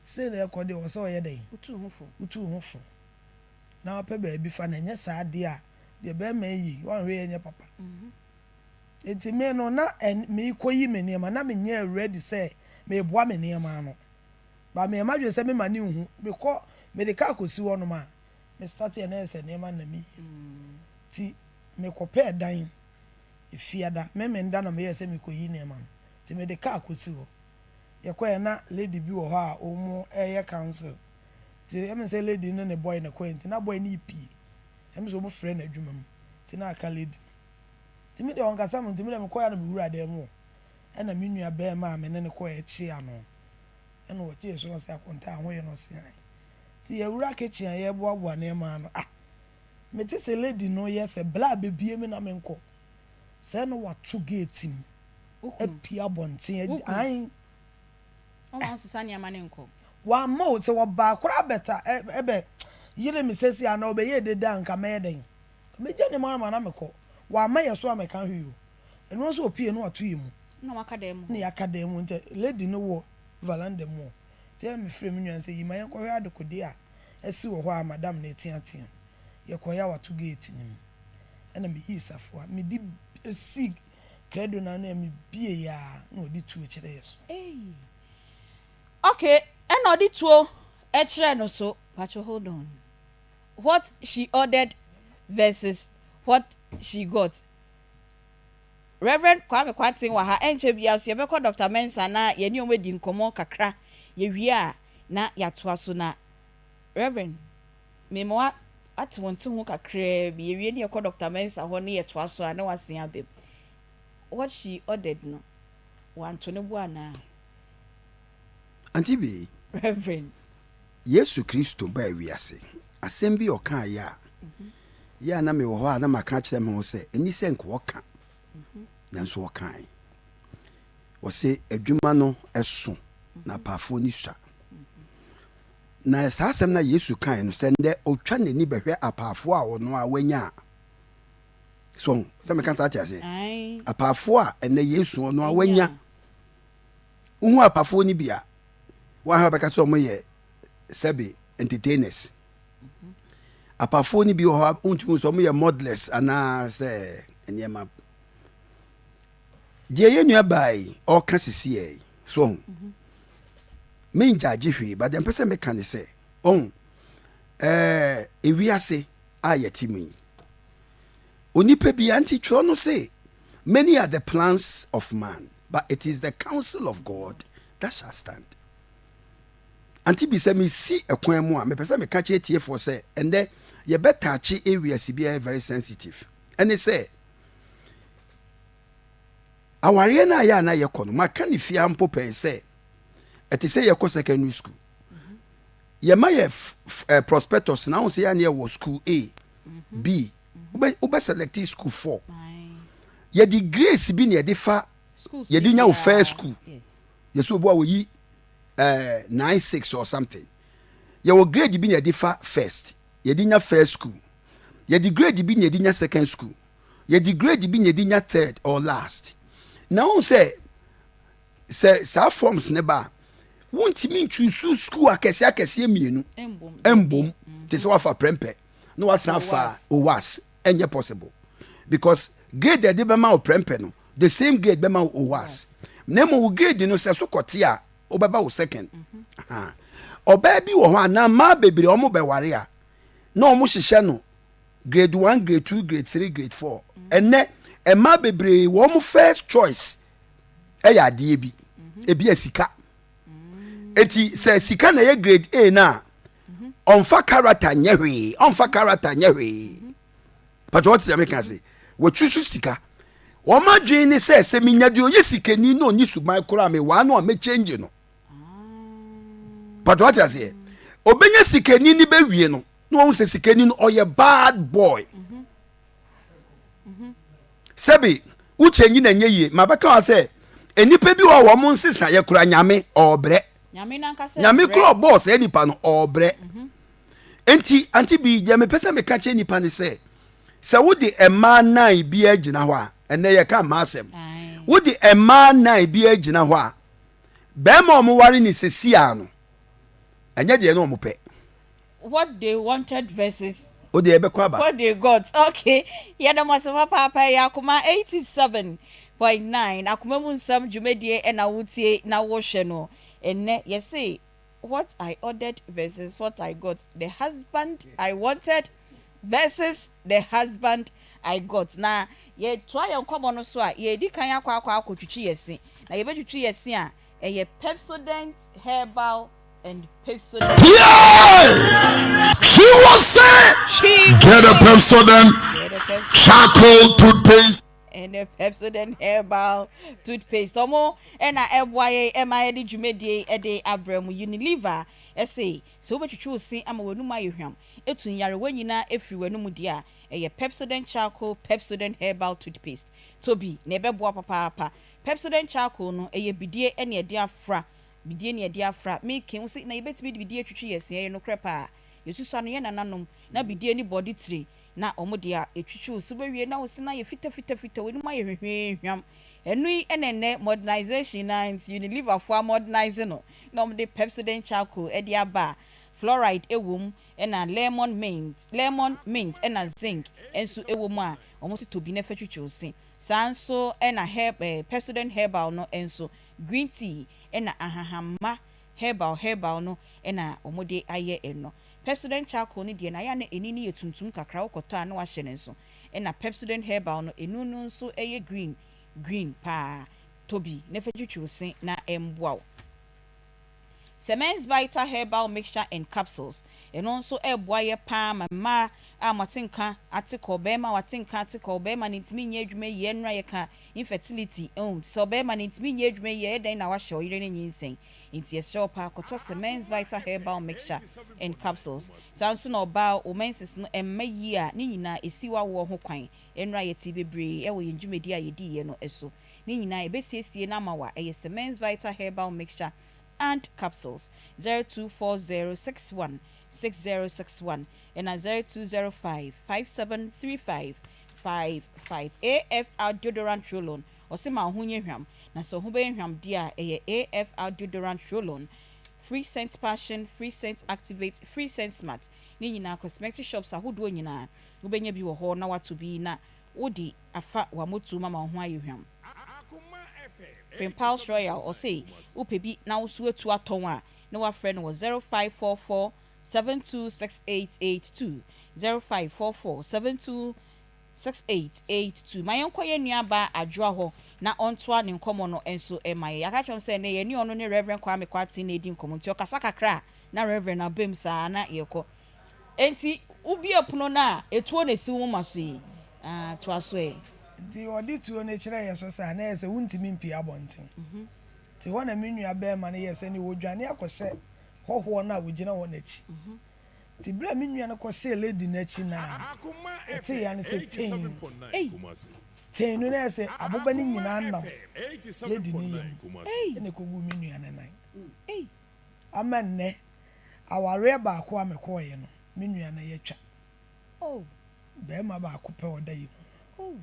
sei na ɛkɔ deɛ ɛwɔ sɛ ɔyɛ dɛn? Wotu wo ho fo na wapɛ baabi fa na ɛnyɛ saa deɛ a deɛ bɛrima yi yi woanhwɛ yie ɛnyɛ papa. Nti me no na meekɔyi me nneɛma na menyɛɛ ready sɛ meboa me nneɛma ano. But meyɛ m'adwene sɛ mema no nhu. Mekɔ mede car kɔsi hɔnom a me starteɛ na ɛyɛ sɛ nneɛma no na meyi. Nti mekɔpɛɛ dan Efiada, Memenda na meyɛɛ sɛ merekɔyi nneɛma no, nti mede car kɔsi hɔ. Yɛkɔeɛ na lady bi wɔ hɔ a wɔreyɛ council, nti ɛyɛ me sɛ lady no ne ne boy na ɛkɔeɛ nti na boy no repie, ɛyɛ me sɛ wɔfrɛ no adwuma mu nti na aka lady no. Nti me deɛ ɔnkasa me ho nti me deɛ mekɔeɛ a na mewura dan mu hɔ, ɛna me nua barima a me ne no kɔeɛ kyea no, ɛna ɔgyee so na ɔse Akontaa ho yɛ na ɔse ae. Nti yɛwura kitchen a yɛreboaboa nneɛma ano, ah! Mete sɛ lady no yɛ sɛ bla bebie me na menkɔ sɛ na wato gate mu apue abɔnten ae. Ɔma wo sesa nneɛma no nkɔ. Wamma o sɛ ɔbaa koraa bɛta ɛbɛ yere me sɛsi anaa ɔbɛyɛ dede a nka mɛyɛ dɛn nka mɛgya nneɛma no ama na mekɔ wamma yɛ so ammɛka hwee o ɛno ara sɛ ɔpue na wato yɛ mu Na waka dan mu na hɔ. yɛaka dan mu nti lady no wɔ valanda mu hɔ nti ɛna mefrɛ me nua no sɛ yi ma yɛnkɔhwɛ adekodeɛ a asi wɔ hɔ a madam no reteateam. Yɛkɔeɛ a wato gate no mu. Ɛna meyii safoa. Mede sii krado no ano a mebieeɛ a na ɔde tuo kyerɛɛ so. Eii ok ɛna ɔde tuo kyerɛɛ no so. Pacho hold on what she ordered versus what she got Rev. Kwame Kwarteng wɔ ha ɛnkyɛ biara nso yɛbɛkɔ Doctor Mensah na yɛne wɔn adi nkɔmmɔ kakra yɛwie a na yɛatoa so na Rev. Mema woate wo nte ho kakraa bi yɛwie ne yɛkɔ Doctor Mensah hɔ ne yɛtoa so a na wasen aba mu what she ordered no wanto ne bo anaa? Auntie Bee, Rev. Yesu Kristo baa wiase, asɛm bi a ɔkaeɛ a, yɛ a na mewɔ hɔ a na maka akyerɛ me ho sɛ, ɛnni sɛ nka ɔka, nanso ɔkae. Ɔse adwuma no ɛso na apaafoɔ no sua. Na saa asɛm no a Yesu kae no, sɛ nnɛ ɔtwa n'ani bɛhwɛ apaafoɔ a ɔno a wanya a, so sɛ meka saa te aseɛ? Apaafoɔ a ɛnnɛ Yesu ɔno a wanya, wohu apaafoɔ no bi a, wɔahwɛ bɛka sɛ wɔyɛ sɛbe entertainers. Apaafoɔ no bi wɔ hɔ a wontumi hu sɛ wɔyɛ modelers anaa sɛ nneɛma. Deɛ yɛn nua baa yi ɔreka sisiɛ yi, so ɔho. Mengyagye hwee, but deɛ mpɛ sɛ meka ne sɛ, ɔho, ɛɛ, ewiase a yɛte mu yi, onipa bi nti twerɛ no se, many are the plans of man, but it is the counsel of God that shall stand. Ante bi sɛ mesi ɛkwan mu a, mepɛ sɛ meka kyerɛ tiefoɔ sɛ, ɛndɛ yɛbɛtaakye areas bi a ɛyɛ very sensitive. Ɛne sɛ, Awareɛ no a yɛ a na yɛkɔ no, maka no fie ha mpo pɛn sɛ, ɛte sɛ yɛkɔ secondary school. Yɛma yɛ eh, prospectus na ho sɛ yɛ a na yɛwɔ school A, B, wobɛ wobɛ select school 4. Yɛde grace bi na yɛde fa, yɛde nya wo first school. Yɛsɛ obi a wɔyi eh, 9 6 or something. Yɛwɔ grade bi na yɛde fa first, yɛde nya first school. Yɛde grade bi na yɛde nya second school. Yɛde grade bi na yɛde nya third or last. Na wohu sɛ sɛ saa forms ne ba a, wontumi nchuusu school akɛseɛ akɛseɛ mmienu mbom te sɛ wafa prɛmpɛ na wasan afa owas ɛnyɛ possible because grade a ɛde bɛma wo prɛmpɛ no the same grade bɛma wo owas na mmom wo grade no sɛ so kɔte a wobɛba wo second. Ɔbaa bi wɔ hɔ a na mmaa bebree wɔn bɛware a na wɔn hyehyɛ no grade one, grade two, grade three, grade four. Ɛnɛ mmaa bebree wɔn first choice ɛyɛ adeɛ bi, ebi yɛ sika. Eti sɛ sika na ɛyɛ grade A na ɔnfa character nyɛ hwee, ɔnfa character nyɛ hwee. Pàtó ɔte sɛ meka se wɔtwi so sika. Wɔn adwene ne sɛ sɛ menya deɛ ɔyɛ sikani na ɔnyi suban koraa mewaa no a mɛkyɛngye no. Pàtó ɔte aseɛ. Ɔbɛnya sikani ne bɛwie no na wɔn sɛ sikani no ɔyɛ bad boy sɛbi wokyɛ nyi na nyɛ yie ma bɛka wa sɛ nnipa bi wɔ wɔn nsesa yɛ kura nyame ɔbrɛ. Nyame kora ɔbɔɔ saa nipa no ɔɔbrɛ. Enti Auntie Bi, deɛ mepɛ sɛ meka kyerɛ nipa ne sɛ, sɛ wode mmaa nnan biara gyina hɔ a, ɛnnɛ yɛka mmaa asɛm, wode mmaa nnan biara gyina hɔ a, bɛrima a wɔware ne sesiaa no, ɛnyɛ deɛ na wɔpɛ. What they wanted versus Wo deɛ ɛbɛkɔ aba. What they got okay yɛda mo ase papaapa ɛyɛ akoma 87.9 akoma mu nsɛm dwumadie ɛna wotie na wohwɛ no ɛnnɛ yɛse what I ordered versus what I got the husband I wanted versus the husband I got na yɛtoa yɛn nkɔmmɔ no so a yɛdi kan akɔ akɔ akɔtwitwi yɛse na yɛbɛtwitwi yɛse a ɛyɛ Pepsodent herbal and Pepsodent. Yeah! She was saying, get a Pepsodent charcoal toothpaste. And a Pepsodent herbal toothpaste. Ɔmo ɛna ɛboa yɛn ɛma yɛde dwumadie ɛde abrɛ mu. Unilever ɛse sɛ wobɛtwitwi wo se ama w'anum ayɛ hwam, etu nyarewa nyinaa efiri w'anum deɛ a, ɛyɛ Pepsodent charcoal Pepsodent herbal toothpaste. Tɔ bi na ɛbɛboa papaapa. Pepsodent charcoal no ɛyɛ bidie ɛne ɛde afra Bidie ne yɛde afra. Me ke wo se na yɛbɛtumi de bidie atwitwi yɛn se? Ɛyɛ nokorɛ paa. Yɛsusua no yɛn nananom na bidie ne bɔde tire na wɔn de a ɛtwitwi wo se. Wobɛwie na wo se no ayɛ fitafitafita, w'anim ayɛ hwehweehwam. Ɛno yi na ɛnnɛ modernization no ara nti Unilever foɔ amodernise no na wɔde Pepsodent charcoal de aba a fluoride wɔ mu ɛna lemon mint, lemon mint ɛna zinc nso wɔ mu a wɔn se tɔ bi na fa twitwi wo se. Saa nso na herb eh, Pepsodent herbal no nso Green tea na ahahamma herbal herbal no na wɔde ayɛ ɛno. Pepsodent charcoal no deɛ no ayɛ a na ani no yɛ tuntum kakra wokɔtɔ a na wahyɛ no nso. Ɛna Pepsodent herbal no ɛnu no nso yɛ green green paa. Tɔ bi na fa twitwi wo se na ɛmboa wo. Semens Vital Herbal Mixture and Capsules, ɛno nso ɛboa yɛ paa ma mmaa a moate nka ate kɔ, barima a wate nka ate kɔ, ɔbarima no ntumi nyɛ adwuma yie, ɛnora yɛka infertility, oh, nti sɛ ɔbarima no ntumi nyɛ adwuma yie a ɛyɛ dɛn na wahyɛ ɔyere no nyinsɛn? Nti yɛsrɛ wo paa kɔtɔ Semens Vital Herbal Mixture and Capsules. Saa nso na ɔbaa wo menses no ɛmma yie a, ne nyinaa ɛsi w'awoɔ ho kwan. Ɛnora yɛtee bebree wɔ yɛn dwumadie a yɛdiiɛ no so. Ne nyinaa yɛbɛsiesie no ama wo a, ɛyɛ Semens Vital Herbal Mixture and Capsules, 024061 6061 ɛna 0205 5735 55. AFR Deodorant Roll-On, ɔse ma wo ho nyɛ hwam, na sɛ wo ho bɛyɛ hwam deɛ a, ɛyɛ AFR Deodorant Roll-On, Free Scent Passion, Free Scent Activate, Free Scent Smart, ne nyinaa cosmetic shops ahodoɔ nyinaa wobɛnya bi wɔ hɔ na woatɔ bi na wode afa w'amotuom ama wo ho ayɛ hwam. Frimpal's Royal, ɔse wopɛ bi na wo so atu atɔn a na woafrɛ no wɔ 0544 726882, 0544 726882. Ma yɛnkɔ yɛn nuabaa Adwoa hɔ na ɔntoa ne nkɔmmɔ no nso ma yɛn. Yɛaka akyerɛ mo sɛ ɛnnɛ yɛne ɔno ne Rev. Kwame Kwarteng na ɛredi nkɔmmɔ nti ɔkasa kakra a na Rev. aba mu saa na yɛkɔ. Enti wobue pono no a, etuo na esi wo moma so yi? Ah, toa so ɛ. Nti wɔde tuo no kyerɛɛ yɛn so saa, na ɛyɛ sɛ wontumi mpue abɔnten. Nti hɔ na me nua barima no yɛɛ sɛ nea ɔredwane akɔhyɛ hɔhoɔ no a ɔgyina hɔ no akyi. Nti berɛ a me nua no kɔhyɛɛ lady no akyi no a, ɔtee ya no sɛ tein. Tein no na ɛyɛ sɛ aboba no nyinaa nam lady no yam na ɛkɔguu me nua no nan. Ama nnɛ, awareɛ baako a mekɔeɛ no, me nua no yɛatwa. Barima baako pɛ ɔda yɛn mu.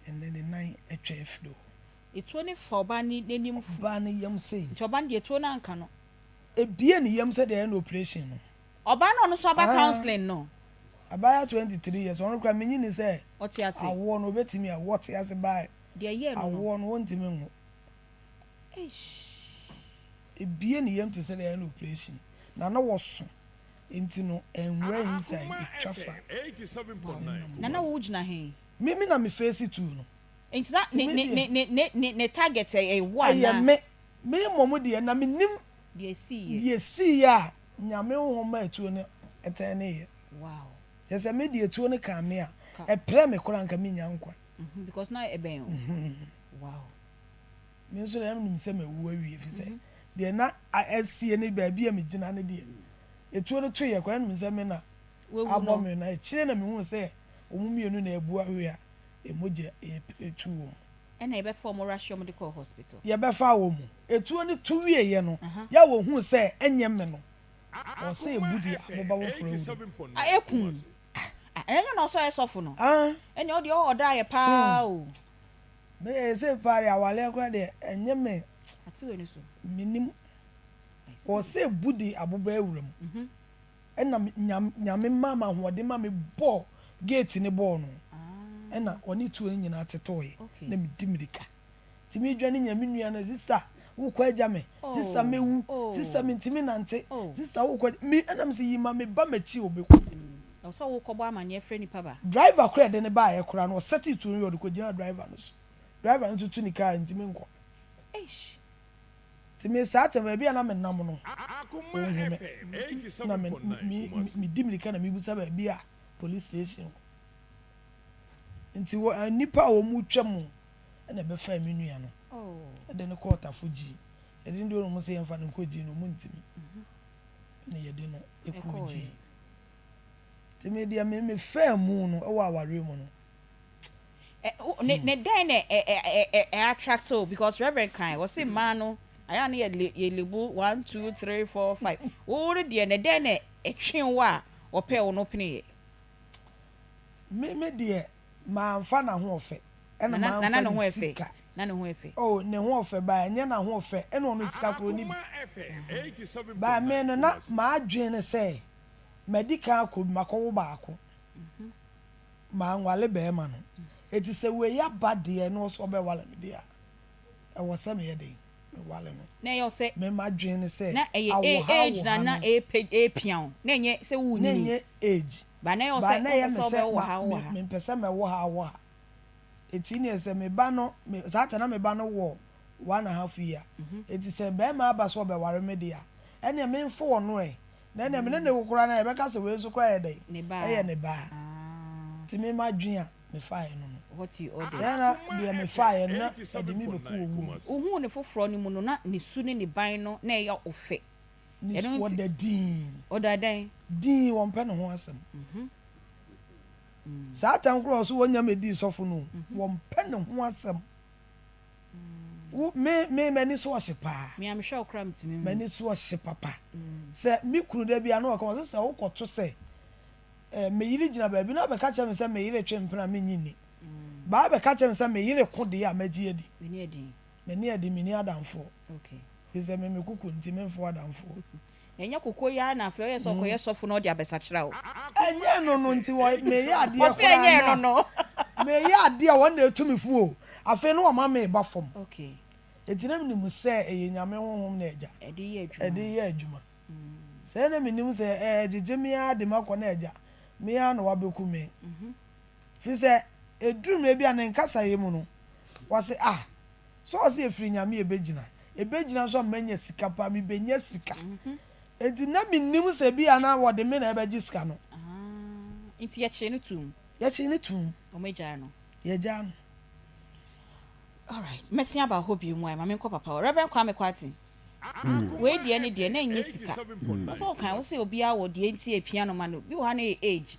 Ɛnnɛ ne nan atwa afiri hɔ. Etuo no fa ɔbaa no n'anim fu. Ɔbaa no yam sei. Nti ɔbaa no deɛ etuo no anka no. Ebie ne yam sɛdeɛ yɛyɛ no operation no. Ɔbaa no a ɔno nso aba counseling no. Abaayewa 23 years, ɔno koraa menye nni sɛ. Ɔte ase. Awoɔ no ɔbɛtumi awo, ɔte ase by. Deɛ ɛyɛɛ no no. Awoɔ no ɔntumi nwo. Eish. Ebie ne yam te sɛ deɛ yɛayɛ no operation na na wɔso nti no ɛnwura inside etwa fa ne nam. Na na wo gyina he? Me me na me face tuu no. Nti na Nti ne me ne deɛ. ne ne ne ne ne target ɛyɛ wo anaa? Ɛyɛ me. Me mmom deɛ na me nim Deɛ esiiɛ. deɛ esiiɛ a Nyame honhom maa tuo no tɛneeɛ. Wow. Kyerɛ sɛ me deɛ tuo no kaa me a, Ka. ɛprɛ me koraa nka mennya nkwa. Mhm because na ɛbɛn wo. Wow. Me nso deɛ na menim sɛ mawu awie ɛfiri sɛ deɛ na asie ne baabi a megyina no deɛ, etuo no toeɛ koraa na menim sɛ me na abɔ me na akyire na mehuu sɛ wɔn mmienu na abu ahwe a mogya retu wɔn. Ɛna yɛbɛfa wɔn rush wɔn de kɔɔ hospital. Yɛbɛfaa wɔn. Etuo no to wieeɛ no, yɛ a wɔhuu sɛ ɛnyɛ me no, wɔsɛ ebu de aboba foforɔ awura. Ah, eku. Ah, ɛnyɛ na ɔsɔ yɛ sɔfo no. Ah. Ɛnna ɔdeɛ ɔwɔ ɔdɔ ayɛ paa o. Me deɛ ɛsɛ paa deɛ awaleɛ koraa deɛ ɛnyɛ me. Ate w'ani so. Menim. Wɔsɛ ebu de aboba awura mu. Ɛna Nyame maa me ahoɔden ma me bɔɔ gate no bɔɔ no ɛna ɔne tuo no nyinaa tetɔɔeɛ na me di mirika nti me dwane nyina me nua no sister wo kɔ agya me sister me wu sister me ntimi nante sister wo kɔ me ɛna me sɛ yi ma me ba m'akyi ɔbɛku me. Ɛwɔ sɛ wo kɔ bɔ amaneɛ frɛ nipa ba. Driver koraa ɛde no baeɛ koraa no ɔsɛtee tuo no wie ɔde kɔ gyinaa driver no so driver no nso tu ne car ntimi nkɔ. Eish. Nti me saa tɛm baabi a na me nam no ɔnhu me na me me me di mirika na me bisa baabi a police station wɔ nti wɔ nnipa a wɔn twa mu ɛna ɛbɛfaa me nua no ɛde no kɔɔ tafo gyi yɛde no deɛ wɔn sɛ yɛnfa no nkɔ gyi no wɔn ntumi na yɛde no ɛkɔɔ gyi nti me deɛ me me faa mu no ɛwɔ awareɛ mu no. Ne ne dɛn na ɛ ɛ ɛ ɛ attract o because reverend kan wɔsi mmaa no ayɛ a ne yɛ yɛ lebu one two three four five wo no deɛ ne dɛn na ɛtwe wo a ɔpɛ wo no pene yɛ. Me me deɛ manfa n'ahoɔfɛ ɛna manfa ne sika. Na ne ho ɛfɛ. Oh ne ho ɔfɛ but ɛnyɛ n'ahoɔfɛ ɛna ɔno sika koro ni bi but me no na m'adwene ne sɛ madi kan akɔ bi makɔwo baako. Manwale barima no. Enti sɛ wei aba deɛ na ɔsɛ ɔbɛwale me deɛ a, ɛwɔ sɛ meyɛ dɛn? Mewale no. Na ɛyɛ wo sɛ. Me m'adwene ne sɛ, Na ɛyɛ awo ha age awo na ha na no. ɛrepia wo. Na ɛnyɛ sɛ Na worenyini. ɛnyɛ age. But na ɛyɛ wo But sɛ na ɛyɛ wopɛ me sɛ sɛ wobɛwo wɔ ma ha me wɔ ha. mempɛ sɛ mɛwo ha awo ha. Enti neɛ sɛ me ba no, me saa ta na me ba no wɔ one and half year. Enti sɛ barima aba sɛ ɔbɛware me deɛ a, ɛneɛ memfo ɔno ɛ. Na ɛnna me ne no koraa no a, yɛbɛka sɛ wei nso koraa yɛ dɛn? Ɛyɛ ne ba. Nti me m'adwene a mefaeɛ no no, sɛɛ na deɛ mefaeɛ no na ɛde me bɛkɔ owuo mu. Wohuu no foforɔ no mu no, na ne su ne ne ban no na ɛyɛ wo fɛ. Ne su, ɔda dinn. Ɔda dɛn? Dinn, wɔmpɛ ne ho asɛm. Saa tam koraa a ɔse wɔnnya mmɛdii sɔfo no o, wɔmpɛ ne ho asɛm. Wo, me, me, m'ani so ɔhye paa. Me a mehwɛ wo koraa metumi hu. M'ani so ɔhye papa. Sɛ me kunu da bi a na ɔka, ɔse sɛ wokɔto sɛ eh, me yere gyina baabi na abɛka kyerɛ me sɛ me yere twe mpena a, mennye nni. Baa bɛka kyerɛ me sɛ me yere ko deɛ a, mɛgye adi. W'ani yɛ den. M'ani yɛ den, menni adamfoɔ. Okay. Firi sɛ me, me koko nti, memfo adamfoɔ. Na ɛnyɛ koko yi ara na afei ɔyɛ sɛ ɔkɔyɛ sɔfo na ɔde abɛsakyera wo. Ɛnyɛ ɛno no nti wɔ meyɛ adeɛ Ɔse koraa ɛnyɛ na ɛno no. meyɛ adeɛ a wɔn na ɛtu me fo o. Afei na wɔma me ba fam. Okay. Enti na menim sɛ ɛyɛ Nyame honhom na agya Ɛde yɛ adwuma. ɛde yɛ adwuma. Sɛɛ na menim sɛ ɛɛgyegye me ara de makɔ na agya me ara na wabɛku me. Firi sɛ ɛduru mmerɛ bi a ne nkasaeɛ mu no wɔse ah Sɛ ɔse ɛfiri Nyame ɛbɛgyina, ɛbɛgyina nso ama manya sika paa, mebɛnya sika. Enti na mennim sɛ ebia na wɔde me na ɛbɛgye sika no. Ah, nti yɛkyee no toom? Yɛkyee no toom. Wɔn agyaa no? Yɛgyaa no. Alright, mɛsen aba hɔ bio mu ayɛ, ma menkɔ papa hɔ. Reverend Kwame Kwarteng, wei deɛ ne deɛ na ɛnyɛ sika. Wo sɛ wokan, wo sɛ obiara wɔ deɛ nti a ɛpia no ma no, bi wɔ ha na ɛyɛ age.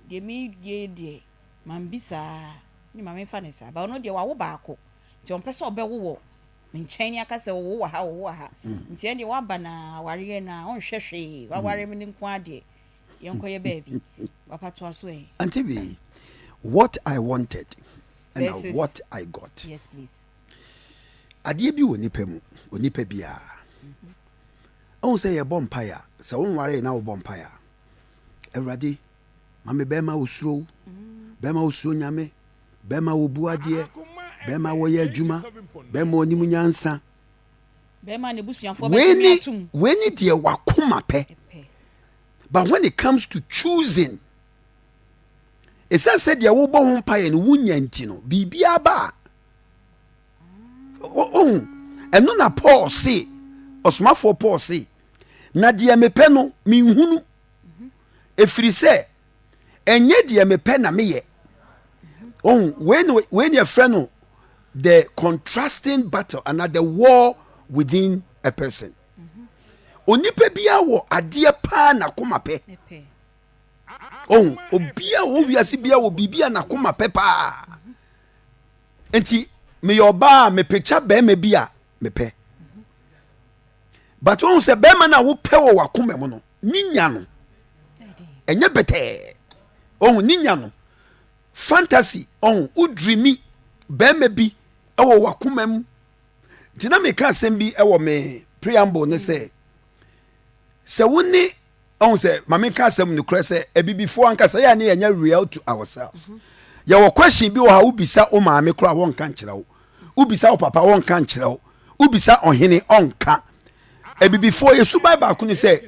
Deɛ me deɛ deɛ, mambisaa, ne ma memfa no saa. But ɔno deɛ wawo baako. Nti ɔmpɛ sɛ ɔbɛwo wɔ me nkyɛn ne aka sɛ ɔwo wɔ ha ɔwo wɔ ha. Nti ɛndeɛ waba na awareɛ no a ɔnhwɛ hwee waware me no nko ara deɛ yɛnkɔyɛ baabi. Papa toa so ɛ. Auntie Bee, what I wanted ɛna Versus what I got. Yes please. Adeɛ bi wɔ nipa mu, onipa biara. Wohu sɛ yɛbɔ mpaeɛ a, sɛ wonwaree na wobɔ mpaeɛ a, Awurade ma me bɛrima a osuro wo, bɛrima a osuro Nyame, bɛrima a obu adeɛ, bɛrima a wɔyɛ adwuma, bɛrima a onim nyansa. Bɛrima a n'abusuafoɔ Wei bɛgye me ne atom. wei ne deɛ wakoma pɛ. Pɛ. But when it comes to choosing, ɛsiane sɛ deɛ wobɔ ho mpaeɛ no wonya nti no, biribiara ba a, wohu, ɛno na Paul se, ɔsomafoɔ Paul se, na deɛ mepɛ no menhunu, ɛfiri sɛ ɛnyɛ deɛ mepɛ na meyɛ. Wohu, wei ne wei ne ɛfrɛ no the contrasting battle and the war within a person. Onipa biara wɔ adeɛ paa n'akoma pɛ. Ohu, obiara wɔ wiase biara wɔ biribi a n'akoma pɛ paa. Nti. meyɛ ɔbaa a me picture bɛrima bi a mepɛ. But wohu sɛ bɛrima no a wopɛ wɔ w'akoma mu no, ne nya no ɛnyɛ bɛtɛɛ. Ohu ne nya no fantasy ɔho wodrimi bɛrima bi wɔ w'akoma mu. Nti na meka asɛm bi wɔ me preamble ne sɛ sɛ wo ne ɔhu sɛ ma menka asɛm nokorɛ sɛ abibifoɔ ankasa yɛ a ne yɛnyɛ real to ourselves. Yɛwɔ question bi wɔ ha wobisa wo maame koraa wɔnka nkyerɛ wo, wobisa wo papa wɔnka nkyerɛ wo, wobisa ɔhene ɔnka. Abibifoɔ yɛ suban baako ne sɛ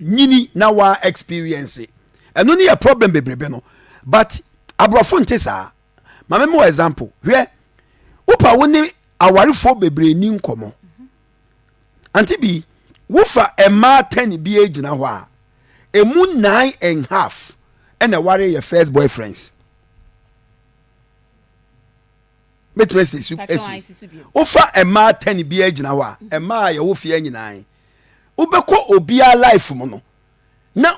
nyini na waa experience ɛno ne yɛ problem bebrebe no, but aborɔfo nte saa. Ma me mo example, hwɛ wopa wo ne awarefoɔ bebree ni nkɔmmɔ. Ante bi wofa mmaa 10 bi gyina hɔ a, emu 9.5 ɛna ɛware yɛ first boyfriends. Mɛtumi asi su esi wofa mmaa 10 bi gyina hɔ a, mmaa a yɛwɔ fie nyinaa wobɛkɔ obiara life mu no na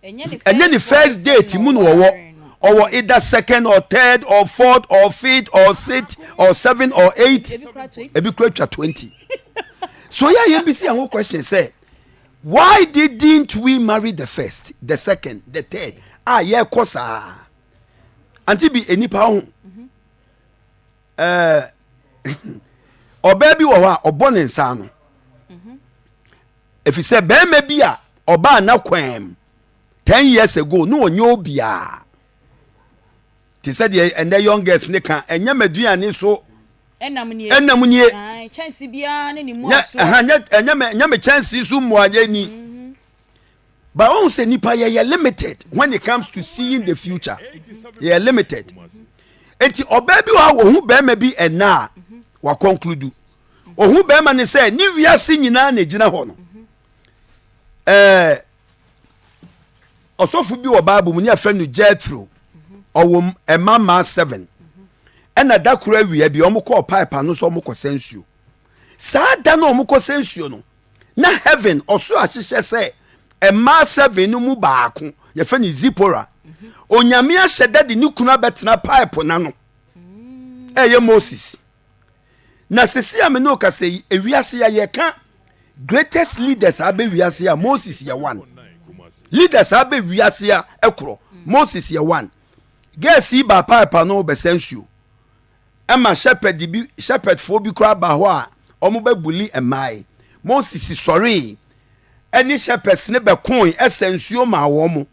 ɛnyɛ ne first date mu na ɔwɔ ɔwɔ either second or third or fourth or fifth or sixth or seven or eight, ebi kura twa 20. So yɛ yɛn bi si yɛn ho question sɛ, why didn't we marry the first, the second, the third a yɛkɔ saa? Ante bi enipa ho ɔbaa bi wɔ hɔ a ɔbɔ ne nsa ano efisɛ bɛrima bi a ɔbaa n'akwan mu 10 years ago ne ɔnyɛ obiara te sɛ deɛ ɛnɛ young girls ne ka ɛnyɛ m'aduane so ɛnam nie. Ɛnam nie. Ae, kyɛnse biara ne ne mu nyɛ asoɔ. Ɛha nyɛ ɛnyɛ me ɛnyɛ me kyɛnse so mmuayɛ ni. But ohun sɛ nipa yɛyɛ limited when it comes to seeing the future, yɛyɛ limited. Eti ɔbaa bi wɔ ha, ohun bɛrima bi ɛna a wa conclude ohun bɛrima ne sɛ ne wiase nyinaa na egyina hɔ no. Ɔsɔfo bi wɔ Bible mu ne yɛfrɛ no Jethro. Ɔwɔ mma mmaa seven, ɛna da koro awia bi wɔn kɔɔ pipe ano sɛ wɔn kɔ sɛ nsuo. Saa da no a wɔn kɔ sɛ nsuo no na heaven ɔsoro ahyehyɛ sɛ mmaa seven no mu baako yɛfrɛ no Zipora, Onyame ahyɛ da de ne kunu abɛtena pipe n'ano, ɛyɛ Moses. Na sisi a me ne okasa yi, ewiase a yɛka greatest leaders a abɛ wiase a, Moses yɛ one. Leaders a abɛ wiase a ɛkorɔ, Moses yɛ one. Girls yi ba pipe ano bɛsɛ nsuo ɛma shepherd bi, shepherdfoɔ bi koraa ba hɔ a wɔn bɛ bully mmaa yi. Moses sɔree ɛne shepherds ne bɛkoe ɛsɛ nsuo maa wɔn mo.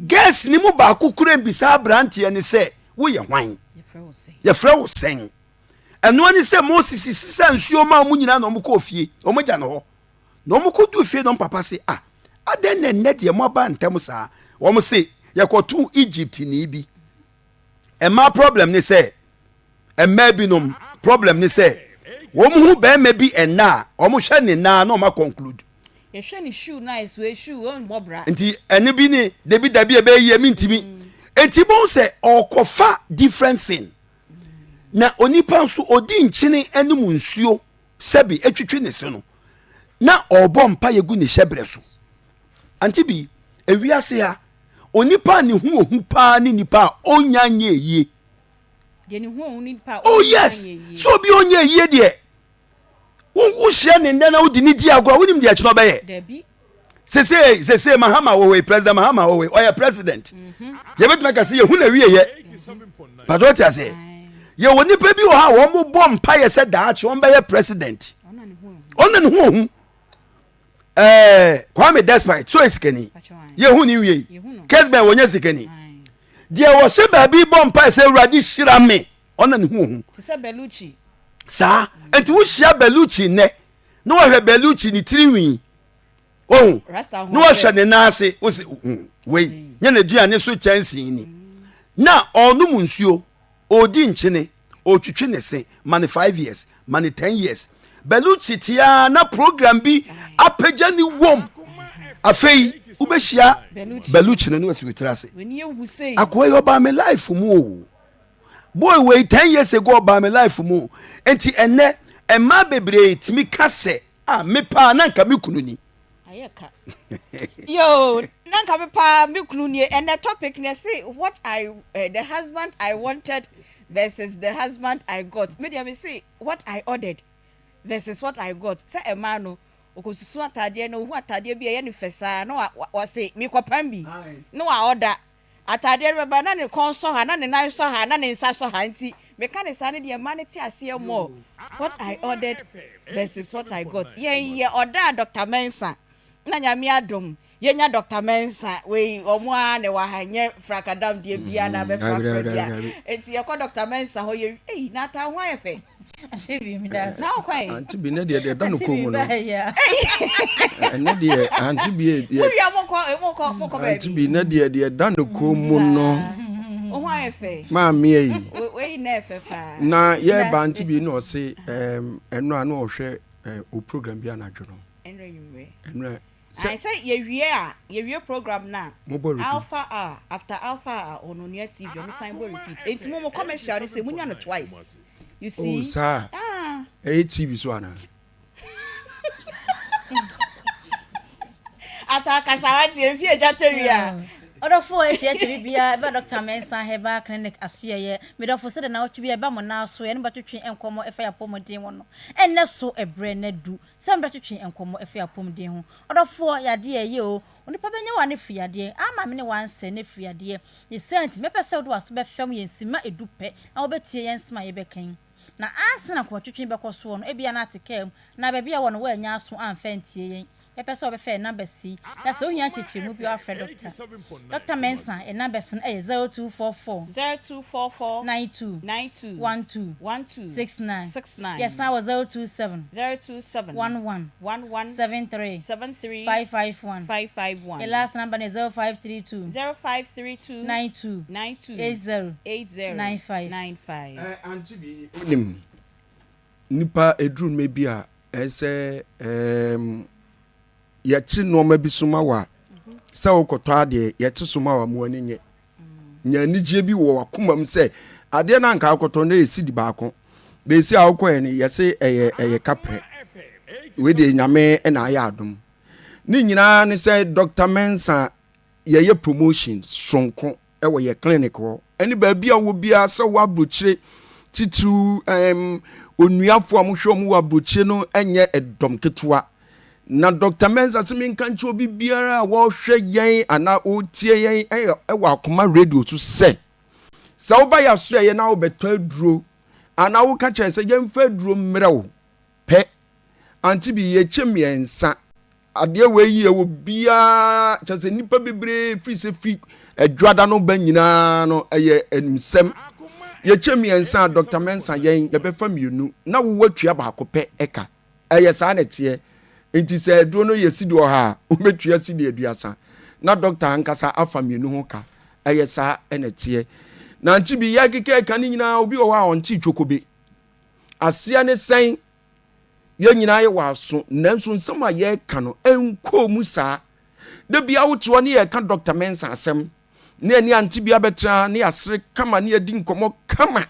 Girls ne mu baako kura mbisa aberanteɛ ne sɛ, "Woyɛ hwan? Yɛfrɛ wo sɛn?" Ɛnoa ne sɛ Moses sisa nsuo maa wɔn nyinaa na wɔn kɔɔ fie. Wɔn gya no hɔ na wɔn kɔduu fie na wɔn papa se, "Ah, adɛn na nnɛ deɛ mo aba ntɛm saa?" Wɔn se, "Yɛkɔtoo Egypt ni bi." Mmaa problem ne sɛ, mmaa binom problem ne sɛ wɔn ho bɛrima bi ɛnna a wɔn hwɛ ne nan na wɔn aconclude. Yɛhwɛ ne shoe nice, wei shoe ɔmmɔ bra. Nti ɛno bi ne dabi dabi ɛbɛyɛ yie mi ntimi. Nti bɔn sɛ ɔkɔfa different thing na onipa nso odi nkyene anim nsuo sɛbi etwitwi ne se no na ɔrebɔ mpa yɛ gu ne hyɛbrɛ so. Ante bi ewiase ha, onipa a ne ho ohu paa ne nipa a ɔnya nyɛ yie. Deɛ ne ho ohu nipa a oh ɔnya yes nyɛ yie. So obi ɔnyɛ yie deɛ, wohyia ne nnɛ na wodi ne di agorɔ a, wonim deɛ ɛkyerɛ ɔbɛyɛ. Dabi. Sese sese Mahama wɔ hɔ yi, President Mahama wɔ hɔ yi, ɔyɛ president, yɛbɛtumi aka sɛ yɛhu na wie yɛ pàtó ɔte aseɛ. Yɛwɔ nipa bi wɔ hɔ a wɔn bɔ mpaeɛ sɛ daakye wɔn bɛyɛ president. Ɔna ne ho ohu. Ɔna ne ho ohu. Kwame Despite so yɛ sikani, yɛhu ne wie yi. Kesben wɔnyɛ sikani deɛ, wɔhyɛ baabi bɔ mpaeɛ sɛ, "Awurade hyira me." Ɔna ne ho ohu. Te sɛ Bellucci. Saa nti wohyia Bellucci nnɛ na wɔhwɛ Bellucci ne tirinwi ohun Rasta ho na wɔhwɛ ne nan ase wosi wei nyɛ n'aduane so kyɛnsee ni na ɔnom nsuo, ɔredi nkyene, ɔretwitwi ne se. Ma ne 5 years, ma ne 10 years, Bellucci tia na program bi apagya ne wom. Afei wobɛhyia Bellucci no ne wasi wo tiri ase. W'ani ewu sei. Akoa yi ɔbaa me life mu o. Boy wei 10 years ago ɔbaa me life mu o. Nti ɛnɛ mmaa bebree tumi ka sɛ, "Ah, me paa na nka me kunu ni." Ayɛ ka yo, na nka me paa me kunu nie. Ɛnɛ topic na ɛse what I the husband I wanted. versus the husband I got. Me deɛ me se what I ordered versus what I got. Sɛ ɛmaa no ɔkɔsusu ataadeɛ na ɔhu ataadeɛ bi a ɛyɛ no fɛ saa na ɔse mekɔpam bi na wa order. Ataadeɛ no bɛba na ne kɔn sɔ ha na ne nan sɔ ha na ne nsa sɔ ha nti meka ne saa no deɛ mmaa no te aseɛ more. What I ordered versus what I got. Yɛn yɛ ɔdaa Doctor Mensah na Nyame adom Yɛnya Doctor Mensah wei ɔmo ara na ɛwɔ ha nyɛ frakadam deɛ biara na abɛfrafra bia nti yɛkɔ Doctor Mensah hɔ yɛ ei na ataa ho ayɛ fɛ Auntie bi mi da na wokɔ ɛ Auntie bi ne deɛ deɛ ɛda no kɔn mu no Auntie ɛnɛ deɛ auntie bi yɛ mowia mokɔ mokɔ mokɔ baabi auntie bi ne deɛ deɛ ɛda no kɔn mu no wo ho ayɛ fɛ maame yi wei na ɛfɛ paa na yɛreba auntie bi na ɔse ɛno a na ɔhwɛ o program bi anadwo no ɛnrɛ nwummerɛ ɛnrɛ Sɛ. Ae sɛ yɛwie a yɛwie program no a Mobɔ repeat. Alpha hour after Alpha hour on Onua TV ɔmo san bɔ repeat enti mo mo commercial no sɛ monya no twice you Oh see saa ah. Ɛyɛ TV so anaa? Ata kasa wate mfie agya tɔ wie a. Ɔdɔfo a ɛkyɛ kyɛ biribiara ɛba Dɔkta Mensah Herbal Clinic asoɛeɛ. Me dɔfo sɛdeɛ naawɔtwe biara ɛba mo nan so yɛne mo bɛtwetwe nkɔmmɔ ɛfa yɛn apɔmuden ho no, ɛnnɛ so ɛberɛ no adu Sɛ mobɛtwetwe nkɔmmɔ afi apɔmuden ho. Ɔdɔfoɔ, yadeɛ ɛyɛ o. Onipa bɛnya wo a ne firi yadeɛ. Ama me ne wo ansɛ ne firi yadeɛ. Ne saa nti, mɛpɛ sɛ wode w'aso bɛfɛm yɛn simma edu pɛ na wobɛtie yɛn nsɛm a yɛbɛka yi. Na ansa na nkɔmmɔtwetwe bɛkɔ soɔ no, ebia na ate kaa mu, anaa baabi a wowɔ no woannya aso amfa antie yɛn. Yɛpɛ sɛ wɔbɛfa yɛn numbers yi, na sɛ wohia nkyerɛkyerɛmu bi a woafrɛ Dɔkta. Dɔkta Mensah, yɛn numbers no yɛ 0244. 0244. 92. 92. 12. 12. 69. 69. Yɛsan wɔ 027. 027. 11. 11. 73. 73. 551. 551. Yɛn last number no yɛ 0532. 0532. 92. 92. 80. 80. 95. 95. Eh, auntie bi, wonim, Nnipa ɛduru mmerɛ bi a, ɛyɛ sɛ ɛɛm yɛte nneɛma bi so ma wo a, sɛ wokɔtɔ adeɛ yɛte so ma wo a, ma w'ani nye. Nya anigyeɛ bi wɔ w'akoma mu sɛ adeɛ no anka wokɔtɔ no ɛyɛ sidi baako. Bɛsi a wokɔɛ no yɛse ɛyɛ ɛyɛ kaprɛ. Wei deɛ Nyame na ayɛ adom. Ne nyinaa ne sɛ Dr. Mensah yɛyɛ promotion sonko wɔ yɛ clinic hɔ ɛne baabi a wɔ biara sɛ wɔ aburokyire titiriw ɛɛm onuafoɔ a mohwɛ wɔn wɔ aburokyire no nyɛ ɛdɔm ketewa na Dr. Mensah sɛ menka nkyerɛ obi biara a wɔrehwɛ yɛn anaa ɔretie yɛn ɛyɛ ɛwɔ akoma radio so sɛ sɛ woba yɛ asoɛyɛ na wobɛtɔ aduro anaa woka kyerɛ sɛ yɛmfa aduro mmerɛ wo pɛ ante bi yɛkyɛ mmiɛnsa Adeɛ wei yi ɛwɔ biara kyɛ sɛ nnipa bebree firi sɛ firi adwada no ba nyinaa no ɛyɛ animsɛm. Yɛkyɛ mmiɛnsa a Dr. Mensah yɛn yɛbɛfa mmienu na wo watua baako pɛ ɛka. Ɛyɛ saa na ɛteɛ. Nti sɛ aduro no yɛ sidi ɔha a wobɛtua sidi 30 na dɔkta ankasa afa mmienu ho ka. Ɛyɛ saa na ɛteɛ. Na nti bi yɛkeka ɛka ne nyinaa obi wɔ hɔ a ɔnte twokobe. Aseɛ ne sɛn? Yɛn nyinaa yɛwɔ aso, nanso nsɛm a yɛreka no, ɛnkɔɔ mu saa. Da biara wote hɔ ne yɛreka Dɔkta Mensah asɛm, ne yɛne Ante bi abɛtena ha, ne yɛasere kama, ne yɛadi nkɔmmɔ kama,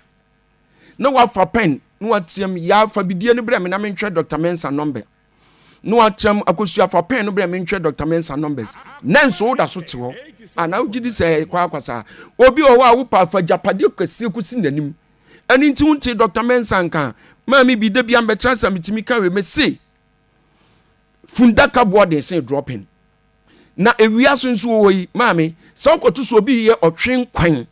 na wafa pɛn na wateam, Yaa, fa bidie no brɛ me na mentwerɛ Dɔkta Mensah nɔmbɛ. Na wateam, Akosua, fa pɛn no brɛ me ntwerɛ Dɔkta Mensah nɔmbɛs. Nanso woda so te hɔ. Anaa wogye di sɛ ɛkɔ akwa saa? Obi wɔ hɔ a wopɛ a, fa agyapadeɛ kɛseɛ kɔsi n'anim. Ɛno nti wontee Dɔkta Mensah nka a, maame bi, da biara mebɛtra ase a metumi ka wei, mese fundaka boɔ den sen dropping. Na ewiase nso wɔ hɔ yi, maame, sɛ wokɔto so obi yɛ ɔtwe nkwan,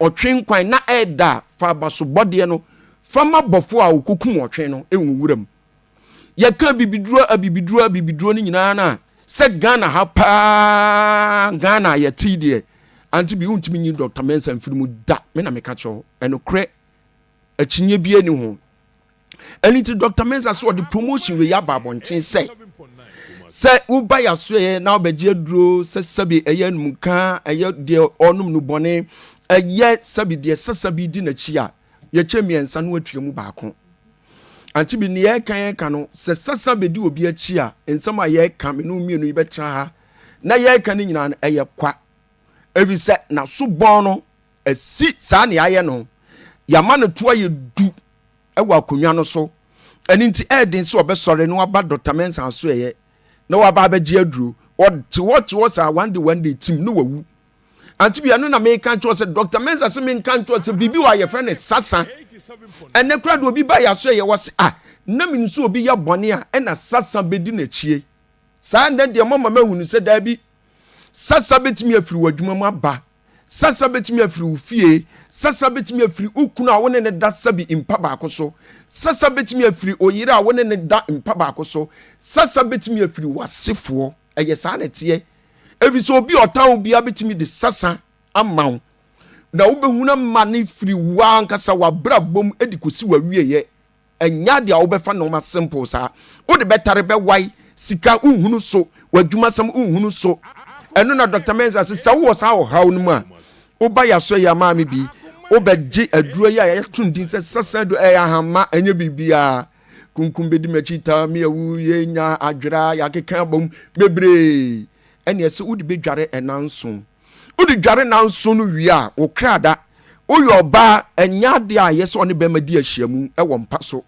ɔtwe nkwan na ɛɛda a, fa abasobɔdeɛ no fa ma bɔfoɔ a ɔkɔkum ɔtwe no wɔ nwura mu. Yɛka abibiduro, abibiduro, abibiduro no nyinaa no a, sɛ Ghana ha paa, Ghana a yɛte yi deɛ, ante bi wontumi nyi Dr. Mensah mfiri mu da, me na meka kyerɛ wo, ɛnokorɛ, akyinnye biara ni ho. Ɛno nti Dr. Mensah sɛ ɔde promotion wei aba abɔnten sɛ, sɛ woba yɛasoɛeɛ na wobɛgye aduro sɛ sɛbi ɛyɛ anumka, ɛyɛ deɛ ɔnom no bɔne, ɛyɛ sɛbi deɛ sasa bi di n'akyi a, yɛkyɛ mmiɛnsa na watua mu baako. Ante bi nea yɛreka yɛreka no, sɛ sasa bɛdi obi akyi a, nsɛm a yɛreka, me ne wo mmienu yi bɛtena ha na yɛreka no nyinaa no, ɛyɛ kwa. Ɛfiri sɛ n'aso bɔn no asi saa nea ayɛ no. Yɛama no to ayɛ du wɔ akonnwa no so. Ɛno nti ɛyɛ den sɛ ɔbɛsɔre na waba Dɔkta Mensah asoɛeɛ na waba abɛgye aduro. Ɔte hɔ te hɔ saa, one day one day tim na wawu. Ante bi ɛno na meka nkyerɛ sɛ Dr. Mensah sɛ menka nkyerɛ sɛ biribi wɔ a yɛfrɛ no sasa. Ɛnɛ koraa de obi ba yɛ aso yɛ wɔ se ah na menim sɛ obi yɛ bɔne a ɛna sasa bɛdi n'akyie. Saa nnɛ deɛ mama mahunu sɛ daabi sasa bɛtumi afiri w'adwuma mu aba. Sasa bɛtumi afiri wo fie. Sasa bɛtumi afiri wo kunu a wo ne no da sɛbi mpa baako so. Sasa bɛtumi afiri oyere a wo ne no da mpa baako so. Sasa bɛtumi afiri w'asefoɔ. Ɛyɛ saa na ɛteɛ. Ɛfiri sɛ obi a ɔtan wo biara bɛtumi de sasa ama wo, na wobɛhunu amane firi wo ankasa w'abrabɔ mu de kɔsi w'awieɛ. Ɛnyɛ adeɛ a wobɛfa nnoɔma simple saa. Wode bɛtare bɛwae, sika wonhunu so, w'adwumasɛm wonhunu so. Ɛno na Doctor Mensah se sɛ wowɔ saa ɔhaw no mu a, woba yɛasoɛ yɛ maame bi, wobɛgye aduro yi a yɛato no din sɛ sasa aduro, ɛyɛ ahamma, ɛnyɛ biribiara. Kunkum bɛdi m'akyi taa me awu, yɛnya adwera, yɛakeka abom bebree. Ɛne ɛsɛ wode bɛdware ɛnanson. Wode dware nnanson no wie a, wo kra da. Woyɛ ɔbaa, ɛnyɛ adeɛ a ɛyɛ sɛ ɔne barima di ahyiamu wɔ mpa so.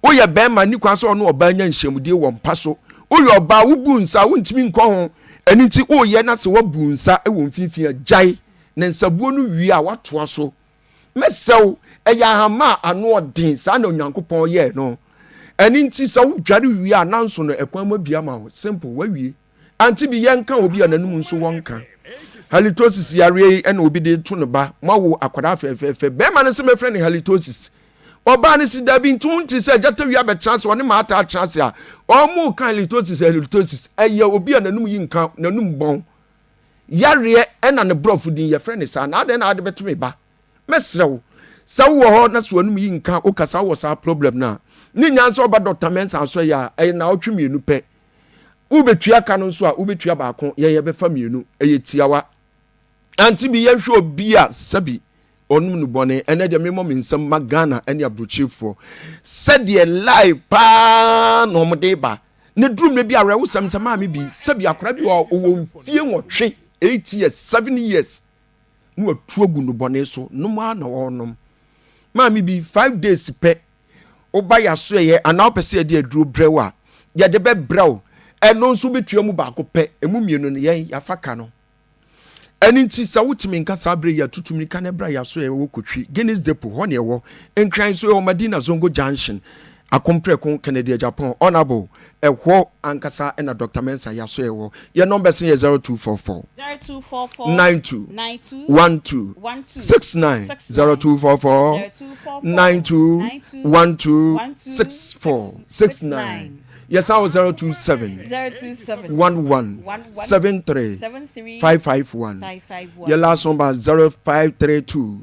Woyɛ barima, nni kwan sɛ ɔne ɔbaa nya nhyiamudie wɔ mpa so. Woyɛ ɔbaa, wobu nsa a, wontumi nkɔ ho. Ɛno nti, woreyɛ na sɛ woabu nsa wɔ mfimfini a, gyae. Na nsabuo no wie a, woatoa so. Mɛsrɛ wo, ɛyɛ ahama a ano ɔden, saa na Onyankopɔn yɛɛ no. Ɛno nti, sɛ wodware wie a, nnanson no, ɛkwan mu abue ama wo. Simple, woawie. Ante bi yɛ nka obi a n'anum nso wɔ nka. Halitosis yareɛ yi ɛna obi de to ne ba. Moawo akwadaa fɛfɛɛfɛ. Bɛrima no se mɛfrɛ no halitosis. Ɔbaa no se dabi nti wonte sɛ gyata wia bɛtena ase ɔne maata atena ase a ɔmo ka halitosis halitosis. Ɛyɛ obi a n'anum yi nka n'anum bɔn yareɛ ɛna ne borɔfo din yɛfrɛ no saa na adɛn na ade bɛto me ba. Mɛsrɛ wo sɛ wowɔ hɔ na sɛ w'anum yi nka wo kasa wowɔ saa problem no a ne nyaa sɛ ɔba Doctor Mensah asɔre a ɛyɛ naawɔtwe mmienu pɛ. Wobɛtua ka no nso a, wobɛtua baako, yɛn yɛbɛfa mmienu. Ɛyɛ tiawa. Ante bi yɛnhwɛ obi a sɛbi ɔnom nnubɔne. Ɛnɛ deɛ memmɔ me nsam ma Ghana ne aburokyirefoɔ. Sɛdeɛ lie paa na wɔde ba. Na ɛduru mmerɛ bi awerɛhosɛm sɛ maame bi, sɛbi akwadaa bi wɔ hɔ a ɔwɔ mfie nwɔtwe, eight years, seven years, na watu agu nnubɔne so, nom ara na ɔrenom. Maame bi, 5 days pɛ, Woba yɛn asoɛeɛ anaa wopɛ sɛ yɛde aduro brɛ wo a, yɛde bɛbrɛ wo. Ɛno nso wobɛtua mu baako pɛ, ɛmu mmienu no yɛn yɛafa ka no. Ɛno nti sɛ wotumi nka saa berɛ yi a, tutu mmirika na bra yɛn asoɛeɛ wɔ Kotwi, Guinness Depot, hɔ na yɛwɔ. Nkran nso yɛwɔ Madina Zongo Junction, Akompreko, Kennedy Agyapong, Honourable, ɛhɔ ankasa na Doctor Mensah yɛn asoɛeɛ wɔ. Yɛn numbers no yɛ 0244. 92 12 69 0244 92 12 64 69 yɛsan wɔ 027 11 73 551 yɛ last number 0532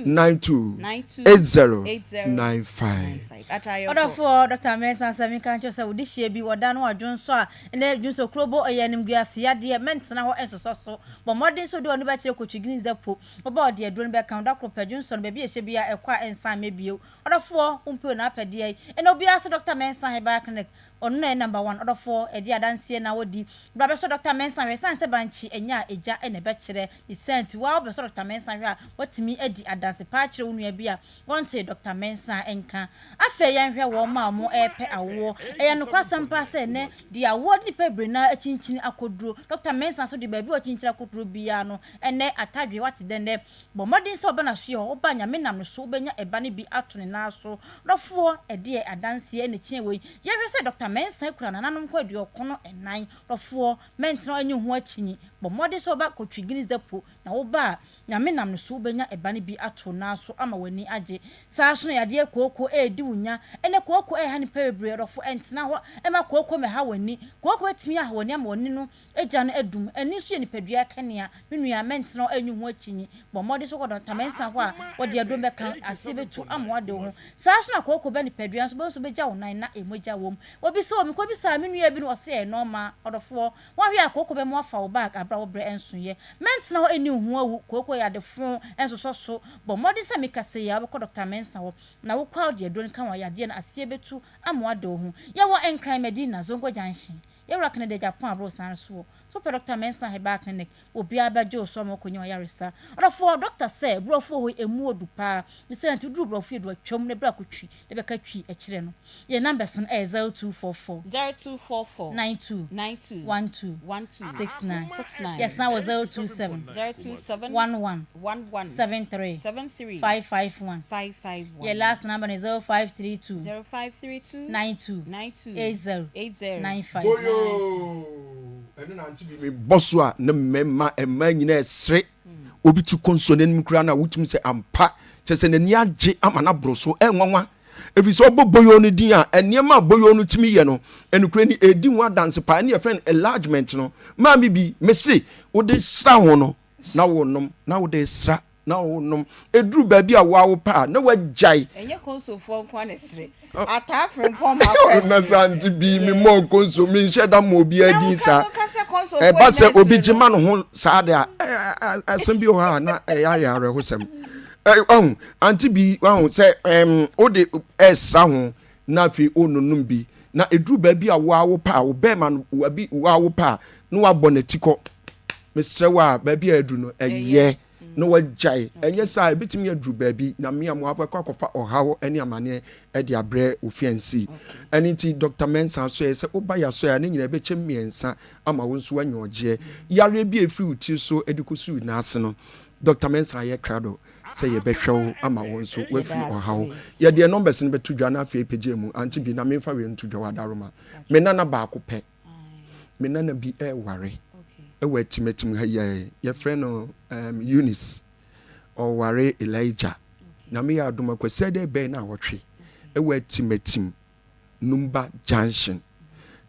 92 80 95. Ɔdɔfoɔ Dɔkta Mensah sɛ menka nkyerɛ sɛ wo dehyeɛ bi wɔ da no adwo nso a Ɛnnɛ, dwonsɔkurobo yɛ animguase yadeɛ. Mɛntena hɔ nsosɔ so. Bɔ mmɔden sɛ wode w'ani bɛkyerɛ Kotwi Greens Depot. Woba a wɔde aduro no bɛka ho. Da koro pɛ, dwonsɔ no, baabi a ɛhyɛ biara, ɛkɔ a ɛnsan mmɛ bio. Ɔdɔfoɔ, wompɛ o na apɛdeɛ yi. Ɛnnɛ, obiara se Dɔkta Mensah Herbal Clinic, ɔno na ɛyɛ number one. Ɔdɔfoɔ, ɛdeɛ adanseɛ na wodi. Bra bɛsɔ Dɔkta Mensah hwɛ. Ɛsiane sɛ bankye ɛnyɛ a egya na ɛbɛkyerɛ ne saa nti, wo ara wobɛsɔ Dɔkta Mensah hwɛ a, woatumi adi adanse pa akyerɛ wo nua bi a Wɔntee Dɔkta Mensah nka. Afei yɛnhwɛ wɔn a wɔrepɛ awoɔ. Ɛyɛ nokwasɛm paa sɛ ɛnnɛ deɛ awoɔ de nnipa bebree no ara akyinkyini akɔduro. Dɔkta Mensah nso deɛ baabi a ɔkyinkyini akɔduro biara no, ɛnnɛ atadwe, woate dɛ nnɛ? Bɔ mmɔden sɛ wobɛ n'asoɛ hɔ, woba a Nyame nam no so wobɛnya ɛba no bi ato ne nan so. Dɔfoɔ, ɛdeɛ adanseɛ na ɛkyɛn wei? Yɛnhwɛ sɛ Dɔkta Mensah kura nananom nkɔ aduɔkono nnan. Dɔfoɔ, mɛntena hɔ nyi wo ho akyinyi. Bɔ mmɔden sɛ woba Kotwi Guinness Depot na woba a, Nyame nam no so wobɛnya ɛba no bi ato nan so ama w'ani agye. Saa ara nso na yadeɛ kooko redi wo nya. Ɛnnɛ kooko reha nnipa bebree, ɔdɔfo ɛntena hɔ mma kooko mmɛha w'ani. Kooko bɛtumi aha w'ani ama w'ani no gya no adum. Ani nso yɛ nipadua kanea. Me nua, mɛntena hɔ nyi ho akyinnye. Bɔ mmɔden sɛ wokɔ Dɔkta Mensah hɔ a, wɔde aduro bɛka aseɛ bɛtu ama woade wo ho. Saa ara nso na kooko ba nipadua nso, wobɛhu sɛ wobɛgya wo nan na mogya wɔ mu. Obi sɛ o, mekɔbisaa me nua bi na ɔse ɛyɛ normal. Ɔdɔfoɔ, Woahwɛ a kooko bɛma woafa wo bag aberɛ a wo berɛ nsoeɛ. Mɛntena hɔ nni wo ho awu, kooko yɛ ade foo, ɛnsosɔ so. Bɔ mmɔden sɛ meka sei a wobɛkɔ Dɔkta Mensah hɔ na wokɔ a wode aduro no ka ho a yadeɛ no aseɛ bɛtu ama woade wo ho. Yɛwɔ Nkran Madina, Zongo Junction, Yɛwura Kennedy Agyapong Abrossan so wɔ. So wopɛ Dɔkta Mensah Herbal Clinic? Obiara bɛgye wo so ama woakɔnya w'ayaresa. Ɔdɔfoɔ, dɔkta sɛ, Borɔfo wɔ hɔ yi, ɛmu ɔdu paa. Ne saa nti, woduru Borɔfo yi du a, twam na bra kɔtwi na bɛka Twi kyerɛ no. Yɛn numbers no yɛ 0244. 0244. 92. 92. 12. 12. 69. 69. Yɛsan wɔ 027. 027. 11. 11. 73. 73. 551. 551. Yɛn last number no yɛ 0532. 0532. 92. 92. 80. 80. 95. Boyoo! Ɛno na ante bi mebɔ so a na mmarima mmaa nyinaa ɛsere obi ti kɔ nsuo n'anim koraa na wotumi sɛ ampa kyerɛ sɛ n'ani agye ama no aboro so ɛnwanwa ɛfiri sɛ ɔbɔ boyoo no din a nneɛma a boyoo no tumi yɛ no ɛnokorɛ ni ɛdi ho adanse paa ɛne yɛfrɛ no enlargement no maame bi mese wode sra ho no na wonom na wode sra Na wonom. Ɛduru baabi a woa wopɛ a, na woagyae. Ɛnyɛ konsofoɔ nko ara na ɛsere. Ataa frempɔn ma akɔ Na ɛsere. saa nti bi me mmɔɔ konso, menhyɛ da mmɔ obiara Na din woka saa. woka sɛ konsofoɔ Ɛba nyinaa sɛ obi sere gye no. ma ne ho saa de a, ɛ- ɛ- asɛm bi wɔ hɔ a na ɛyɛ ayɛ awerɛhosɛm. Ɛ, wahu, ante bi, wahu sɛ ɛm, wode ɛresra ho na afei wononom bi. Na ɛduru baabi a woa wopɛ a, wo bɛrima no, wabi, woa wopɛ a, na wabɔ n'atikɔ. Mesrɛ wo a, baabi a aduru no, ɛyɛ. na wagyae. Ɛnyɛ saa a, ebetumi aduru baabi na mmea mo abɛkɔ akɔfa ɔhaw ne amaneɛ de abrɛ wo fiancé. Ɛno nti, Dɔkta Mensah nso ɛyɛ sɛ woba yɛn asɔre a, ne nyinaa ɛbɛkyɛ mmiɛnsa ama wo nso woanya ɔgyeɛ. Yareɛ bi a ɛfiri wo tiri so de kɔsi wo nan ase no, Dɔkta Mensah ayɛ krado sɛ yɛbɛhwɛ wo ama wo nso woafiri ɔhaw. Yɛde yɛn numbers no bɛto dwa na afei pagya mu. Auntie Bi, na memfa wei nto dwa wɔ Adaroma. Me nana baako pɛ. Me nana bi reware wɔ Atimatim ha yi ara, yɛfrɛ no um, Eunice. Ɔware Elijah. Nyame yɛ adom a, Kwasiada ɛbɛn na awɔtwe wɔ Atimatim Numba Junction.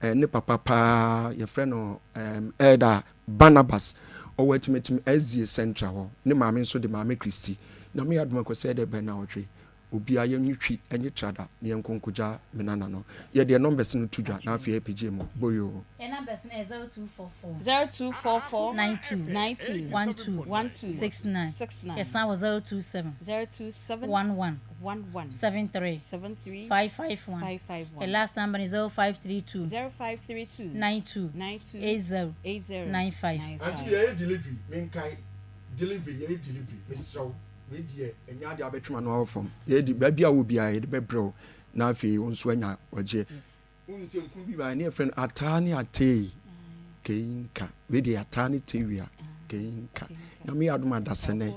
Eh, ne papa paa yɛfrɛ no um, Elder Barnabas. Ɔwɔ Atimatim SDA Central hɔ. Ne maame nso de Maame Christy. Nyame yɛ adom a, Kwasiada ɛbɛn na awɔtwe Obia yɛ nwe twi nye trada ne yɛn nko nkogya me nana no. Yɛ deɛ numbers no to dwa na afei apagye mu. Boyoo. Yɛn numbers no yɛ 0244. 0244. 92. 92. 12. 12. 69. 69. Yɛsan wɔ 027. 027. 11. 11. 73. 73. 551. 551. Yɛn last number no yɛ 0532. 0532. 92. 92. 80. 80. 95. Auntie yɛyɛ delivery menkae delivery yɛyɛ delivery mesrɛ wo. Wei deɛ ɛnyɛ adeɛ a wobɛtwe m'ano awɔ fam. Yei de, baabi a wowɔ biara, yɛde bɛbrɛ wo, na afei wo nso woanya ɔgyeɛ. Wohu sɛ nkuro bi baeɛ, ne yɛfrɛ no Ataa ne Atei Keinka. Wei deɛ Ataa ne Tewia Keinka. Nyame yɛ adom a Dasɛnɛ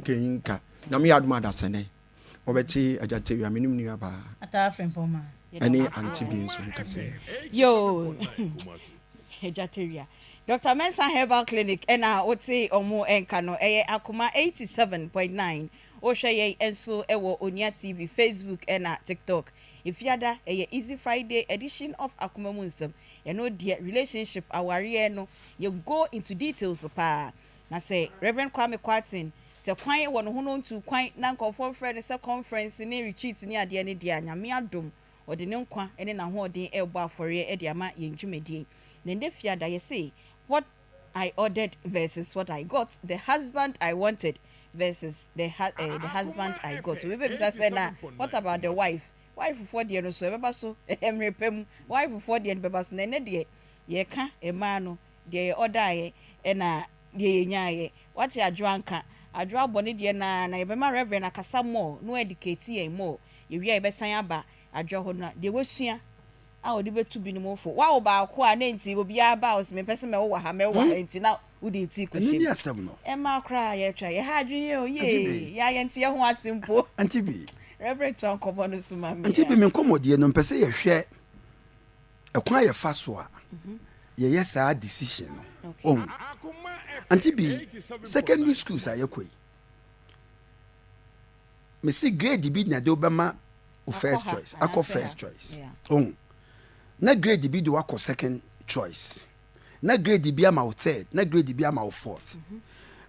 Keinka. Nyame yɛ adom a Dasɛnɛ. Wɔbɛte Agya Tewia, me ne me nuabaa. Ataa Frimpong Ɛne Auntie bi nso nka sɛ. Yoo, Agya Tewia. Doctor Mensah Herbal Clinic na wote ɔmo nka no, ɛyɛ Akoma 87.9. Wohwɛ yɛn nso wɔ Onua TV, Facebook na TikTok. Efiada, ɛyɛ Easy Friday edition of Akoma Mu Nsɛm. Ɛno deɛ relationship, awareɛ no, yɛ go into details paa. Na sɛ Rev. Kwame Kwarteng, sɛ kwan wɔ ne ho na ɔntuu kwan na nkurɔfoɔ mfrɛ no sɛ conference ne retreat ne adeɛ no deɛ a, Nyame adom, ɔde ne nkwa ne n'ahoɔden rebɔ afɔreɛ de ama yɛn dwumadie yi. Na ɛnnɛ Fiada, yɛse, What I ordered versus what I got, the husband I wanted versus the eh, the husband I got. Obi bɛbisa sɛ na what about the wife? Wife foɔ deɛ no so ɛbɛba so mmerɛ pa mu. Wife foɔ deɛ no bɛba so na ɛnnɛ deɛ yɛka mmaa no deɛ yɛ ɔdaeɛ ɛna deɛ yɛnyaeɛ. Wate Adwoa nka? Adwoa abɔ ne deɛ no ara na yɛbɛma Reverend akasa more na wa-educate yɛn more. Yɛwie a yɛbɛsan aba Adwoa hɔ na deɛ wasua a ɔde bɛtu binom fo. Woawo baako a na enti obiara ba a ɔse mempɛ sɛ mɛwo wɔ ha, mɛwo wɔ ha enti na wode wo ti Ɛno kɔhyɛ ne mu. asɛm no. Mmaa koraa yɛtwa yɛha adwene yi o, Auntie yee, Bee. yɛa yɛnte yɛn ho ase mpo. Auntie Bee. Reverend toa nkɔmmɔ no so ma me Auntie Bee, a. me nkɔmmɔdie no, mpɛ sɛ yɛhwɛ ɛkwan a yɛfa so a yɛyɛ saa decision no. Wahu? Auntie Bee, secondary schools a yɛkɔ yi, mese grade bi na de wobɛma wo first choice akɔ first choice oh na grade bi de wakɔ second choice na grade bi ama wo third na grade bi ama wo fourth mm -hmm.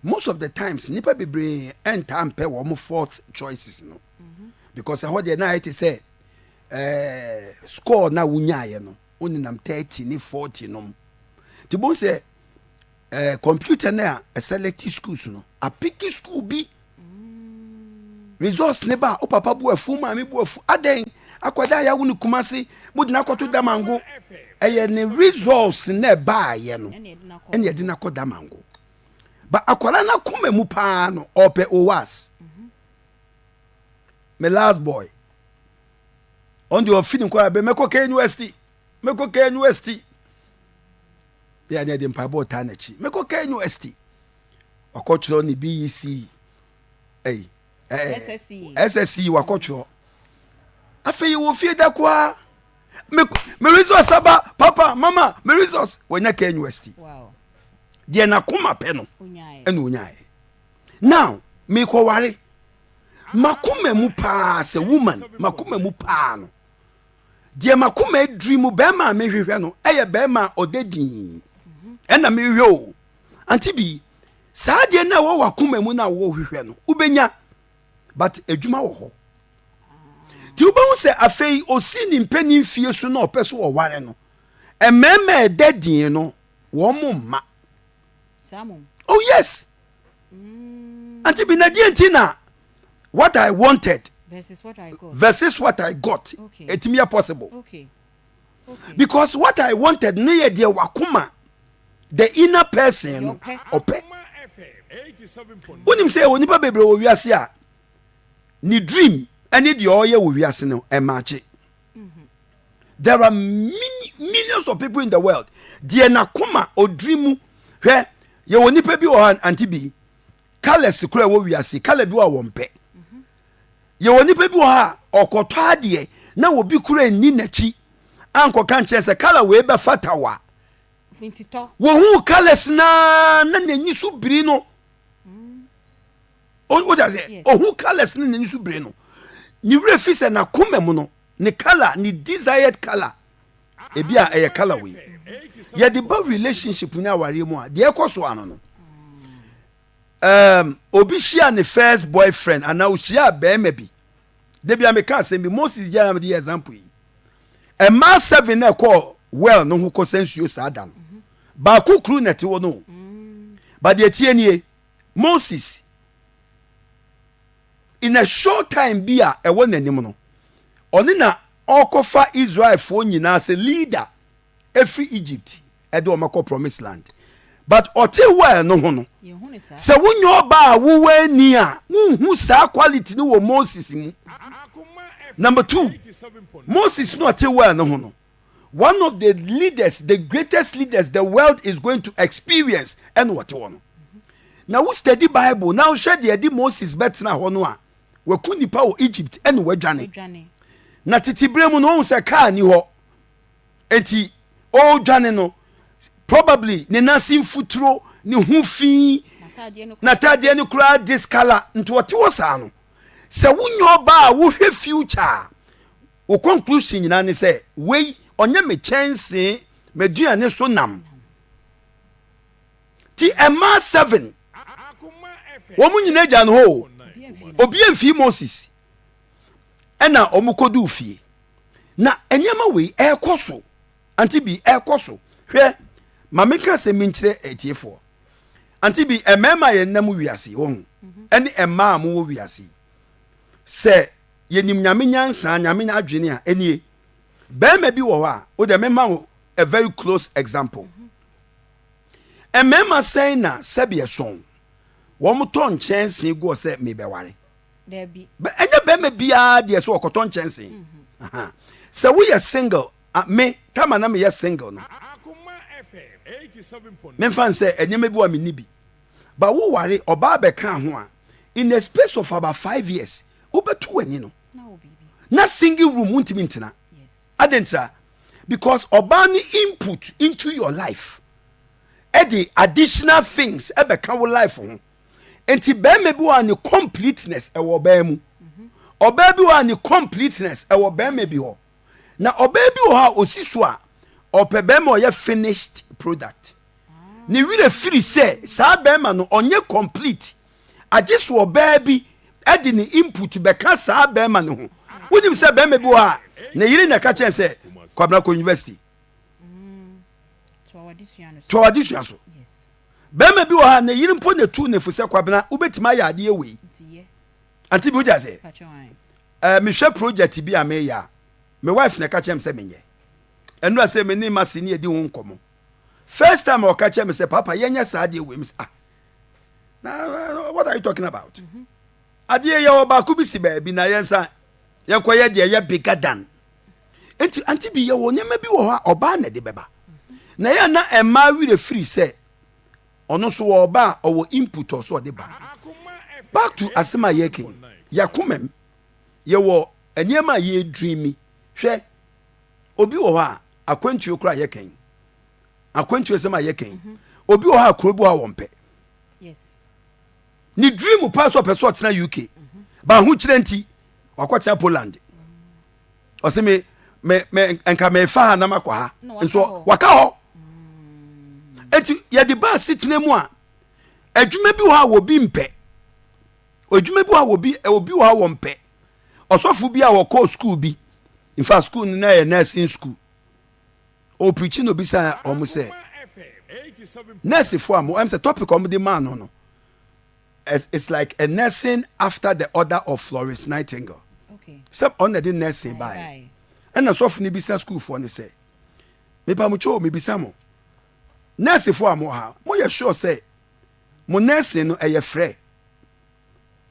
most of the times nipa bebree ɛntaa mpɛ wɔn fourth choices no mm -hmm. because ɛhɔ deɛ na ayɛ te sɛ ɛɛ score na wonyaayɛ no wonenam 30 ne 40 nom nti bohu sɛ eh, computer no a ɛselect schools no apiki school bi. Results ne ba a, wo papa bo afu, wo maame bo afu. Adɛn? Akwadaa a yɛawo no Kumasi, mode no akɔto Damango. Ɛyɛ ne results na ɛbaayɛ no ɛna yɛde no akɔ Damango. Ba akwadaa no akoma mu paa no, ɔpɛ OWAS. Me last boy. Ɔno deɛ ɔfi ne nkwadaa bɛ mɛkɔ KNUST, mɛkɔ KNUST. Yɛ ne yɛde mpaebɔ taa n'akyi. Mɛkɔ KNUST. Wakɔtwerɛ ne BEC. Ɛyi. Ɛɛ SSC wakɔtwerɛ. Afei wɔ fie da koraa. Me me resource aba papa mama me resource wanya KNUST. Deɛ n'akoma pɛ no ɛna onyaeɛ. Now mekɔware makoma mu paa sɛ woman makoma mu paa no deɛ makoma adiri mu bɛrima a mehwehwɛ no ɛyɛ bɛrima a ɔda din ɛna mehwehwɛ o ante bi saa deɛ no a ɛwɔ wakoma mu no a wɔhwehwɛ no wobɛnya but adwuma wɔ hɔ nti wobɛhu sɛ afei ɔsi ne mpanin fie so na ɔpɛ so ɔware no mmarima ɛda din no wɔn mo mma oh yes Auntie bi na deɛ nti na what I wanted versus what I got, versus what I got ɛtumi yɛ possible okay. because what I wanted ne yɛ deɛ wakoma the inner person no ɔpɛ wonim sɛ ɛwɔ nipa bebree wɔ wiase a ne dream ɛne deɛ ɔyɛ wɔ wiase no ɛmaakye there are many, millions of people in the world deɛ n'akoma ɔdiri mu hwɛ yɛwɔ nipa bi wɔ hɔ ante bi colours kora ɛwɔ wiase colour bi wɔ a wɔn pɛ yɛwɔ nipa bi wɔ hɔ a ɔkɔtɔ adeɛ na obi kura nni n'akyi ankɔka nkyɛn sɛ colour wei bɛfata wa wɔhu colours naa na n'ani so biri no o ti ase ohu colours ne n'ani so biri no ne werɛ fi sɛ n'akoma mu no ne colour ne desired colour ebi a ɛyɛ colour wei yɛde ba relationship ne awareɛ mu a deɛ ɛkɔ so ano no obi hyia ne first boyfriend anaa ohyia bɛrima bi debi a meka asɛm bi Moses gyina na mede yɛ example yi mmaa seven na ɛkɔɔ well no ho kɔsɛ nsuo saa da no baako kuru na ɛte hɔ no but deɛ tie nie Moses in a short time bi a ɛwɔ n'anim no ɔne na ɔrekɔfa Israelfoɔ nyinaa sɛ leader ɛfiri Egypt ɛde wɔn akɔ promised land but ɔte well no ho no sɛ wonyɛ ɔbaa a wowɔ ani a wonhu saa quality no wɔ Moses mu number two Moses no ɔte well no ho no one of the leaders the greatest leaders the world is going to experience ɛna ɔte hɔ no na wo study bible na wohwɛ deɛ ɛde Moses bɛtena hɔ no a waku nipa wɔ Egypt ɛna wadwane na tete berɛ mu no wɔn sɛ kaa ni hɔ eti ɔredwane no probably ne nan ase mfuturo ne ho fi n'ataadeɛ no koraa discolour nti ɔte hɔ saa no sɛ wonyɛ ɔbaa a wohwɛ future a wo conclusion nyinaa ne sɛ wei ɔnyɛ me kyɛnsee m'aduane so nam ti mmaa seven wɔn nyinaa gya no hɔ o obi mfii Moses ɛna wɔn kɔduu fie na nneɛma wei ɛrekɔ so ante bi ɛrekɔ so hwɛ ma meka sɛ menkyerɛ atiefoɔ ante bi mmarima a yɛnam wiase wɔ ho ɛne mmaa a mowɔ wiase sɛ yɛnim nyame nyansa nyame adwene a ɛnie bɛrima bi wɔ hɔ a wode mema wo a very close example mmarima sɛn na sɛbi ɛsɔn wɔn tɔ nkyɛnsee guɔ sɛ mebɛware ɛnyɛ bɛrima biara deɛ sɛ ɔkɔtɔ nkyɛnsee mhm. sɛ woyɛ single me tama na meyɛ single no memfa n sɛ ɛnneɛma bi wɔ menni bi ba woware ɔbaa bɛka ho a in a space of about 5 years wobɛto w'ani no na single room wontumi ntena adɛntira because ɔbaa no input into your life ɛde additional things ɛbɛka wo life ho nti bɛrima bi wɔ a ne completeness ɛwɔ ɔbaa mu ɔbaa bi wɔ a ne completeness ɛwɔ bɛrima bi hɔ na ɔbaa bi wɔ hɔ a osi so a ɔpɛ bɛrima ɔyɛ finished product ne werɛ firi sɛ saa bɛrima no ɔnyɛ complete agye so ɔbaa bi ɛde ne input bɛka saa bɛrima no ho wonim sɛ bɛrima bi wɔ a ne yere na ɛka kyɛn sɛ Kwabena kɔ university toa wade sua so bɛrima bi wɔ ha ne yere mpo na tu ne fo sɛ Kwabena wobɛtumi ayɛ adeɛ wei. Ante bi wogya sɛ eh, mehwɛ project bi a meyɛ a me wife na ɛka kyerɛ me sɛ menyɛ. Ɛnura sɛ me ne Masi ne yɛdi ho nkɔmmɔ. First time a ɔka kyerɛ me sɛ papa yɛnyɛ saa adeɛ wei me sɛ ah na what are you talking about? Mm-hmm. Adeɛ yɛ ɔbaako bi si baabi na yɛnsa yɛnkɔyɛ deɛ ɛyɛ bigger than. Nti ante bi yɛwɔ nneɛma bi wɔ hɔ a ɔbaa na ɛde bɛba. Na yɛn na mmaa werɛ firi sɛ Ɔno nso wɔ ɔba a ɔwɔ input ɔso ɔde ba. Back to asɛm a yɛreka yi, yɛakomam, yɛwɔ nneɛma a yɛredreami. Hwɛ, obi wɔ hɔ a, akwantuo koraa a yɛka yi, akwantuo asɛm a yɛka yi, obi wɔ hɔ a kuro bi wɔ hɔ a wɔmpɛ. Ne dream paa sɛ ɔpɛ sɛ ɔtena UK, ba ahokyerɛ nti, wakɔtena Poland. Ɔse me me me nka mefa ha na makɔ ha nso waka hɔ. Eti yɛde ba asetena mu a, adwuma bi wɔ hɔ a obi mpɛ. Adwuma bi wɔ hɔ a obi obi wɔ hɔ a wɔmpɛ. Ɔsɔfo bi a ɔkɔɔ school bi, in fact school no na yɛ nursing school. Ɔpreachi na obisa wɔn sɛ nursefoɔ a mo ɛm sɛ topic a wɔde maa no no It's like a nursing after the order of Florence Nightingale. Sɛ ɔno na ɛde nursing baeɛ. Ɛna sɔfo no bisa sukuufoɔ no sɛ, mepa mo kyɛw mebisa mo, nursefoɔ a mo ha, moyɛ sure sɛ mo nursing no ɛyɛ frɛ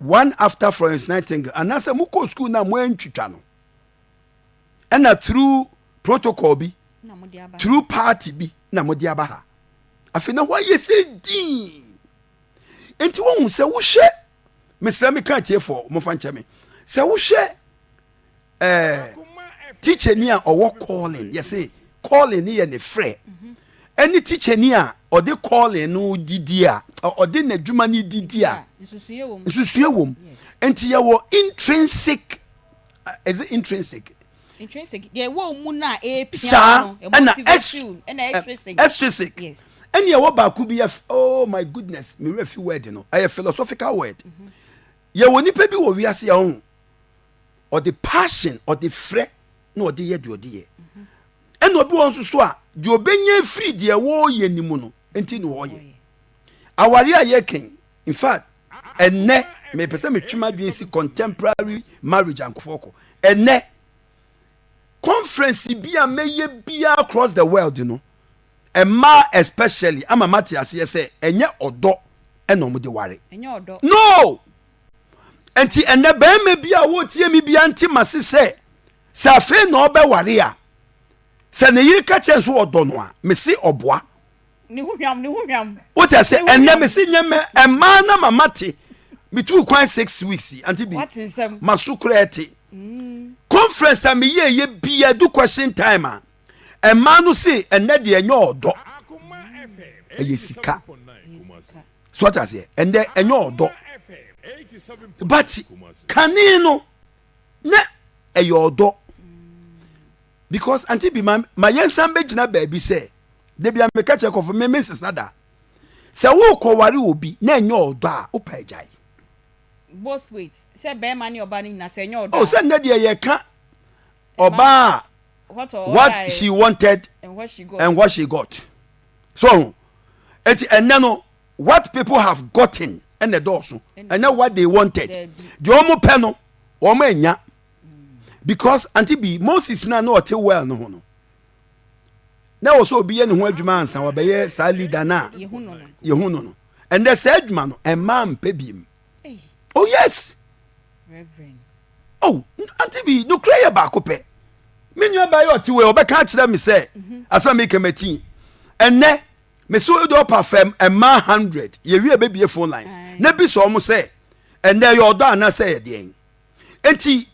one after Florence Nightingale anaasɛ mokɔɔ sukuu no a moantwitwa no ɛna through protocol bi through party bi na mode aba ha. Afei na hɔ ayɛ sɛ dinn. Enti wohu sɛ wohwɛ mesrɛ me ka atiefoɔ mofa nkyɛ me sɛ wohwɛ ɛɛ tikyani a ɔwɔ calling yɛse calling ne yɛ ne frɛ ɛne tikyani a ɔde calling no didi a ɔde n'adwuma no didi a nsusue wom nti yɛwɔ intrinsic is it intrinsic Intrinsic, deɛ ɛwɔ mu no a ɛrepia Saa, no, ɛna ɛmotivate you, ɛna extrinsic. Extrinsic. Yes. Ɛne ɛwɔ baako bi yɛ, oh my goodness, me werɛ fi word no, ɛyɛ philosophical word. Yɛwɔ nipa bi wɔ wiase a ɔho, ɔde passion, ɔde frɛ na ɔde yɛ deɛ ɔde yɛ. Ɛna obi wɔ nso so a, deɛ ɔbɛnya afiri deɛ wɔreyɛ ne mu no, nti na ɔyɛ. Awareɛ a yɛkɛn, in fact, ɛnɛ mepɛ sɛ metwe m'adwene si contemporary marriage ankofoɔ kɔ ɛnɛ conference bi a mɛyɛ biara across the world no mmaa especially ama mate aseɛ sɛ ɛnyɛ ɔdɔ ɛna wɔn de ware no nti ɛnɛ bɛrima bi a wɔretie mi bia nte ma se sɛ sɛ afei na ɔbɛware a sɛ ne yere ka kyɛn so ɔdɔ no a mese ɔboa Ne ho hwam, ne ho hwam. Wote ase ɛnɛ me se nyɛ mɛ ɛmaa na mama te metuu kwan six weeks yi ante bi maso koraa te mm. conference a meyɛ yɛ bia du question time a ɛmaa no se ɛnɛ deɛ ɛnyɛ ɔdɔ ɛyɛ sika so ɔte aseɛ ɛnɛ ɛnyɛ ɔdɔ but kane no na ɛyɛ ɔdɔ because ante bi ma ma yɛnsan bɛgyina baabi sɛ Da bia meka kyerɛ kɔfo me mensesa da. Sɛ worekɔware obi na ɛnyɛ ɔdɔ a, wopɛ agyae. Both ways, sɛ bɛrima ne ɔbaa no nyinaa sɛ ɛnyɛ ɔdɔ Oh, a. sɛ nnɛ deɛ yɛka ɔbaa a What what ɔdae she wanted and what she got. and what she got. So ho, eti ɛnnɛ no what people have gotten ɛna ɛdɔɔso, ɛnyɛ what they wanted. Dabi. Deɛ wɔn pɛ no, wɔn anya. Because Auntie B, Moses na na ɔte well no ho no, na ɛwɔ sɛ obi yɛ ne ho adwuma ansa wabɛyɛ saa leader no a yɛhu no no ɛndɛ saa adwuma no ɛma mpɛ biem oh yes oh ante bi nokorɛ yɛ baako pɛ me nua baa yɛ ɔte wei ɔbɛka akyerɛ me sɛ mhm. asɛm meka mati ɛnɛ mese wode ɔpa fam ɛma 100 yɛwie bɛbie phone lines na bi sɛ ɔmo sɛ ɛnɛ yɛ ɔdɔ anaasɛ yɛ deɛn enti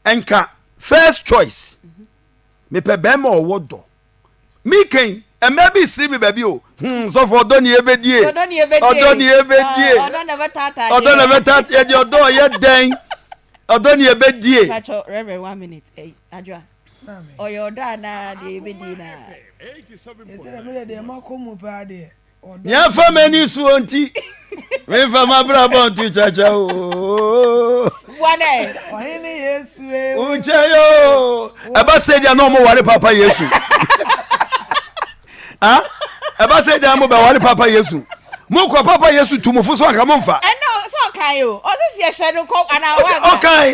ɛnka first choice Mepɛ bɛrima a ɔwɔ dɔ. Mekɛn, mmaa bi sere me baabi o. Hmm, sɔfo ɔdɔ ni ebedie. Ɔdɔ ni ebedie. Ɔdɔ ni ebedie. Ɔdɔ na ɛbɛtaataa. Ɔdɔ na ɛbɛtaataa. Yɛde ɔdɔ ɔyɛ dɛn? Ɔdɔ ni ebedie. Pacho, Reverend, one minute. Eh, Adwoa. Ɔyɛ ɔdɔ anaa deɛ ebedie na. Yɛsɛ dɛ mede deɛ makɔ mu paa deɛ. Nea afa m'ani soɔ nti, memfa m'abrabɔ nto kyakya o. Ɔhene Yesu e. Wo nkyɛn o. Ɛba sɛ gya na ɔmo ware papa Yesu. Ah, ɛba sɛ gya mo bɛ ware papa Yesu. Mo kɔ papa Yesu tumufo so anka mo nfa. Ɛnna sɛ ɔka. Ɔkae o, ɔse sɛ yɛhyɛ no nkɔm anaa wanka? Ɔkae.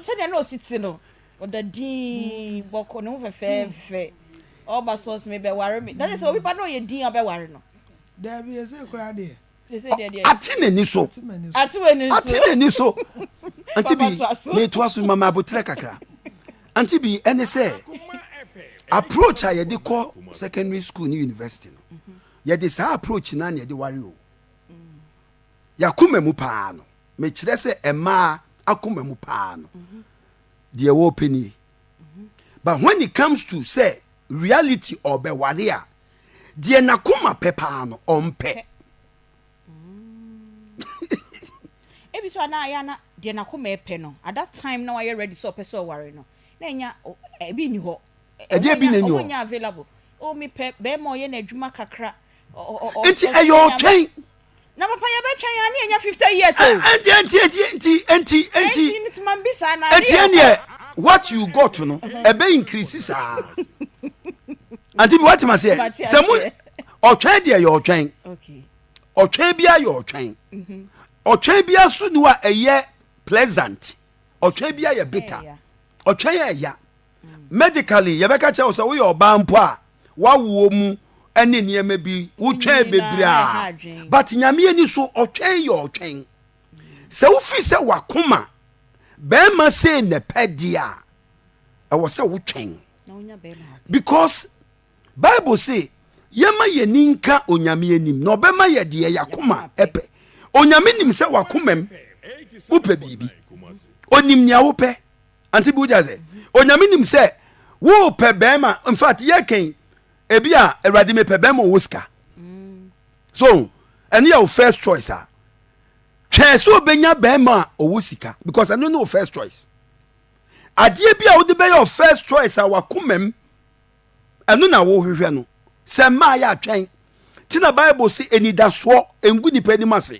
Sɛdeɛ na ɔsi te no, ɔda dinn, bɔkɔ, ne ho fɛfɛɛfɛ. Ɔba so ɔse mebɛware me. Na kyerɛ sɛ obi ba na ɔyɛ dinn a ɔbɛware no. Daabi, ɛsei koraa deɛ. Ate n'ani so. Ate n'ani so. Ante bi, metoa so ma me aboterɛ kakra. Ante bi, ɛne sɛ approach a yɛde kɔ secondary school ne university no, yɛde saa approach no na yɛde ware o. Yɛakoma mu paa no, mekyerɛ sɛ mmaa akoma mu paa no, deɛ wɔpɛ nie. But when it comes to sɛ reality ɔbɛware a, Deɛ n'akoma pɛ paa no, ɔmpɛ. Ebi nso a na ayɛ a na deɛ n'akoma pɛ no, at that time na wayɛ ready sɛ ɔpɛ sɛ ɔware no, na ɛnya ebi nni hɔ. Ɛdeɛ bi na ɛnni hɔ. Ɔmo nyɛ available. Oh, mepɛ bɛrima ɔyɛ n'adwuma kakra. Nti ɛyɛ ɔtwɛn. Na papa yɛbɛtwɛn a ne yɛnya 50 years o. Nti nti nti nti nti nti. Nti nti ma mbisa na ne yɛ. Nti ɛneɛ what you got no ɛbɛ increase saa. Anti bi wate ma seɛ sɛ mo ɔtwɛn deɛ yɛ ɔtwɛn. Ɔtwɛn bia yɛ ɔtwɛn. Ɔtwɛn bia so ni wa ɛyɛ pleasant. Ɔtwɛn bia yɛ bitter. Ɔtwɛn yɛ ɛya. Medically yɛbɛka kyerɛ wo sɛ woyɛ ɔbaa mpo a w'awoɔ mu ne nneɛma bi wotwɛn bebree a but nyame ani so ɔtwɛn yɛ ɔtwɛn sɛ wofi sɛ wakoma bɛrima sei na ɛpɛ deɛ a ɛwɔ sɛ wotwɛn because Bible se yɛma yɛni nka Onyame anim na ɔbɛma yɛ deɛ yakoma pɛ. Onyame nim sɛ wakomam wopɛ biribi. Onim nea wopɛ. Ante bi wogya sɛ Onyame nim sɛ wopɛ bɛrima. In fact yɛkɛn ebi a Awurade mepɛ bɛrima ɔwɔ sika. So ɛno yɛ wo first choice a twɛn sɛ obɛnya bɛrima a ɔwɔ sika because ɛno ne wo first choice. Adeɛ bi a wode bɛyɛ wo first choice a wakomam Ɛno na wohwehwɛ no. Sɛ mmaa yɛ atwɛn. Ti na Bible se anidasoɔ ngu nipa anim ase.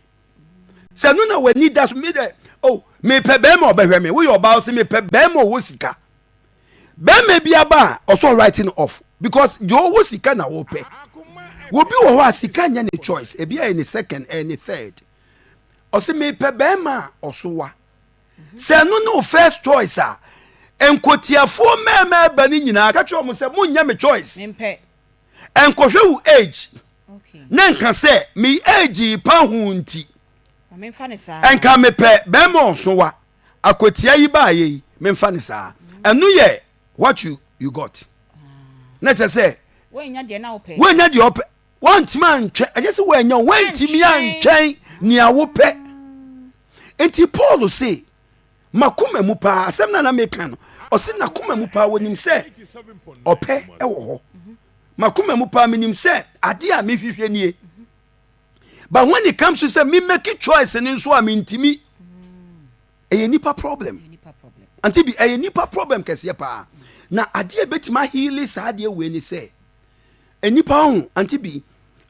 Sɛ ɛno na w'ani da so, me dɛ, oh, mepɛ bɛrima ɔbɛhwɛ me. Woyɛ ɔbaa ɔse mepɛ bɛrima ɔwɔ sika. Bɛrima bi aba a, ɔsɔ writing off because deɛ ɔwɔ sika na wopɛ. Obi wɔ hɔ a sika nyɛ ne choice, ebi ayɛ ne second, ɛyɛ ne third. Ɔse mepɛ bɛrima a ɔsowa. Sɛ ɛno ne wo first choice a, nkotiafoɔ mmarima ɛba no nyinaa ka kyerɛ wɔn sɛ monyɛ me choice. Nkɔhwɛ wo age na nka sɛ me age yi pa ho nti nka mepɛ bɛrima ɔsowa akotia yi baayɛ yi memfa ne saa. Ɛno yɛ what you, you got. Na kyerɛ sɛ woanya deɛ ɔpɛ. Woantumi antwɛn, ɛnyɛ sɛ woannya o, woantumi antwɛn nea wopɛ. Nti Paul se, makoma mu paa, asɛm no a na meka no, ɔse nakoma mu paa wɔnim sɛ ɔpɛ wɔ hɔ. Makoma mu paa menim sɛ adeɛ a mehwehwɛ nie. But when it comes to sɛ me make choice no nso a mentimi. Ɛyɛ nipa problem. Ante bi ɛyɛ nipa problem kɛseɛ paa. Na adeɛ a ɛbɛtumi aheale saa adeɛ wei ne sɛ, Nnipa ho, ante bi,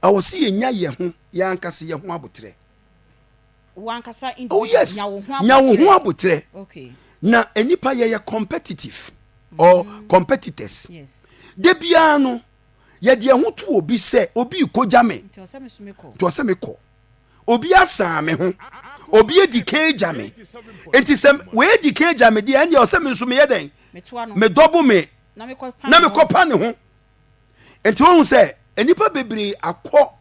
ɛwɔ se yɛnya yɛ ho, yɛn ankasa yɛ ho aboterɛ. Wo ankasa Oh individual, yes, nya wo ho nya wo ho aboterɛ. aboterɛ. Okay. Na nnipa yɛyɛ competitive or competitors. Yes. Da biara no, yɛde yɛn ho to obi sɛ obi rekɔgya me, Nti ɔsɛ me so mekɔ. nti ɔsɛ mekɔ. Obi asan me ho, obi adi kan agya me. Nti sɛ wei adi kan agya me deɛ, ɛndeɛ ɔsɛ me nso meyɛ dɛn? Metoa no. Medɔbo me Na mekɔpa na ne ho. mekɔpa ne ho. Nti wohu sɛ nnipa bebree akɔ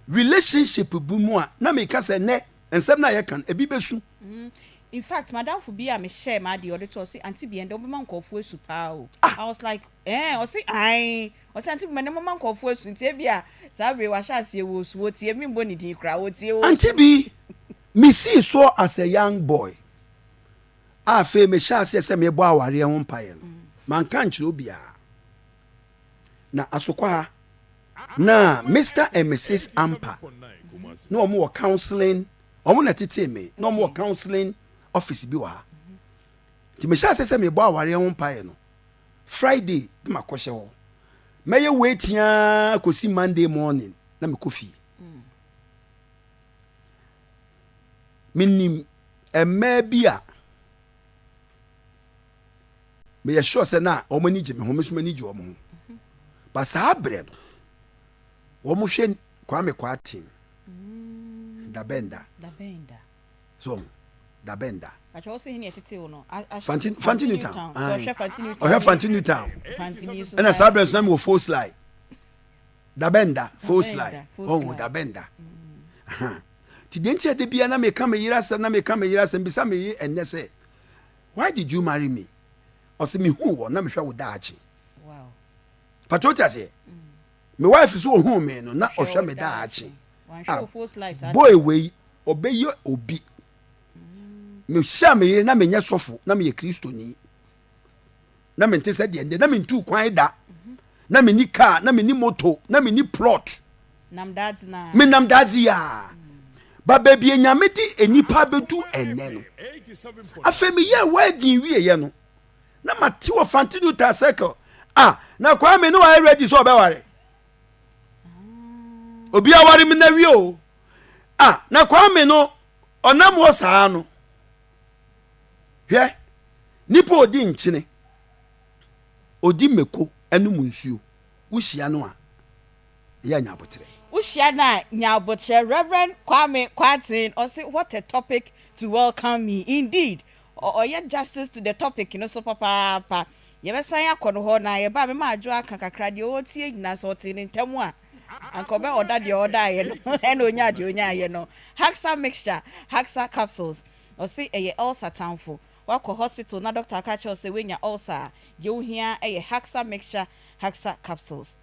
relationship bi mu a na meka sɛ nnɛ nsɛm no a yɛka no ebi bɛsu. Mm, in fact madamfo bi a me share m'adeɛ ɔde to ɔse auntie bi ɛndɛ wobɛma nkurɔfoɔ asu paa o. Ah! I was like eh ɔse ae ɔse auntie bi mɛnɛ moma nkurɔfoɔ asu nti ebia saa bere wahyɛ aseɛ wɔ su wɔtie membɔ ne din koraa wɔtie wɔ Auntie su. bi mesii soɔ as a young boy a afei mehyɛ aseɛ sɛ mebɔ awareɛ ho mpaeɛ no manka ankyerɛ obiara. Na asokwa ha na Mister and Mrs Ampa na wɔn wɔ counseling, wɔn na ɛtetee me, na wɔn wɔ counseling office bi wɔ ha. Nti mehyɛ ase sɛ mebɔ awareɛ ho mpaeɛ no, Friday na makɔhyɛ hɔ. Mɛyɛ waiting ara kɔsi Monday morning na mekɔ fie. Menim mmaa bi a meyɛ sure sɛ na wɔn ani gye me ho, me nso m'ani gye wɔn ho. But saa berɛ no, wɔn hwɛ Kwame Kwarteng, Dabɛnda. So ɔho? Da bɛn da? Pakyɛ wo se he ne ɛtetee wo no? Fanti Fanti New Town. Ɔhwɛ Fanti New Town. Ɔhwɛ Fanti New Town. Ɛna saa berɛ nso na mewɔ Fos Line. Da bɛn da? Fos Line. Ɔho da bɛn da? Nti deɛ nti a da biara na meka me yere asɛm na meka me yere asɛm bisa me yere ɛnnɛ sɛ why did you marry me? Ɔse mehuu wɔ na mehwɛ wo daakye. Pakyɛ wote aseɛ? Me wife so ohuu me no na ɔhwɛ me daakye. Ah, boy wei ɔbɛyɛ obi. Mehyia me yere na menyɛ sɔfo na meyɛ Kristoni. Na mente sɛ deɛ ndɛ na mentuu kwan da. Na menni kaa na menni moto na menni plot. Menam daadze yi a. Ba baabi a Nyame de nnipa abɛdu ɛnnɛ no. Afei meyɛɛ wedding wieɛ no na mate wɔ Fante Newtown Circle ah na Kwame ne wayɛ ready sɛ ɔbɛware. Obi aware me na wie o. Ah na Kwame no ɔnam hɔ saa no. Hwɛ nipa odi nkyene odi mako ɛnom nsuo wohyia no a ɛyɛ a nya aboterɛ. Wohyia no a nya aboterɛ. Rev. Kwame Kwarteng ɔse what a topic to welcome me indeed ɔyɛ justice to the topic no so papaapa. Yɛbɛsan akɔ no hɔ na yɛba a mɛma Adwoa aka kakra deɛ ɔretie nyinaa sɛ ɔtee no ntɛm a anka ɔbɛ ɔda deɛ ɔdaeɛ no ɛna ɔnyaa deɛ ɔnyaeɛ no. Haxa mixture, Haxa capsules ɔse ɛyɛ ulcer tamfo. Woakɔ hospital na doctor aka akyerɛ wo sɛ woanya ulcer a, deɛ wohia yɛ Haxa mixture, Haxa capsules.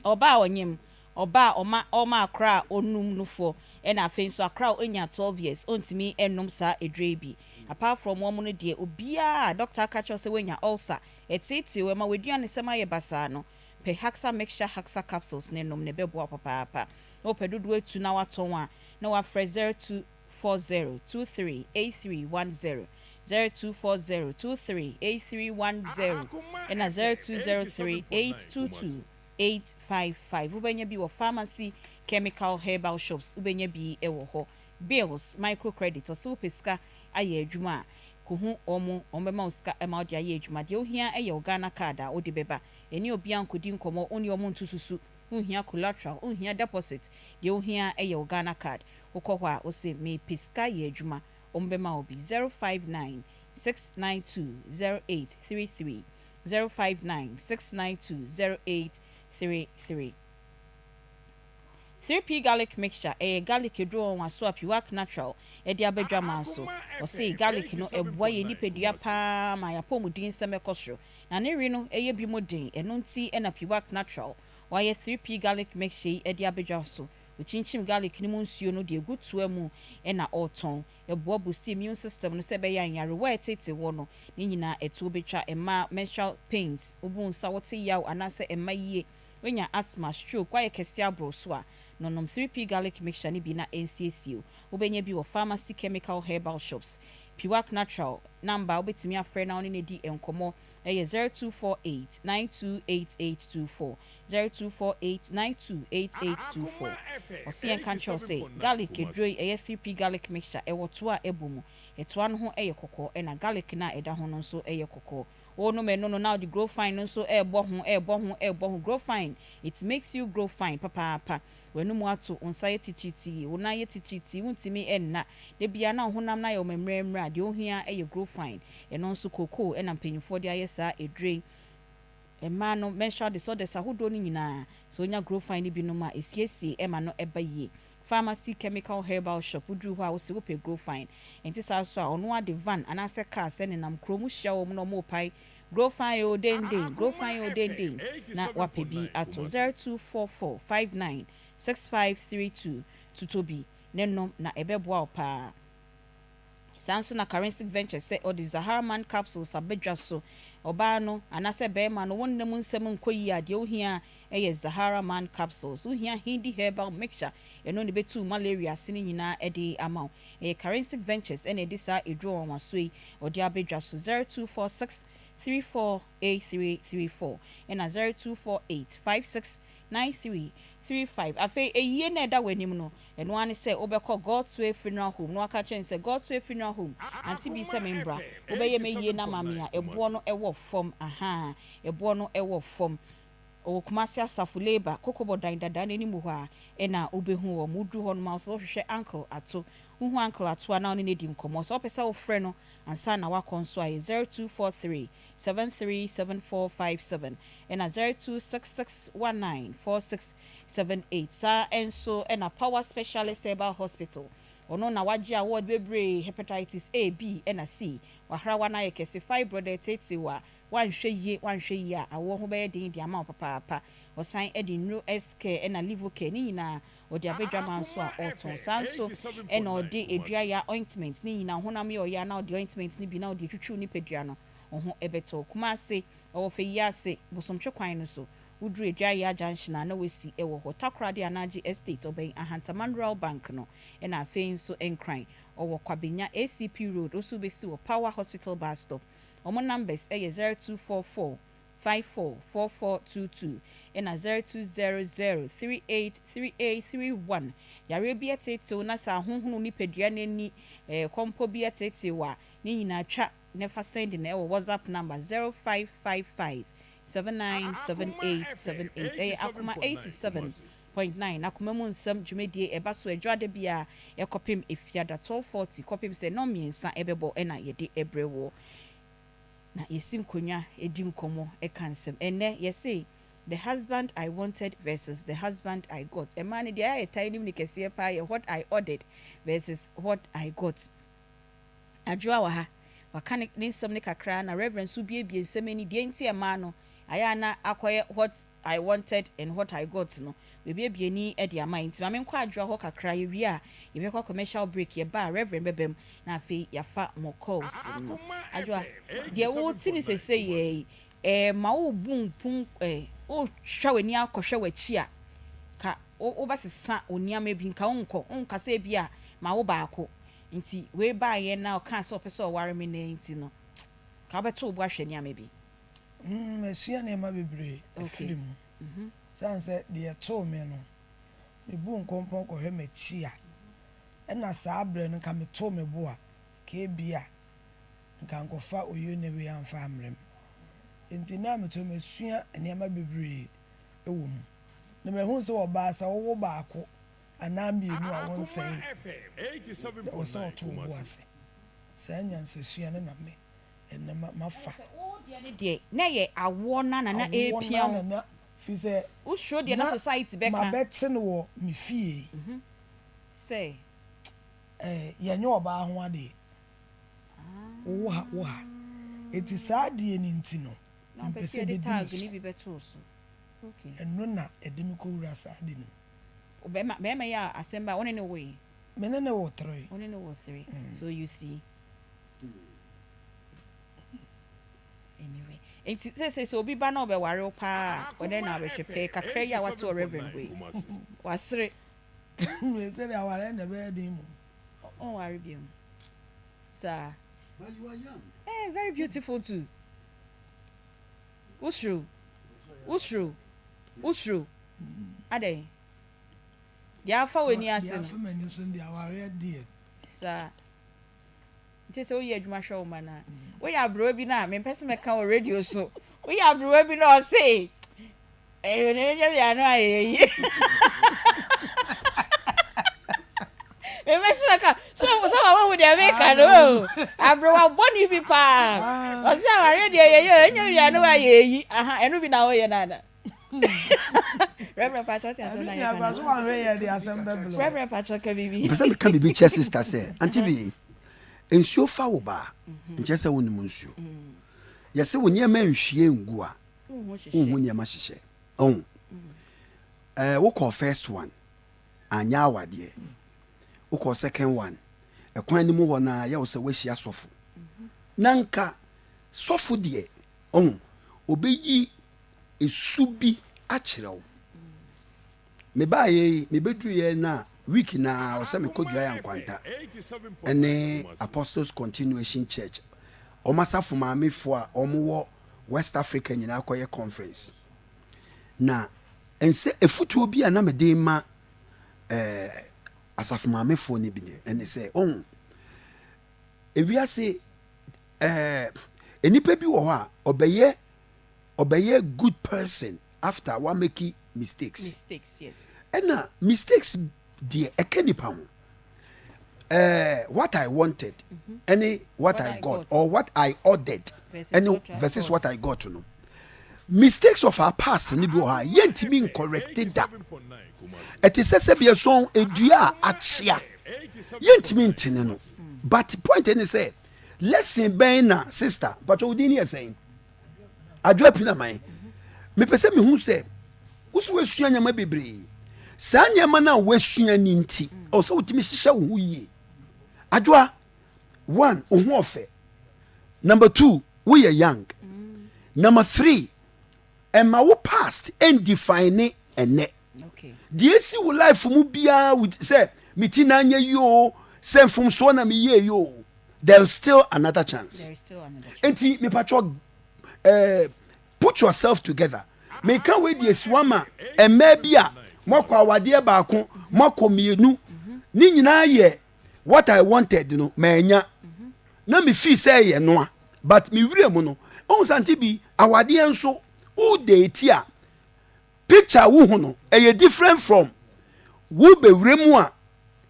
Ɔbaa a ɔnyem, ɔbaa a ɔma ɔma akora a ɔnum nufoɔ ɛna afei nso akora a ɔnya 12 years ɔntumi nnom saa aduro yi bi. Apart from wɔn no deɛ obiara a doctor aka kyerɛ wo sɛ woanya ulcer, ɛteetee wo, ɛma w'aduanesɛm ayɛ basaa no, pɛ Haxa mixture Haxa capsules no nom na ɛbɛboa wo papaapa. Na wopɛ dodoɔ atu na woatɔn a na woafrɛ 0240 23 8310, 0240 23 8310 ɛna 0203 822 855. Wobɛnya bi wɔ pharmacy, chemical, herbal shops wobɛnya bi wɔ hɔ. Bills, microcredit, ɔsɛ wopɛ sika ayɛ adwuma a, kɔhu wɔn, wɔn bɛma wo sika ma wode ayɛ adwuma. Deɛ wohia yɛ wo Ghana card a wode bɛba. Ɛne obiara nkɔdi nkɔmmɔ, wo ne wɔn nto susu, wonhia collateral, wonhia deposit, deɛ wohia yɛ wo Ghana card. Wokɔ hɔ a, wose mepɛ sika ayɛ adwuma, wɔn bɛma wo bi. 059 692 0833, 059 692 0833. 3P Garlic Mixture, ɛyɛ garlic aduro nwanwaso a Piwak Natural de aba dwaman so. Ɔse garlic no ɛboa yɛn nipadua paa ma yɛn apɔmuden nsɛm kɔ soro. Na ne we no yɛ bi mu den, ɛno nti na Piwak Natural wayɛ 3P Garlic Mixture yi de aba dwa so. Okyinkyim garlic no mu nsuo no de agu toa mu na ɔretɔn. Ɛboa boost immune system no sɛ ɛbɛyɛ a nyarewa a ɛtete hɔ no ne nyinaa ɛtoɔ bɛtwa. Ɛmma menstrual pains, wobu nsa wote yaw anaasɛ ɛmma yie. Woanya asthma, stroke, woayɛ kɛse aboro so a, nonom 3P Garlic Mixture no bi na ɛnsiesie wo. Wobɛnya bi wɔ pharmacy, chemical, herbal shops. Piwak Natural number a wobɛtumi afrɛ na wo ne no adi nkɔmmɔ yɛ 0248 928824, 0248 928824. Ɔse yɛnka nkyerɛ wo sɛ, garlic aduro yi ɛyɛ 3P Garlic Mixture, ɛwɔ toa a ɛbɔ mu. Ɛtoa no ho yɛ kɔkɔɔ ɛna garlic no a ɛda ho no nso yɛ kɔkɔɔ. Wonom ɛno no na wode grow fine no nso ɛrebɔ ho, ɛrebɔ ho, ɛrebɔ ho. Grow fine, it makes you grow fine papaapa. W'anum ato, wo nsa yɛ titiritii, wo nan yɛ titiritii, wontumi nna. Da biara na wo honam no ayɛ wo mmerɛmmerɛ a, deɛ wohia yɛ grow fine. Ɛno nso cocoa na mpanyinfoɔ de ayɛ saa aduro yi. Mmaa no, menstrual disorders ahodoɔ no nyinaa, sɛ wonya grow fine no bi nom a, ɛsiesie ma no ba yie. Pharmacy, chemical, herbal shop, woduru hɔ a wose wopɛ grow fine. Ɛnte saa nso a, ɔno ara de van anaasɛ car sɛ nenam kurom hyia wɔn na wɔrepae grow fine oo denden, grow fine oo denden na woapɛ bi ato. 0244 59 6532 Totɔ bi ne nom na ɛbɛboa wo paa. Saa nso na Karensic Ventures sɛ ɔde Zaharman capsules aba dwa so. Ɔbaa no anaasɛ barima no wo nna mu nsɛm nkɔ yie a, deɛ wohia yɛ Zahara Man capsules. Wohia Hindi herbal mixture, ɛno na ɛbɛtu wo malaria ase no nyinaa de ama wo. Ɛyɛ Karensic Ventures na ɛde saa aduro nwanwasoɔ yi ɔde aba dwa so. 0246 348334 ɛna 0248 56 9335. Afei ayie no a ɛda w'anim no, ɛno ara ne sɛ wobɛkɔ God's Way Funeral Home na woaka akyerɛ no sɛ, God's Way Funeral Home, Auntie Bee sɛ membra, wobɛyɛ m'ayie no ama me a, ɛboɔ no wɔ fam, ahaa, ɛboɔ no wɔ fam. Ɔwɔ Kumasi Asafo Labour, Kokobɔ dan dadaa no anim hɔ a ɛna wobɛhu wɔn. Woduru hɔ nom a, wo sɛ wohwehwɛ Uncle Ato. Wohu Uncle Ato a na wo ne no adi nkɔmmɔ. Sɛ wopɛ sɛ wofrɛ no ansa na woakɔ nso a, ɛyɛ 0243 737457 ɛna 0266194678. Saa ara nso na Power Specialist Herbal Hospital, ɔno na wagye award bebree, Hepatitis A, B ɛna C. W'ahrawa no ayɛ kɛse, fibroid ɛreteetee wo a, woanhwɛ yie woanhwɛ yie a, awoɔ ho bɛyɛ den de ama wo papaapa. Ɔsan de nnuro S-Care ɛna Livocare ne nyinaa ɔde aba adwaman nso a ɔretɔn. Saa nso na ɔde dua ya ointment ne nyinaa, honam yɛ ɔya na ɔde ointment no bi na ɔde atwitwiw nipadua no, wo ho bɛtɔ wo. Kumase, ɛwɔ Feyiase, Bosomtwe kwan no so. Woduru Aduayea junction a na woasi wɔ hɔ. Takoradi Anagye Estate, ɔbɛn Ahantaman Rural Bank no. Ɛna afei nso Nkran, ɔwɔ Kwabenya ACP Road, wo nso wobɛsi wɔ Power Hospital Bus Stop. Wɔn numbers yɛ 0244 544422 ɛna 0200 383831. Yareɛ bi ɛteetew na sɛ ahonhono nipadua no ani kɔmpɔ bi ɛteetew a, ne nyinaa twa na fa sɛndi no ɛwɔ WhatsApp number 0555 797878. Ɛyɛ Akoma 87.9 Akoma mu nsɛm dwumadie ɛba so Adwoada biara ɛkɔpem Efiada 12:40 kɔpem sɛ nnɔnmiɛnsa ɛbɛbɔ ɛna yɛde ɛbrɛ woɔ. Na yɛsi nkonnwa di nkɔmmɔ ka nsɛm. Ɛnnɛ yɛse the husband I wanted versus the husband I got. Mmaa no deɛ ɛyɛ a yɛtaa nim no kɛseɛ paa yɛ what I ordered versus what I got. Adwoa wɔ ha, waka ne ne nsɛm no kakra na Reverend nso buebue nsɛm ani deɛ nti a mmaa no ayɛ a na akɔyɛ what I wanted and what I got no, wabuebue ani de ama yɛn. Nti ma menkɔ Adwoa hɔ kakra, yɛwie a yɛbɛkɔ commercial break, yɛba a Reverend bɛba mu na afei yɛafa mo calls no. Adwoa, deɛ wote no seesei yi, ɛma wobu mpon ɛ, wotwa w'ani akɔhwɛ w'akyi a, nka wobɛsesa wo nneɛma bi, nka wonkɔ, wonka sɛ ebia mawo baako nti wei baeɛ na ɔkaa sɛ ɔpɛ sɛ ɔware me nnɛ nti no, nka wobɛto wo bo ahwɛ nneɛma bi. Mm, masua nneɛma bebree afiri mu. Esiane sɛ deɛ ɛtoo me no, mebu nkɔmpɔn kɔhwɛ m'akyi a, ɛna saa berɛ no nka metoo me bo a, nka ebia nka ankɔfa Oyone wei amfa ammrɛ me. Enti nnɛ a mete hɔ masua nneɛma bebree wɔ mu. Na mahu sɛ ɔbaa sɛ wowo baako anaa mmienu a wonsɛe, na ɛwɔ sɛ ɔto wo bo ase. Saa nyansasua no na me ɛnɛ ma mafa. Ɛne sɛ wo deɛ no deɛ na ɛyɛ awoɔ no ara na na Awoɔ no ɛrepia ara wo. na na firi sɛ Wo suro deɛ na na society bɛka. mabɛte no wɔ me fie. Sɛ. Ɛɛ yɛnyɛ ɔbaa ho adeɛ. Wo ha wo ha. Enti saa adeɛ no nti no Na wopɛ mempɛ sɛ sɛ yɛde ɛbɛdi me tag so. no bi bɛto wo so. Okay. Ɛno na ɛde me kɔwura saa ade no mu. Bɛrima bɛrima yi a asɛm ba a wo ne no woe? Me ne no wo three. Wo ne no wo three. So you see. Anyway, nti seesei sɛ obi ba na ɔbɛware wo paa a, ɔdɛn na wabɛhwɛ? Pɛɛ kakra yi a wate wɔ Reverend hɔ yi, wasere. Seesei deɛ awareɛ na ɛbɛyɛ den mmom. Ɔnware biom saa. But you are young. Eh, very beautiful too. Wosuro, wosuro, wosuro. Adɛn? Deɛ afa w'ani ase Deɛ no. afa m'ani so no deɛ awareɛ deɛ. Saa. Nti sɛ woyɛ adwuma hwɛ wo mma no a, woyɛ aberewa bi no a, mempɛ sɛ mɛka wɔ radio so. Woyɛ aberewa bi no a ɔse, ɛyɛ ne nyɛ bi ano ayɛ yi. Mempɛ sɛ mɛka, so sɛ ma wohu deɛ meka no o. Aberewa bɔne bi paa. Ɔse awareɛ deɛ yɛyɛ ɛnyɛ bi ano ayɛ yi. Aha, ɛno bi na woyɛ no ana? Reverend Pacho ti asɛm na yɛ kana. Reverend Pacho ka bibi. Mpɛ sɛ meka biribi kyerɛ sister sɛ ante bi nsuo fa wo ba a nkyerɛ sɛ wonom nsuo. Yɛse wo nneɛma nhwie ngu a wonhu nneɛma hyehyɛ. Ɔhu ɛɛ wokɔɔ first one anyɛ awadeɛ wokɔɔ second one ɛkwan no mu hɔ na yɛ wo sɛ woahyia sɔfo na nka sɔfo deɛ ɔhu ɔbɛyi su bi akyerɛ wo. Mebaeɛ yi, mebɛduruiɛ na week no ara ɔsɛ mekɔ Duaya Nkwanta ne Apostles Continuation Church. Wɔn asafo maamefoɔ a wɔwɔ West Africa nyinaa kɔyɛ conference. Na nsɛ efutuo bi a na mede ma eh, asafo maamefoɔ no bi ne ɛne sɛ, ɔhu, ewiase eh, nnipa bi wɔ hɔ a ɔbɛyɛ ɔbɛyɛ good person after wa make mistakes. Mistakes yes. Ɛna mistakes deɛ ɛka nipa ho. Eh, what I wanted ɛne what I got or what I ordered ɛne versus what I got no. Mistakes of our past no bi wɔ hɔ a yɛntumi ncorrecte da. Ɛte sɛ sɛbi ɛsɔn edua a akyea yɛntumi ntene no. But point ne sɛ lesson bɛn na sister mpatwa wo din ne yɛ sɛn? Adwoa Pinaman. Mepɛ sɛ mehu sɛ wo so woasua nneɛma bebree. Saa nneɛma no a woasua no nti, ɛwɔ sɛ wotumi hyehyɛ wo ho yie. Adwoa, one, wo ho ɔfɛ. Number two, woyɛ young. Number three, ɛma wo past ɛndefine ɛnɛ. Deɛ esi wo life mu biara sɛ me ti na anyɛ yie o, sɛ mfomsoɔ na meyɛɛ yie o, there is still another chance. Enti mepatwɔ eh, put yourself together. Meka wei de asi ama mmaa bi a moakɔ awadeɛ baako, moakɔ mmienu, ne nyinaa yɛ what I wanted no manya. Na me feel sɛ ɛyɛ noa, but me werɛ mu no, ɔhu sante bi awadeɛ nso wo date a picture a wohu no ɛyɛ different from wo bɛwura mu a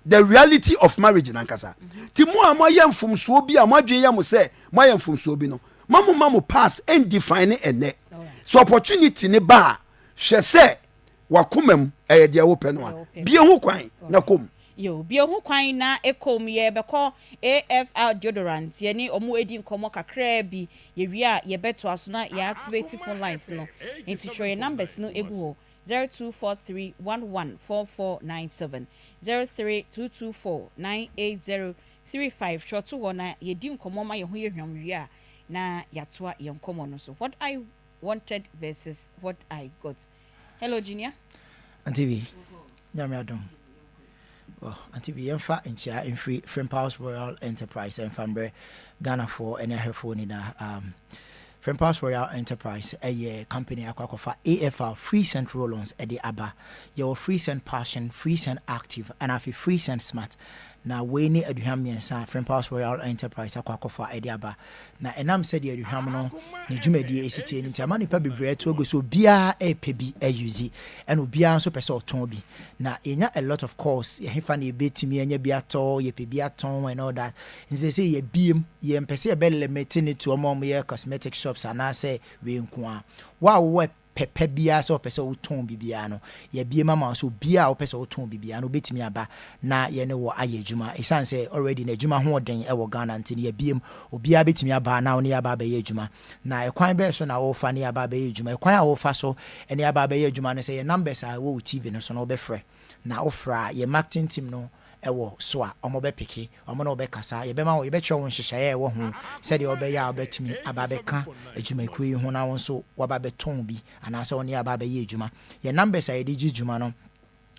the reality of marriage nankasa. Nti mo a moayɛ mfomsoɔ bi a moadwene yɛ mo sɛ moayɛ mfomsoɔ bi no, ma mo ma mo past ɛndefine ɛnɛ. So opportunity ne ba a, hwɛ sɛ wakoma mu ɛyɛ deɛ wopɛ no a, bie ho kwan na kɔ mu. Yo, bie ho kwan na kɔ mu. Yɛbɛkɔ AFR deodorant, yɛne ɔmo adi nkɔmmɔ kakraa bi. Yɛwie a yɛbɛtoa so na yɛ activate phone lines no. Nti twerɛ yɛn numbers no gu hɔ, 0243 114497, 03224 98035. Twerɛ to hɔ na yɛdi nkɔmmɔ ma yɛn ho yɛ hwam wie a na yɛatoa yɛn nkɔmmɔ no so. What I wanted versus what I got. Hello Junior. Auntie B, Nyame adom. Well, Auntie B, yɛmfa nkyia mfiri Frimpals Royal Enterprise ɛmfa mbrɛ Ghanafoɔ ne ahwɛfoɔ nyinaa. Um, Frimpals Royal Enterprise ɛyɛ company akɔ akɔfa AFR Free Scent Roll-ons ɛde aba. Yɛwɔ Free Scent Passion, Free Scent Active, ɛna afei Free Scent Smart. Na wei ne aduhwam mmiɛnsa a Frimpals Royal Enterprise akɔ akɔfa ɛde aba. Na ɛnam sɛdeɛ aduhwam no ne dwumadie ɛsi teɛ no nti ama nnipa bebree atu agu so obiara ɛrepɛ bi ayuzi ɛna obiara nso pɛ sɛ ɔtɔn bi. Na yɛnya a lot of calls yɛhefa na yɛbɛtumi anya bi atɔ, yɛpɛ bi atɔn and all that. Nti sɛ yɛbiem yɛmpɛ sɛ yɛbɛ limit ne to ɔmo a wɔyɛ cosmetic shops anaasɛ wei nko ara. Wo a wowɔ pɛ pɛ biara sɛ ɔpɛ sɛ wotɔn biribiara no, yɛabue mu ama wo sɛ obiara a wopɛ sɛ wotɔn biribiara no wobɛtumi aba na yɛne wo ayɛ adwuma. Ɛsiane sɛ already no adwuma ho ɔden wɔ Ghana nti no yɛabue mu, obiara bɛtumi aba na wo ne yɛ aba abɛyɛ adwuma. Na ɛkwan bɛn so na wofa ne yɛ aba abɛyɛ adwuma? Ɛkwan a wofa so ne yɛ aba abɛyɛ adwuma no sɛ yɛn numbers a ɛwɔ wo TV no so no wobɛfrɛ. Na wofrɛ a yɛn marketing team no wɔ so a, wɔbɛpeke, wɔne wo bɛkasa, yɛbɛma wo, yɛbɛkyerɛ wo nhyehyɛeɛ a ɛwɔ ho sɛdeɛ wobɛyɛ a wobɛtumi aba abɛka adwumakuo yi ho na wo nso woaba abɛtɔn bi anaasɛ wo ne yɛn aba abɛyɛ adwuma. Yɛn numbers a yɛde gye dwuma no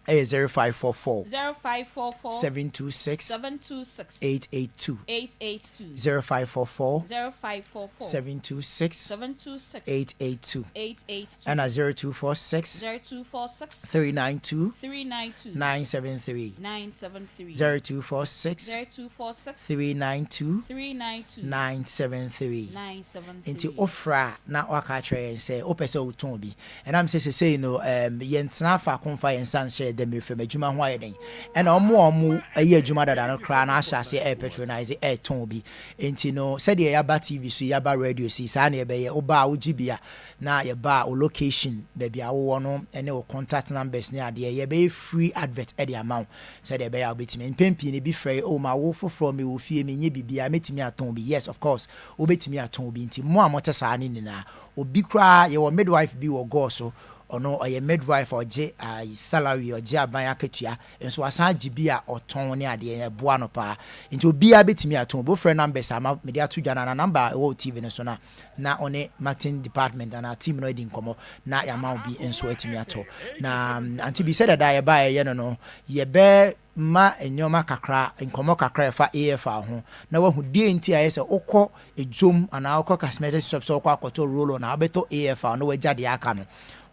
yɛ 0544 0544 726 726 882, 882 0544 0544 726 726 882 882 ɛna 0246 0246 392 392 973. 973. 0246 0246 392 392 973. 973. Nti wofrɛ a na waka akyerɛ yɛn sɛ wopɛ sɛ wotɔn bi. Ɛnam sɛ sesei no um, yɛntena faako mfa yɛn nsa nhyɛ yɛn dɛm fam adwuma ho ayɛ den. Ɛna wɔn a wɔyɛ adwuma dada no koraa no ahyɛ aseɛ ɛrepatronise ɛretɔn bi. Nti no sɛdeɛ yɛaba TV so yi, yɛaba radio so yi, saa na yɛbɛyɛ. Woba a wogye bi a na yɛba a wo location, baabi a wowɔ no ne wo contact numbers ne adeɛ, yɛbɛyɛ free advert de ama wo sɛdeɛ ɛbɛyɛ a wobɛtumi. Mpɛn pii no ebi frɛ yɛ, oh mawo foforɔ, mewɔ fie, menyɛ biribiara, mɛtumi atɔn bi? Yes, of course, wobɛtumi atɔn bi. Nti mo a mote saa no nyinaa, obi koraa, yɛwɔ midwife bi wɔ Gɔɔ so, ɔno ɔyɛ midwife a ɔgye salary, ɔgye aban akatua, nso wasan agye bi a ɔtɔn ne adeɛ, ɛboa no paa. Nti obiara bɛtumi atɔn bi. Wofrɛ numbers a mede ato dwa no anaa number a ɛwɔ wo TV no so no a, na ɔne marketing department anaa team no adi nkɔmmɔ na yɛama wo bi nso atumi atɔ. Na Auntie Bi, sɛdeɛ daa yɛba a yɛyɛ no no, yɛbɛma nneɛma kakra, nkɔmmɔ kakra a ɛfa AFR ho na woahu deɛ nti a ɛyɛ sɛ wokɔ dwom anaa wokɔ cosmetic shop sɛ wokɔ akɔtɔ roll-on a wobɛtɔ AFR na woagya deɛ aka no.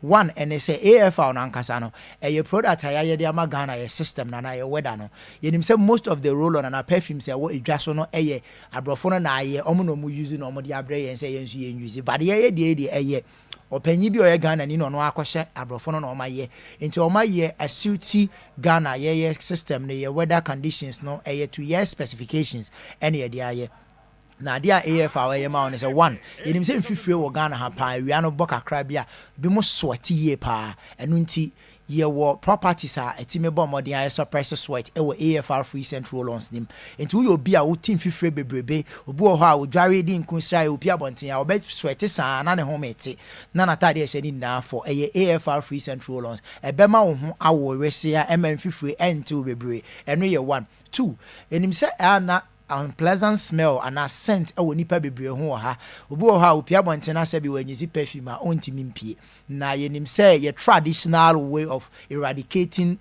One, ɛne sɛ AFR no ankasa no, ɛyɛ product a yɛayɛ de ama Ghana, yɛ system no anaa yɛ weather no. Yɛnim sɛ most of the roll-on anaa perfumes a ɛwɔ dwa so no yɛ aborɔfo no na ayɛ, wɔn na wɔn use na wɔde abrɛ yɛn sɛ yɛn nso yɛn use. But yɛyɛ deɛ yi deɛ ɛyɛ Ɔpanyin bi a ɔyɛ Ghanani na ɔno akɔhyɛ aborɔfo no na ɔma yɛ. Nti ɔma yɛ asuit Ghana yɛyɛ system no, yɛ weather conditions no, ɛyɛ to yɛ specifications ɛna yɛde ayɛ. Na adeɛ a AFR ɛyɛ ma wo ne sɛ, one, yɛnim sɛ mfifire wɔ Ghana ha paa. Awia no bɔ kakra bi a, bi mo sweat yie paa. Ɛno nti yɛwɔ properties a ɛtumi bɔ mmɔden ayɛ suppress sweat ɛwɔ AFR free scent roll-ons nim. Nti woyɛ obi a wote mfifire bebrebe, obi wɔ hɔ a odware di nku sra, opi abɔnten a ɔbɛ sweat saa na ne ho mete na n'ataade ɛhyɛ ne nyinaa fɔ, ɛyɛ AFR free scent roll-ons ɛbɛma wo ho awo wesea, ɛma mfifire ɛntew bebree. Ɛno yɛ one. Two, ɛnim sɛ ɛa na unpleasant smell anaa scent ɛwɔ nipa bebree ho wɔ ha. Obi wɔ hɔ a opia abɔnten asɛ bi wɔ anyisi perfume a ɔntumi mpie. Na yɛnim sɛ yɛ traditional way of eradicating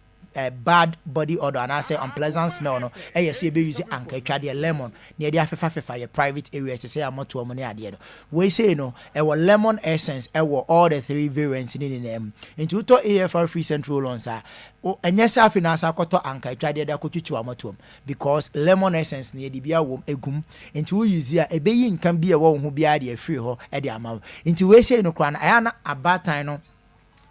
bad body odor anaasɛ unpleasant smell no ɛyɛ sɛ yɛbɛ use ankatwadeɛ, lemon, na yɛde afefafefa yɛ private areas sɛ yɛ mu ne adeɛ no. Wei sei no, ɛwɔ lemon essence, ɛwɔ all the three variants ne nyinaa mu. Nti wotɔ AFR free scent roll-ons a, ɛnyɛ sɛ afei na asa akɔtɔ ankatwadeɛ de akɔtwitwi w'amɔtoam, because lemon essence no yɛde bi awɔ egum. Nti wo use a, ɛbɛyi nka bi a ɛwɔ wo ho biara de afiri hɔ ɛde ama wo. Nti wei sei no koraa no, ɛyɛ na abaatan no,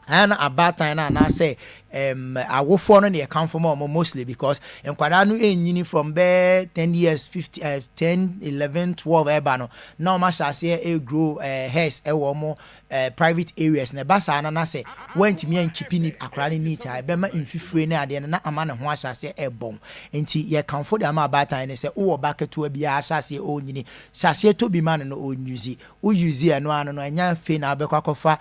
ɛyɛ na abaatan no anaasɛ awofoɔ no ne yɛkamfo ma ɔmo mostly, because nkwadaa no ɛnyini from bɛɛ 10 years, 50, 10, 11, 12 ɛba no, na ɔmo ahyɛ aseɛ ɛgrow hairs ɛwɔ ɔmo private areas. Na ɛba saa no, na sɛ wɔntumi ankeep ni akwadaa no neat a, ɛbɛma mfifire ne adeɛ no na ama ne ho ahyɛ aseɛ ɛbɔn. Nti yɛkamfo de ama abaatan no sɛ wowɔ ba ketewa biara ahyɛ aseɛ ɔnyini, hyɛ aseɛ tɔ bi ma no no ɔnuse. Wouse ɛno ano no, ɛnya afei na wabɛkɔ akɔfa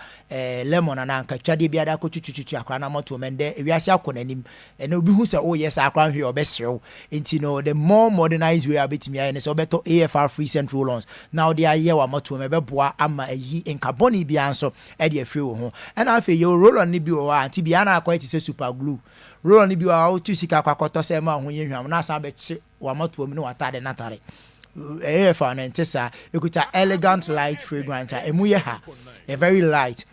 lemon anaa nkatwadeɛ biara akɔtwitwitwi akwadaa no amɔtoɔ mɛ. Ndɛ ewiase akɔ n'anim, ɛna obi hu sɛ woyɛ saa akora nhwɛ, ɔbɛserew. Nti no, the more modernized way a wobɛtumi ayɛ ne sɛ wobɛtɔ AFR free scent roll-ons na wode ayɛ w'amɔtoɔ mu. Ɛbɛboa ama ayi nka bɔne biara nso ɛde afiri wo ho. Ɛna afei yɛwɔ roll-on no bi wɔ hɔ a, nti biara na akɔyɛ te sɛ super glue. Roll-on no bi wɔ hɔ a, wotu sika akɔ akɔtɔ sɛ ɛma wo ho yɛ hwam na asan bɛkye w'amɔtoɔ mu ne w'atade natare. AFR no nte saa. Ɛkuta elegant light fragrance a ɛmu yɛ ha, ɛ very light.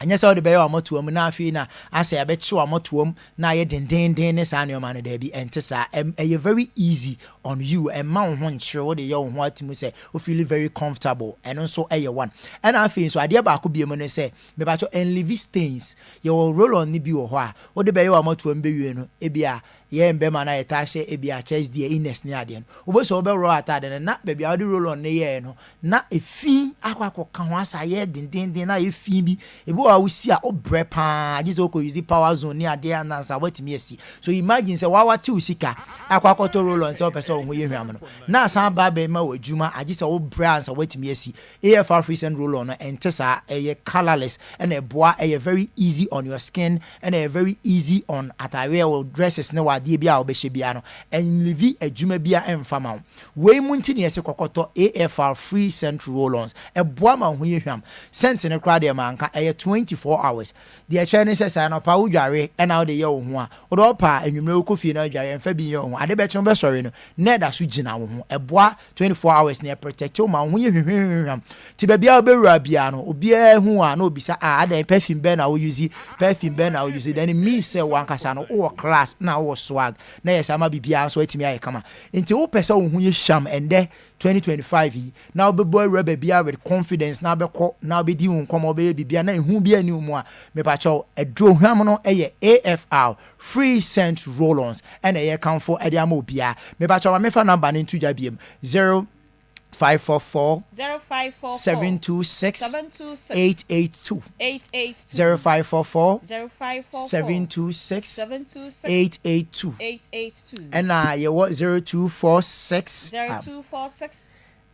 Ɛnyɛ sɛ wode bɛyɛ w'amɔtoa mu na afei na asɛ yɛbɛkye w'amɔtoa mu na ayɛ dendenden ne saa nneɛma no. Daabi, ɛnte saa. Ɛyɛ very easy on you, ɛma wo ho nkyerɛ, wode yɛ wo ho atimu sɛ wo feel very comfortable. Ɛno nso ɛyɛ one. Ɛna afei nso, adeɛ baako bio mu ne sɛ, mepakyɛ, ɛnleave stains. Yɛwɔ roll on no bi wɔ hɔ a wode bɛyɛ w'amɔtoa mu bɛwie no, ebi a yɛn mbɛma no a yɛtaa hyɛ ebi a chest deɛ, inners ne adeɛ no, wobɛsɛ wobɛworɔ atade no na baabi a wode roll on ne yɛɛ no na efi akɔ akɔka ho asa ayɛ dendenden na ayɛ fi bi. Ebi wɔ a wosi a, wobrɛ paa, gye sɛ wokɔ use power zone ne adeɛ anansa woatumi asi. So imagine sɛ wawate wo sika akɔ akɔtɔ roll on sɛ wopɛ sɛ wo ho yɛ hwam no, na asan ba bɛma wɔ adwuma, agye sɛ wobrɛ ansa woatumi asi. AFR free scent roll on no ɛnte saa. Ɛyɛ colourless, ɛna ɛboa, ɛyɛ very easy on your skin, ɛna ɛyɛ very easy on ataareɛ wɔ dresses ne wɔ adeɛ bi a wobɛhyɛ biara no. Ɛnleave adwuma bi a ɛmfa ma wo. Wei mu nti ne yɛsɛ kɔkɔtɔ AFR free scent roll-ons. Ɛboa ma wo ho yɛ hwam. Scent no koraa deɛ manka, ɛyɛ 24 hours deɛ. Ɛkyerɛ ne sɛ sɛ anɔpa wodware ɛna wode yɛ wo ho a, wode ɔpa a, anwummerɛ wokɔ fie na wodware ɛmfa bi nyɛ wo ho, ade bɛkye wobɛsɔre no na ɛda so gyina wo ho. Ɛboa 24 hours na ɛprotect wo ma wo ho yɛ hwehwehwehwam. Nti baabi a wobɛwura biara no, obiara hu a na obisa a, adan perfume bɛn na wo use, perfume bɛn na wo use? Then it means sɛ wankasa no wowɔ class na wowɔ swag na yɛ saa ma biribiara nso atumi ayɛ kama. Nti wopɛ sɛ wo ho yɛ hwam ɛndɛ 2025 yi na wobɛbɔ awura baabiara with confidence na wobɛkɔ na wobɛdi wo nkɔmmɔ, wobɛyɛ biribiara na ehu bi ani wo mu a, mepakyɛw, aduro hwam no yɛ AFR free scent roll-ons ɛna ɛyɛ kamfo ɛde ama obiara. Mepakyɛw, ma mefa number no nto dwa biem: 0544 0544 726 726 882. 882. 0544 0544 726 726 882. 882. Ɛna yɛwɔ 0246 0246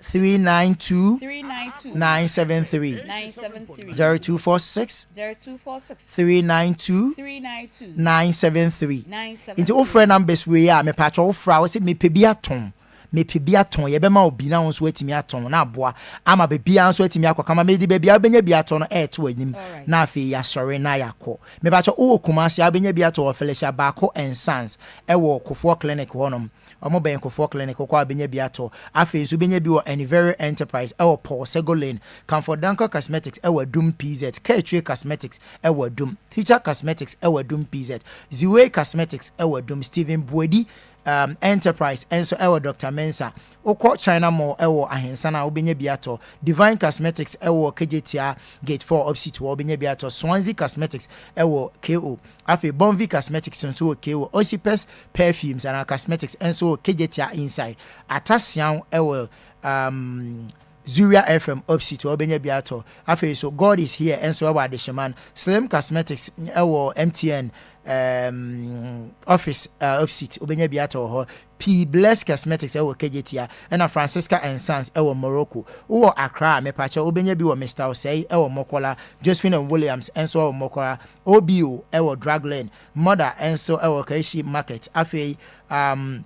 392 392 973. 973. 0246 0246 392 392 973. 973. Nti wofrɛ numbers wei a, mepatwɛ, wofrɛ a, wosɛ mepɛ bi atɔn, mepɛ bi atɔn, yɛbɛma wo bi na wo nso atumi atɔn na aboa ama baabiara nso atumi akɔ kama. Mede baabi a wobɛnya bi atɔ no ɛɛto anim. Na afei yɛasɔre na yɛakɔ. Mepatwɛ, wowɔ Kumase a, wobɛnya bi atɔ wɔ Felicia Baako and Sons ɛwɔ Kofoɔ Clinic hɔnom. Ɔmo bɛn Kofoɔ Clinic kɔ a, wobɛnya bi atɔ. Afei nso wobɛnya bi wɔ Anivere Enterprise ɛwɔ Paul Sego Lane, Comfort Dunkel Cosmetics ɛwɔ Adum PZ, Ketwe Cosmetics ɛwɔ Adum, Future Cosmetics ɛwɔ Adum PZ, Ziwe Cosmetics ɛwɔ Adum, Stephen Buedi. Um, Enterprise nso ɛwɔ Doctor Mensah. Wokɔ China Mall ɛwɔ Ahensan a wobɛnya bi atɔ. Divine Cosmetics ɛwɔ Kejetia Gate 4 opposite hɔ wobɛnya bi atɔ. Swansea Cosmetics ɛwɔ KO. Afei Bonvi Cosmetics nso wɔ KO. Osipes Perfumes anaa Cosmetics nso wɔ Kejetia Inside. Atasiaw ɛwɔ um, Zuria FM opposite hɔ wobɛnya bi atɔ. Afei nso God is Here nso ɛwɔ Adehyeman. Slim Cosmetics ɛwɔ MTN um, office uh, opposite wobɛnya bi atɔ wɔ hɔ. P Bless Cosmetics ɛwɔ Kejetia ɛna Francisca and Sons ɛwɔ Morocco. Wowɔ Accra a mepakyɛ wobɛnya bi wɔ Mr. Osei ɛwɔ Mokola, Josephine and Williams nso ɛwɔ Mokola, OBO ɛwɔ Drug Lane, Mother nso ɛwɔ Kaishi Market. Afei um,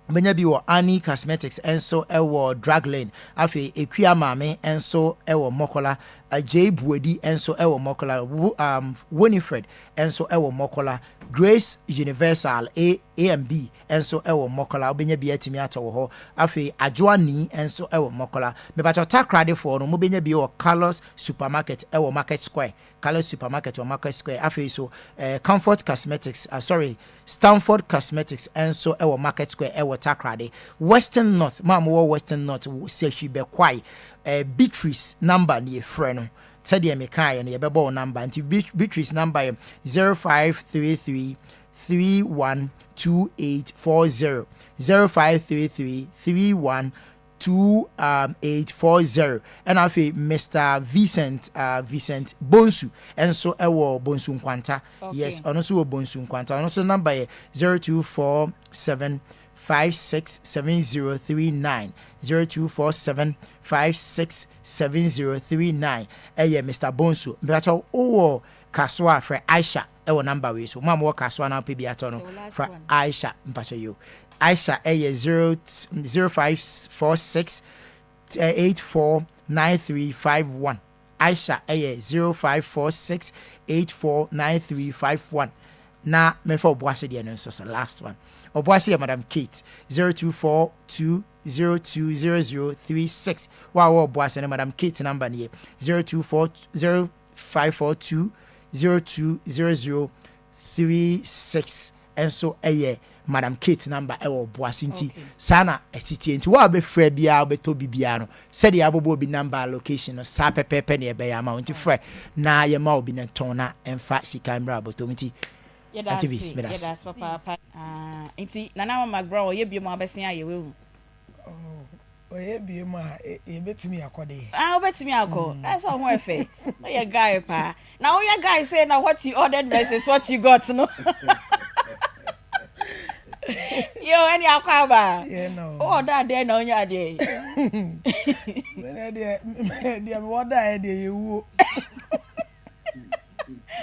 Wobɛnya bi wɔ Annie Cosmetics nso wɔ Drug Lane. Afei Akua Maame nso wɔ Mɔkɔla. Adjei Buadi nso wɔ Mɔkɔla. Um, Winifred nso wɔ Mɔkɔla. Grace Universal A, A and B nso wɔ Mɔkɔla. Wobɛnya bi atumi atɔ wɔ hɔ. Afei Adwoa Nii nso wɔ Mɔkɔla. Mepakyɛw Takoradefoɔ no, mobɛnya bi wɔ Carlos Supermarket wɔ Market Square. Carlos Supermarket wɔ Market Square. Afei nso eh, Comfort Cosmetics, uh, sorry, Stanford Cosmetics nso wɔ Market Square wɔ Takoradi. Western North, mo a mowɔ Western North, Sehwi Bɛkwae, eh, Beatrice number nie, frɛ no. Sɛdeɛ mekaeɛ no, yɛbɛbɔ wo number. Nti Beatrice number yɛ 0533 312840 0533 31 2 um, 8 4 0 ɛna afei Mr Vincent uh, Vincent Bonsu ɛnso ɛwɔ Bonsu Nkwanta okay. yes ɔno nso wɔ Bonsu Nkwanta ɔno nso number yɛ 0247 567039 0247 567039 ɛyɛ Mr Bonsu mpɛkyɛw wowɔ Kasoa frɛ Aisha ɛwɔ number wei so mo a mowɔ Kasoa na wopɛ bi atɔ no fra Aisha mpakyɛ yo Aisha yɛ 0546 84 9351 Aisha yɛ 0546 84 9351 Na memfa Obuasi deɛ no nso so last one Obuasi yɛ Madam Kate 0242 020036 Wo a wowɔ Obuasi no Madam Kate number nie 024 0542 020036 nso yɛ Madam Kate number wɔ Obuasi nti saa na ɛsi tie nti wo a wobɛfrɛ biara wobɛtɔ bi biara no sɛdeɛ abobɔ obi number location no saa pɛpɛɛpɛ na ɛbɛyɛ ama wo nti frɛ na yɛma obi no ntɔn na ɛmfa sika mmra abɔtɔ mu nti Yɛda Auntie bi ase, meda yɛda ase. ase papaapa. Ah, nti Nana Ama McBrown ɔyɛ biom a wobɛsen ayɛ wahu. Oh, ɔyɛ biom a yɛbɛtumi akɔ deɛ. Ah, wobɛtumi akɔ. Ɛsɛ ɔho ɛfɛ. Woyɛ guy paa. Na woyɛ guy sei na what you ordered versus what you got no. Yo, ɛne akɔ aba. Yeah, no. Wowɔ ɔdɔ adeɛ na wonya adeɛ yi. Mene deɛ deɛ mewɔ daeɛ deɛ yɛwuo.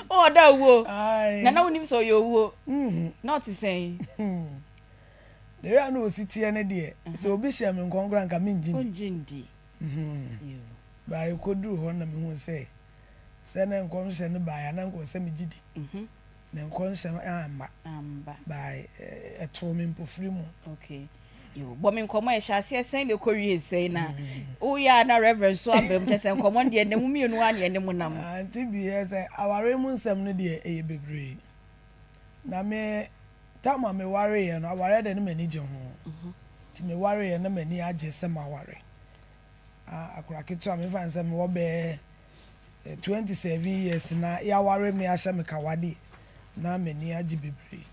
Wowɔ dɔ awuo. Aye. Na na wonim sɛ ɔyɛ owuo. Mhm. Na ɔte sɛn? The way a na ɔsi teɛ ne deɛ, sɛ obi hyɛ me nkɔm koraa nka mengye ndi. Wongye ndi. But ɛkɔduruu hɔ no na mehuu sɛ, sɛ na nkɔmhyɛ no baeɛ a na anka ɔsɛ megye di. Na nkɔmhyɛ no amma. Amma. But ɛtoo me mpofiri mu. Okay. Yo, bɔ me nkɔmmɔ a ɛhyɛ aseɛ sɛn na ɛkɔwie sɛn na woyɛ a na Reverend nso aba mu kyɛ sɛ nkɔmmɔ no deɛ ɛnɛ mo mmienu ara na ɛne mo nam. Auntie Bee, ɛsɛ awareɛ mu nsɛm no deɛ ɛyɛ bebree. Na me Time a me wareeɛ no, awareɛ deɛ na m'ani gye ho. Nti me wareeɛ na m'ani agye sɛ maware. Akora ketewa memfa no sɛ mewɔ bɛyɛ 27 years na yɛaware me ahyɛ me kawa deɛ, na m'ani agye bebree.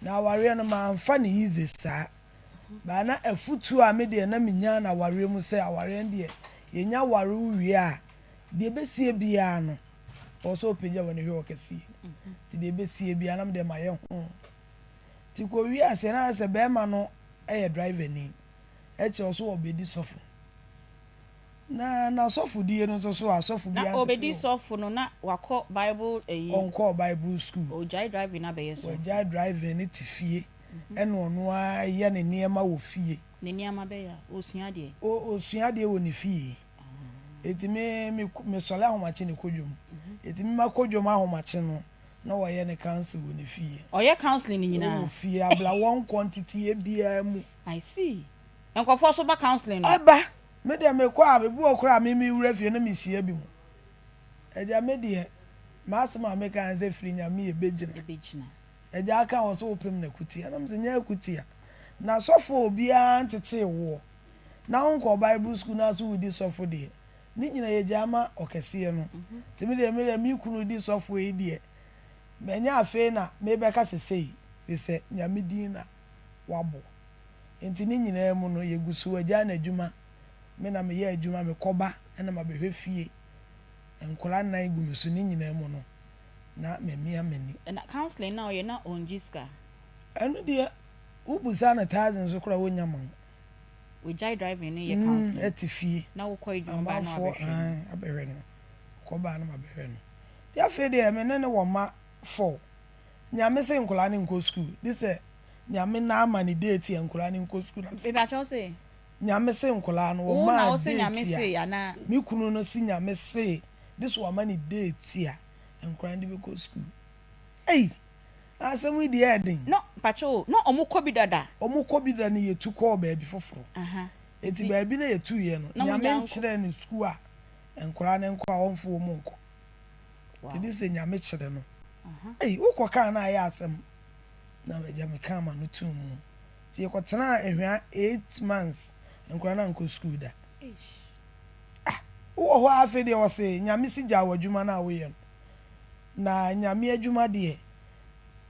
Na awareɛ no mamfa no easy saa. But na afutuo a me deɛ na menya no awareɛ mu sɛ awareɛ no deɛ yɛnya ware wo wie a, deɛ ɛbɛsie biara no, Ɔwɔ sɛ ɔpagya w'ani hwɛ ɔkɛseɛ mu. Nti deɛ ɛbɛsie biara na medeɛ mayɛ ho. Nti kɔwie aseɛ na ayɛ sɛ bɛɛma no yɛ driver ni. Ɛkyerɛ ɔso ɔbɛdi sɔfo. Na n'asɔfodie no nso so a sɔfo Na biara ɔbɛdi ntete hɔ. sɔfo no na wakɔ bible ɛyi. Ɔnkɔɔ bible school. Ɔgyae driving no abɛyɛ sɔfo. Wagyae driving no te fie ɛna ɔno ara yɛ ne nneɛma wɔ fie. Ne nneɛma bɛyɛ a, ɔsua adeɛ. Ɔsua adeɛ wɔ ne fie. Enti me me me sɔre ahomakye ne kɔ dwom. Enti me ma kɔ dwom ahomakye no na ɔyɛ ne council wɔ ne fie. Ɔyɛ counseling no nyinaa? Wɔ fie abla wɔn nkɔ nteteɛ biara mu. I see. Nkurɔfoɔ nso ba counseling no? Ɛba. Me deɛ me kɔ a ebi wɔ koraa a me me wura fie na me hyia bi mo. Agya me deɛ m'asɛm a me ka ne sɛ firi Nyame yɛ bɛgyina. Ɛbɛgyina. Agya aka wɔ sɛ wopem no akutia. Na mese nyɛ akutia. Na sɔfo a obiara ntetee woɔ na wonkɔɔ Bible school na so wodi sɔfo deɛ, ne nyina yɛgyaa ma ɔkɛseɛ no. Nti me deɛ me deɛ me kunu di sɔfo yi deɛ, ɛnyɛ afei na mebɛka sɛ sei, firi sɛ Nyame din na wabɔ. Nti ne nyinaa mu no yɛgu so, wagyaa n'adwuma, me na meyɛ adwuma, mekɔba na mabɛhwɛ fie, nkwadaa nnan gu me so, ne nyinaa mu no na mamia m'ani. Na counseling no a ɔyɛ na ɔngye sika? Ɛno deɛ wo busa no thousand so koraa ɔnnya ma wo. Wagyae driving no yɛ counseling? Ɛte fie. Na wokɔ adwuma ba na wabɛhwɛ no? Amanfoɔ abɛhwɛ no, mekɔ ba na mabɛhwɛ no. Nti afei deɛ me ne no wɔ mma four. Nyame se nkwadaa no nkɔ school, gye sɛ Nyame na ama no date a nkwadaa no nkɔ school na mese. Mepakyɛw wo se? Nyame se nkwadaa no Wo na wɔmaa wo se Nyame date se a, anaa? me kunu no se Nyame se gye sɛ wama no date a nkwadaa no de bɛkɔ school. Ei! Asɛm yi deɛ ɛɛden. No mpakyɛw o, na ɔmo kɔ bi dada? Ɔmo kɔ bi dada na yɛtu kɔɔ baabi foforo. Aha. Enti Nti baabi no a yɛtuiɛ no, na mo Nyame nnya nkɔ. nkyerɛɛ no school a nkwadaa no nkɔ a ɔmfa wɔn nkɔ. Wow. Nti gye sɛ Nyame kyerɛ no. Aha. Ei, wokɔ kaa no a ɛyɛ asɛm. Na agya mekaa m'ano too mu. Nti yɛkɔtenaa Ahwea eight months, nkwadaa no ankɔ sukuu da. Ah, wowɔ hɔ ara afei deɛ wɔse Nyame se gyaa w'adwuma no a woyɛ no. Na Nyame adwuma deɛ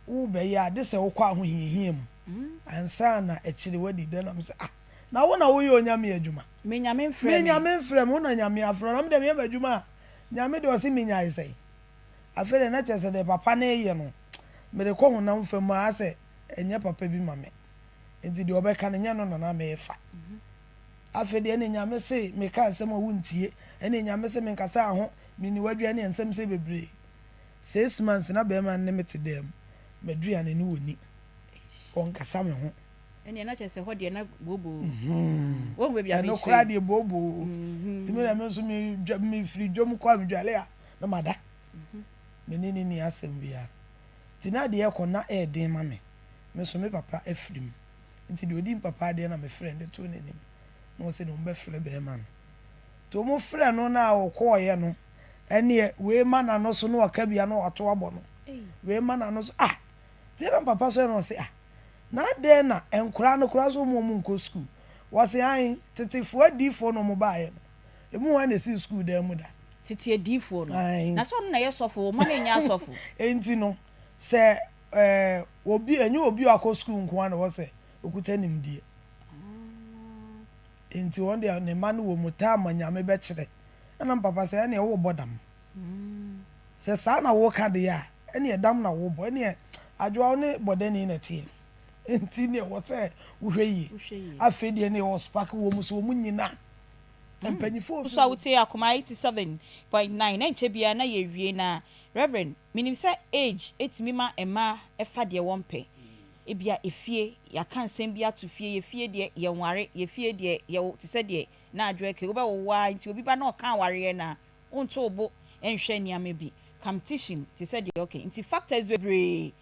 wobɛyɛ a, de sɛ wokɔ ahohiahia mu ansa na akyire woadi dɛ. Na mese ah, na wo na woyɛ Onyame adwuma? Me Nyame mfrɛ Me me. Nyame mfrɛ me, wo na Nyame afrɛ wo. Na me deɛ meyɛ m'adwuma a, Nyame deɛ ɔse menyae sɛn? Afei deɛ na kyerɛ sɛ deɛ papa no reyɛ no, mede kɔ honam fam a, asɛ ɛnyɛ papa bi ma me. Enti deɛ ɔbɛka no, nyɛ no na na merefa. Afei deɛ ɛne Nyame se meka nsɛm a wontie, ɛne Nyame se menkasa ho, menni w'aduane a nsɛm sɛ bebree. Six months na bɛrima no ne me te dan mu, m'aduane no ɔnni, ɔnkasa me ho. Ɛneɛ na kyerɛ sɛ hɔ deɛ na booboo. Wohu baabi a Ɛno mekyerɛ koraa yi? deɛ booboo. Nti me deɛ me nso mefiri dwam kɔ a medwale a na mada. Me ne no nni asɛm biara. Nti na adeɛ rekɔ na ɛyɛ den ma me. Me nso me papa afiri mu. Nti deɛ ɔdi me papa adeɛ na mefrɛɛ no de too n'anim. Na ɔse deɛ wɔbɛfrɛ barima no. Nti wɔfrɛɛ no no a ɔkɔeɛ no, ɛnneɛ wei ma n'ano so na ɔka bi a na wato abɔ no. Wei ma n'ano so, ah! Nti na me papa sɔre na ɔse ah! Na adɛn na nkwadaa no koraa nso wɔn wɔn nkɔ sukuu? Wɔse ae, tetefoɔ adiyifoɔ na wɔbaeɛ no. Emu hwan na esii sukuu dan mu da? Tete adiyifoɔ no. Ae. Na sɛ ɔno na ɛyɛ sɔfo, wɔma no nyɛ asɔfo. Enti no, sɛ ɛɛ obi, ɛnyɛ obi a wakɔ sukuu nko ara na ɛwɔ sɛ okuta nimdeɛ. Enti wɔn deɛ ne mma no wɔ mu taa ma Nyame bɛkyerɛ. Ɛna me papa sɛ, ɛneɛ worebɔ dam. Sɛ saa na woreka deɛ a, ɛneɛ dam na worebɔ. Ɛneɛ Adwoa wo ne bɔdani na ɛteɛ. Enti neɛ ɛwɔ sɛ wohwɛ yie. Afei deɛ neɛ ɛwɔ spark wɔ mu sɛ wɔn nyina. Mpanyinfoɔ Wo so a wotie Akoma 87.9 na nkyɛ biara na yɛrewie na Rev. Menim sɛ age tumi ma mmaa fa deɛ wɔmpɛ. Ebia efie, yɛaka nsɛm bi ato fie, yɛ fie deɛ yɛnware, yɛ fie deɛ yɛwo te sɛ deɛ na adwo ɛkɛ, wobɛwowo ara nti obi ba na ɔka awareɛ no a, wonto wo bo nhwɛ nneɛma bi, competition te sɛ deɛ okay nti factors bebree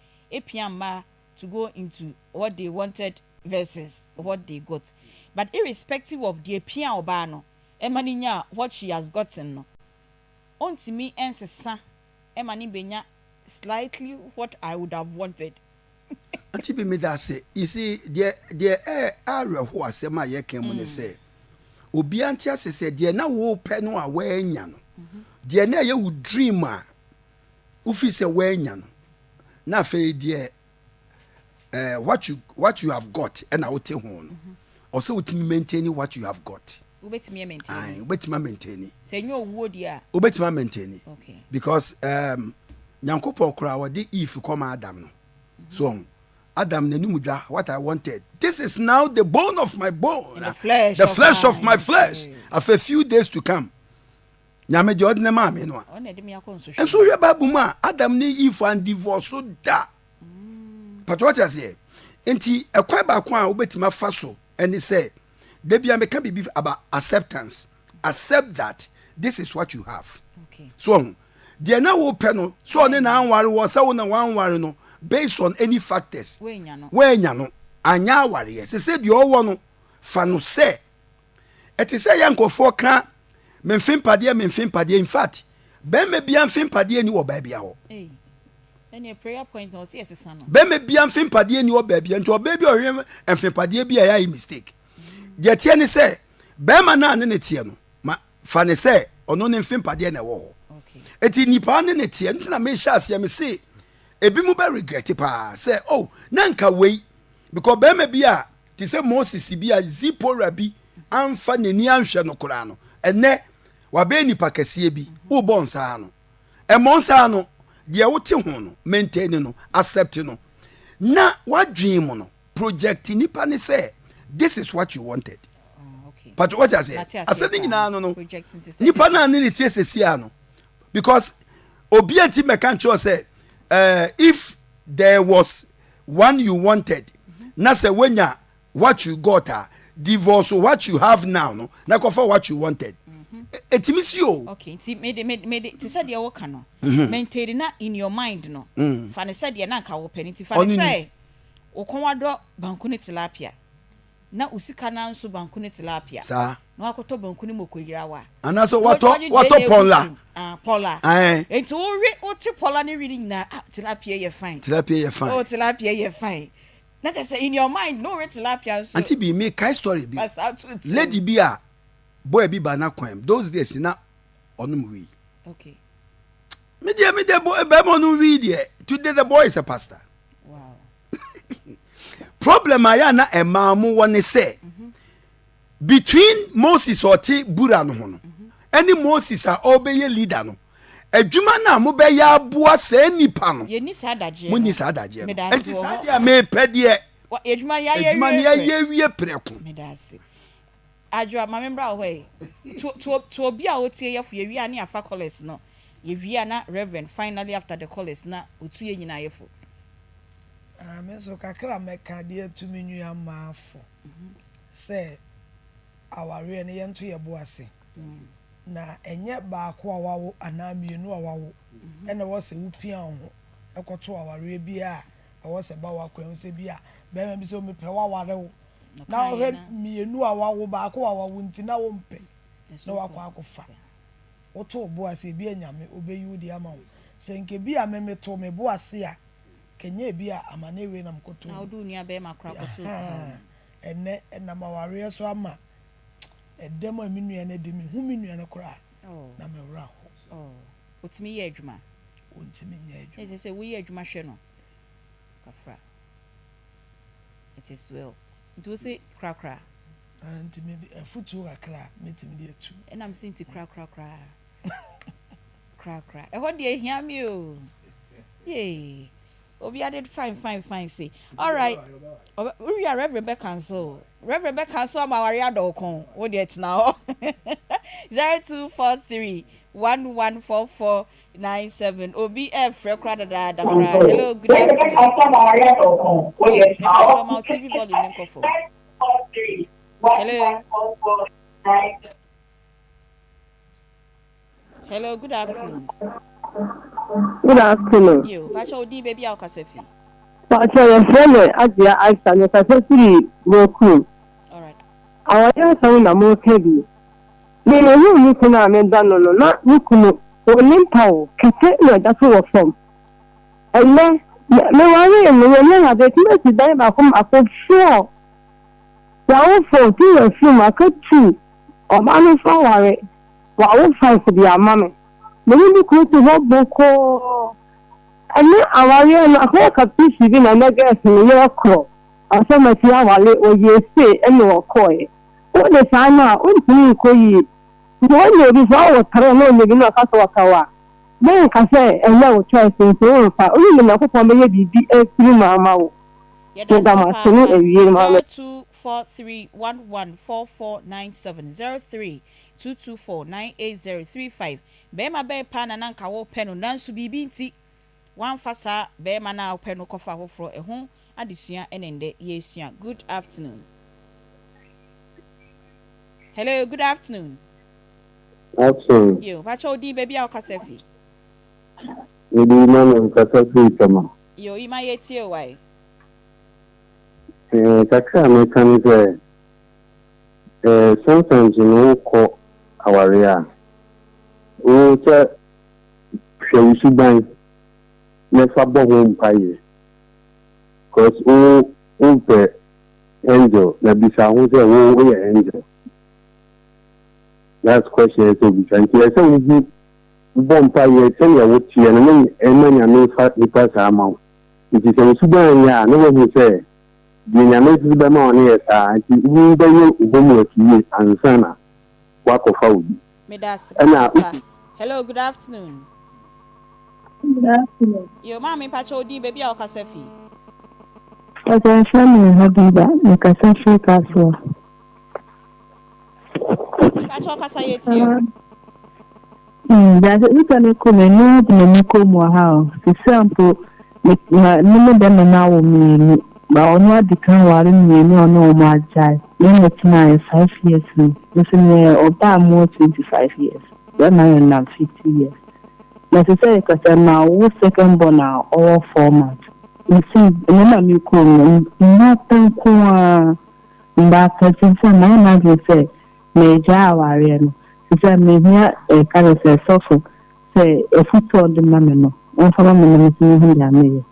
pia mmaa to go into what they wanted versus what they got but irrespective of deɛ epia ɔbaa no ma no nyaa what she has gotten no ɔntumi nsesa ma no bɛnya slightly what I would have wanted. Auntie bi meda ase. You see, deɛ deɛ ɛyɛ awerɛhoɔ asɛm a yɛka mu ne sɛ, obiara nte ase sɛ deɛ na wopɛ no a woannya no, deɛ na ɛyɛ wo dream a wofii sɛ woanya no, na afei deɛ eh, what you what you have got ɛna wote ho no ɔsɛ wotumi maintain what you have got. Wobɛtumi amaintain. Ayi wobɛtumi amaintain. Sɛ nyɛ owuo deɛ a. Wobɛtumi amaintain. Okay. Because um, Nyankopɔn koraa wɔde Eve kɔma Adam no. So ɔho Adam n'anim dwa what I wanted. This is now the bone of my bone. And the flesh, the of, flesh my, of my flesh. After a few days to come. Nyame deɛ ɔde ne maa me no a. Nso wohwɛ Bible mu a, Adam ne Eve an divorce da. Pàtó wate aseɛ. Nti ɛkwan baako a wobɛtumi afa so ɛne sɛ, da bia meka biribi about acceptance. Accept that this is what you have. So ɔho, deɛ na wopɛ no, sɛ ɔne na anware wɔ sɛ wo na wanware no, based on any factors, woanya no, anyɛ awareɛ. Sese deɛ ɔwɔ no, fa no sɛ Ɛte sɛ yɛ nkurɔfoɔ ka memfe mpadeɛ memfe mpadeɛ in fact bɛrima bia mfe mpadeɛ ni wɔ baa bia hɔ. Ɛneɛ prayer point na ɔse yɛsesa no. Bɛrima bia mfempadeɛ nni hɔ baabia nti ɔbaa bi a ɔhwehwɛ mfempadeɛ bi a ɛyɛ ayɛ mistake. Deɛ teɛ ne sɛ bɛrima no a ne ne teɛ no ma fa ne sɛ ɔno ne mfempadeɛ na ɛwɔ hɔ. Eti nipa ne ne teɛ nti na mehyɛ aseɛ me se ebi mu bɛ regret paa sɛ oh na nka wei because bɛrima bi a te sɛ Moses bi a Zipporah bi amfa n'ani anhwɛ no koraa no ɛnɛ wabɛyɛ nipa kɛseɛ bi wobɔ nsaa no Ɛmmɔ nsa ano, deɛ wote ho no, maintain no, accept no, na w'adwene mu no, project nipa ne sɛ, this is what you wanted. Pato, wate aseɛ? Asɛm no nyinaa no no, nipa no a ne ne tie sesia no, because obi a nti mɛka nkyerɛ sɛ, uh, if there was one you wanted, na sɛ woanya what you got a divorce what you have now no na kɔfa what you wanted ɛtumi si o. Okay nti mede mede mede te sɛ deɛ woka no mhm. maintain na in your mind no mm. fa ne sɛ deɛ na nka wopɛ no nti fa ne sɛ wo kɔn wadɔ banku ne tilapia na wo sika na nso banku ne tilapia saa na wakɔtɔ banku ne moko yirawa anaasɛ watɔ watɔ pɔnla ah, pɔla nti wowe wote pɔla ne wi ne nyinaa ah tilapia yɛ fine tilapia yɛ fine oh tilapia yɛ fine Na kyerɛ sɛ in your mind na ɔwe tilapia nso. Auntie bi me kae story bi lady bi a boy bi ba na kwan those days na ɔnom wii. Okay. Me deɛ me deɛ bɛrima ɔnom wii deɛ today the boy is a pastor. Wow. Problem a yɛ na ɛmaa mo wɔ ne sɛ. Mm -hmm. Between Moses a ɔte bura no ho no ɛne Moses a ɔrebɛyɛ leader no, adwuma no a mobɛyɛ aboa saa nipa no, Yɛnni saa adagyeɛ no. Monni saa adagyeɛ no. Meda ase Enti wɔ saa hɔ. deɛ a mepɛ deɛ, Wa, adwuma no yɛayɛ adwuma no awie yɛayɛ prɛ. awie prɛko. Meda ase. Adwoa, ma membra wo hɔ ɛ. To, to, to obi a ɔtie yɛfo, yɛwie a ne yɛafa callers no. Yɛwie a na Reverend finally after the callers na ɔtu yɛn nyinaa yɛfo. Ah, me nso kakra a mɛka de atu me nua mmaa fo sɛ awareɛ no yɛnto yɛn bo ase. Na ɛnyɛ baako a wawo anaa mmienu a wawo na ɛwɔ sɛ wopia wo ho kɔto awareɛ bi a ɛwɔ sɛ ɛba w'akwan mu sɛ bi a barima bi sɛ o mepɛ w'aware wo na wohwɛ mmienu a wawo baako a wawo nti na wompɛ na wakɔ akɔfa. Woto wo bo ase ebi a Nyame ɔbɛyi wo deɛ ama wo. Sɛ nka bi a me metoo me bo ase a Kɛnyɛ ebia amaneɛ wei na mekɔtoo Na mu. wode wo nua bɛɛma koraa kɔtoo kwan Ahaa, mu. ɛnnɛ ɛnam awareɛ so ama ɛdɛm a me nua no adi, mehu me nua no koraa a, Oh. na me werɛ aho. Oh, ɔtumi yɛ adwuma? Ɔntumi nyɛ adwuma. Ɛsɛ sɛ woyɛ adwuma hwɛ no kafra. It is well. Nti wo se korakora? Ah, nti mede afutuo kakra a mɛtumi de atu. Ɛna mese nti korakora koraa. Korakora. Ɛhɔ deɛ ehia me o. Yay. Obi ade fine fine fine sei. Alright. Wowie a Reverend bɛka nso o. Reverend bɛka nso ama aware adɔ wo kɔn. Wo deɛ tena hɔ. 0243 114497. Obi ɛɛfrɛ koraa dadaada koraa. Hello, good afternoon. Oh, mepakyɛw ma wo TV volume no nkɔ fam. Hello. Hello, good afternoon. Good afternoon. Yo, pacho odi baby a wokasa fi. Pacho yɛfrɛ me Agyea Aisha mekasa firi Bokum. Alright. Awareɛ asɛm na moreka bi. Me mehuu me kunu a meda no no na me kunu ɔnni mpa o, kɛtɛ na ɛda so wɔ fam. Ɛnnɛ mewaree no Nyame ayɛ adom yɛatumi asi dan baako mmaako four. Yɛawo four, two afiri mu aka two. Ɔbaa no nso aware. Wawo five de ama me. Me ne me kunu te hɔ bɔkɔɔ. Ɛnɛ awareɛ no akɔyɛ kapisi bi na ɛnɛ girls no yɛkorɔ. Asɛ mati aware ɔyɛɛ sei ɛna ɔkɔeɛ. Wode saa no a wontumi nkɔ yie. Nti wonya obi sɛ ɔwo tere na ɔnya bi na ɔka sɛ ɔpɛ wo a, menka sɛ ɛnyɛ wo choice nti womfa. Wonim deɛ Nyankopɔn bɛyɛ biribi afiri mu ama wo. Yɛda Meda ase mo ase ne papaapa. awie no maame. 0243114497 03 224 98035 Barima bɛn paa na na anka wopɛ no nanso biribi nti woamfa saa barima no a wopɛ no kɔfaa foforɔ? Ɛho adesua na ɛnnɛ yɛresua. Good afternoon. Hello, good afternoon. Afternoon. Yo, pakyɛ wo din baabi a wokasa fi? Mede Emmanuel kasa firi Tema. Yo, Ima yɛtie wo ae. Eh, kakra a mɛka ne sɛ, Eh sometimes no wo kɔ aware a, wo sɛ hwɛ wo suban. na fa bɔ ho mpaeɛ cause wo wompɛ angel na bisa ho sɛ wo woyɛ angel that's question ɛsɛ obisa nti ɛsɛ wohu wobɔ mpaeɛ sɛnea woteɛ no na ɛma Nyame fa nipa saa ma wo nti sɛ wo suban nyɛ a na woahu sɛ deɛ Nyame nso bɛma wo no yɛ saa nti wobɛyɛ wo homework yie ansa na woakɔfa obi Meda ase ɛna papaapa. Hello, good afternoon. Good afternoon. Yo, maame mpakyɛ wo din, baabi a wokasa fi. Mpakyɛ yɛfrɛ me Habiba, mekasa firi Kasoa. Mpakyɛ ɔkasa yɛ tie o. Dase nipa no kɔ mu ɛno ara de m'ani kɔ mu wɔ ha o. Sisi a mpo me ma me ne bɛrima no awo mmienu ba ɔno adi kan ware mmienu a ɔne wɔn agyae me ne tenaeɛ 5 years ni me nso meyɛ ɔbaa a mewɔ 25 years bɛrima yɛ nam 50 years na sisi a yɛkasa mawo second born a ɔwɔ 4 months. Mesi ɛnɛ na mekɔ mu no mmaa pɛ nko ara mmaa pɛ sisi a mayɛ m'adwene sɛ megyaa awareɛ no sisi a mehia ɛka no sɛ sɔfo sɛ afutuo a ɔde ma me no ɔmfa ma me na me nso mehu deɛ meyɛ.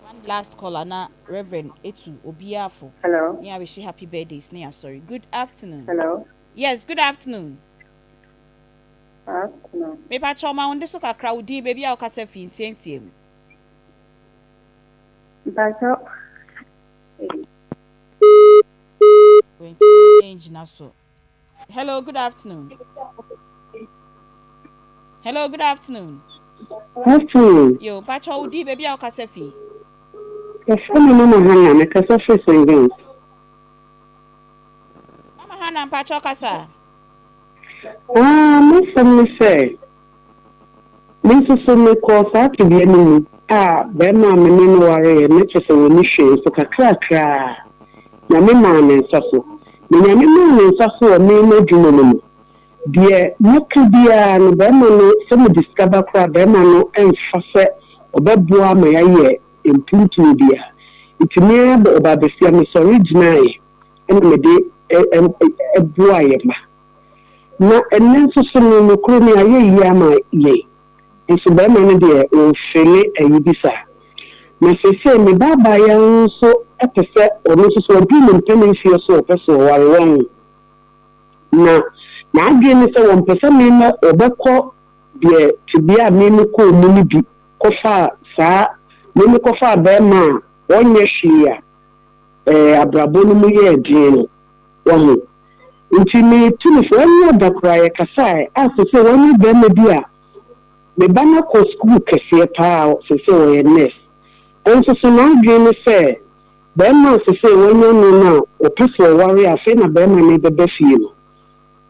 One last caller na Reverend etu obiara fo. Hello. Ne awish happy birthdays ne asɔre. Good afternoon. Hello. Yes, good afternoon. Afternoon. Mepa kyɛw ma wo nde so kakra, wo din, baabi a wokasa fi, ntiantia mu. Mpakyɛw. Wentumi ngyina so. Hello, good afternoon. Hello, good afternoon. Afternoon. Yo, mpakyɛw wo din, baabi a wokasa fi. Yɛfrɛ me Mama Hannah, mekasa firi St. James. Mama Hannah, mpakyɛw kasa. Ah, m'asɛm ne sɛ, me nso so mekɔɔ saa tebea no mu a barima a me ne no wareeɛ no kyerɛ sɛ ɔnni hwee nso kakrakra Nyame maa ne nsa so. Na Nyame maa ne nsa so wɔ me m'adwuma mu no, deɛ mɛka biara no barima no, sɛ mede sika ba koraa a barima no mfa sɛ ɔbɛboa ama yɛayɛ mpuntuo biara. Nti me ara ɔbaabasia mesɔre gyinaeɛ na mede boaa yɛn mma. Na ɛnnɛ nso so no, nokorɛ ni, ayɛ yie ama yɛn. Nso barima no deɛ, ɔmfeele ayi bi saa. Na seesei me ba abaayewa no nso pɛ sɛ ɔno nso so waduru ne mpanin mfeɛ so a ɔpɛ sɛ ɔware wɔn. Na n'adwene ne sɛ wɔmpɛ sɛ me na wɔbɛkɔ deɛ tebea a me mekɔɔ mu no bi kɔfaa saa me mekɔfaa barima a ɔnyɛ hwee a ɛɛ abrabɔ no mu yɛɛ den no. Wahu? Nti metu no fo. Ɛnyɛ da koraa yɛkasaeɛ a seesei wanya barima bi a me ba no akɔ sukuu kɛseɛ paa seesei ɔyɛ nurse. Nso so n'adwene ne sɛ barima a seesei wanya no no a ɔpɛ sɛ ɔware a afei na barima no rebɛba fie no,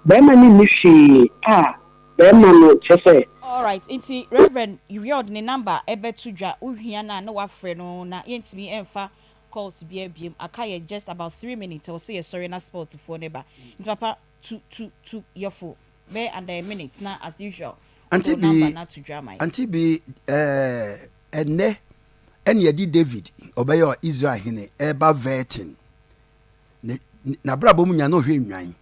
barima no nni hwee a barima no kyerɛ sɛ. Alright, nti Rev. Uriel de ne number bɛto dwa, wo hia no a na wafrɛ no na yɛntumi mfa calls biara biom, aka yɛ just about 3 minutes ɛwɔ sɛ yɛsɔre na sports foɔ no ba. Nti papa tu tu tu yɛfo bɛyɛ under a minute na as usual wode Ante wo number bi no ato dwa ama yɛn. Ante bi ɛɛ ɛnnɛ ɛne yɛde David ɔbɛyɛ Israel hene ɛreba vetting ne n'abrabɔ mu nya na ɔhwɛ nnwan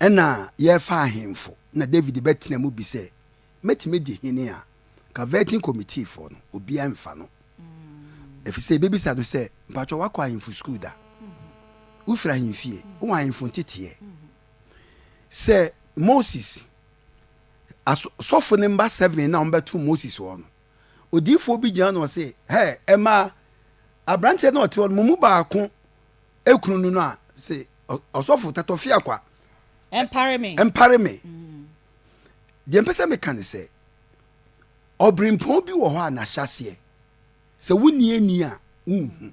ɛna yɛrefa ahemfo na David bɛtena mu bi sɛ mɛtumi di hene a ka vetting committee foɔ no obiara mfa no ɛfiri sɛ ɛbɛbisa no sɛ mpakyɛ wakɔ ahemfo sukuu da, wofiri ahemfie, wowɔ ahemfo nteteɛ? Sɛ Moses asɔfo ne mba seven na wɔbɛto Moses hɔ no, odiyifoɔ bi gyina na ɔse, hɛ ɛma aberanteɛ na ɔte hɔ no mo mu baako ekunu no no a se ɔsɔfo tatɔfe akwa ɛmpare me ɛmpare me. Deɛ mpɛ sɛ meka ne sɛ ɔberempɔn bi wɔ hɔ a n'ahyɛaseɛ sɛ wonni ani a wonhu.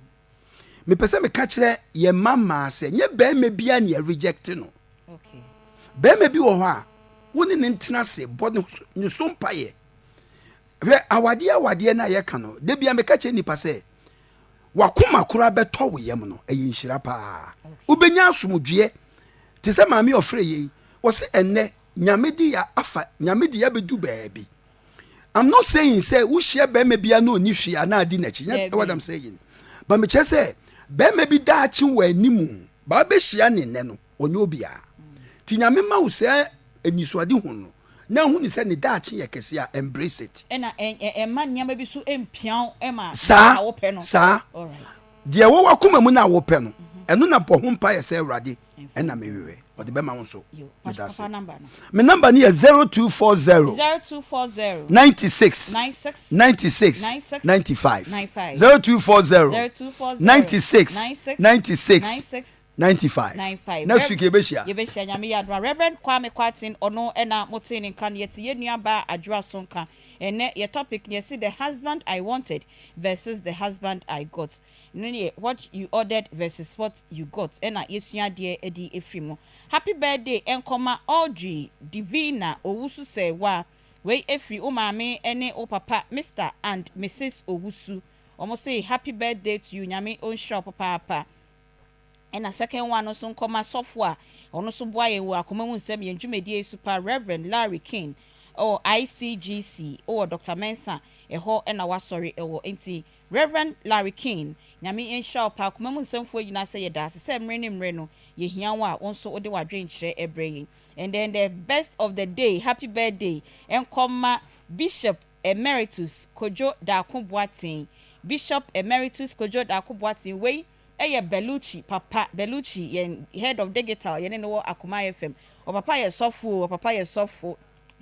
Mepɛ sɛ meka kyerɛ yɛn mma mmaa sɛ nyɛ bɛrima biara ne reject no. Bɛrima bi wɔ hɔ a wo ne ne ntena ase bɔ ne so mpaeɛ. Hwɛ awadeɛ awadeɛ no a yɛka no, da bia meka kyerɛ nnipa sɛ wakoma koraa bɛtɔ wo yam no ɛyɛ nhyira paa. Wobɛnya asomdwoeɛ te sɛ maame ɔfrɛ yei wɔse ɛnnɛ Nyame de ya afa, Nyame de ya bɛdu baabi. I'm not saying sɛ wohyia bɛrima bi a na ɔni hwee a na adi n'akyi. Nyɛ what I'm saying. But mekyerɛ sɛ bɛrima bi daakye wɔ anim ba bɛhyia ne nnɛ no ɔnyɛ obiara. Nti Nyame ma wo saa anisoadehu no. na hu ne sɛ ne daakye yɛ kɛse a, embrace it. Ɛna ɛmma nneɛma bi so mpia wo ma Saa, deɛ wopɛ no. saa. Alright. Deɛ ɛwɔ w'akoma mu no a wopɛ no, ɛno na bɔ ho mpaeɛ sɛ, Awurade, ɛna mehwehwɛ. Ɔde bɛma wo nso. Yo, Meda ase. papa number no. Me number no yɛ 0240 0240 96 96 96 96 95. 95 0240 0240 96 96 96 96 95. 95. Next week yɛbɛhyia. Yɛbɛhyia Nyame yɛ adom a. Rev. Kwame Kwarteng ɔno ɛna motee ne nka no yɛte yɛn nua baa Adwoa so nka. Ɛnɛ yɛ topic no yɛse the husband I wanted versus the husband I got. No yɛ what you ordered versus what you got ɛna yɛsua adeɛ de afiri mu. Happy birthday ɛnkɔma Audrey Divina Owusu Serwaa wei ɛfiri wo maame ne wo papa Mister and Misis Owusu wɔn se happy birthday to you Nyame ɔnhyira wo papaapa. Ɛna second one no nso nkɔma sɔfo a ɔno nso boa yɛn wɔ akoma mu nsɛm yɛn dwumadie yi so paa Rev. Larry King wɔ ICGC wɔ Doctor Mensah ɛhɔ na wasɔre wɔ nti Rev. Larry King Nyame nhyira wo paa akoma mu nsɛmfoɔ nyinaa sɛ yɛda ase sɛ mmere ne mmere no yɛhia wo a wo nso wode w'adwenkyerɛ brɛ yɛn and then the best of the day happy birthday nkɔma Bishop Emeritus Kojo Darko Boateng Bishop Emeritus Kojo Darko Boateng wei yɛ Bellucci papa, Bellucci yɛn head of digital yɛne no wɔ Akoma FM. Ɔpapa yɛ sɔfo o, ɔpapa yɛ sɔfo.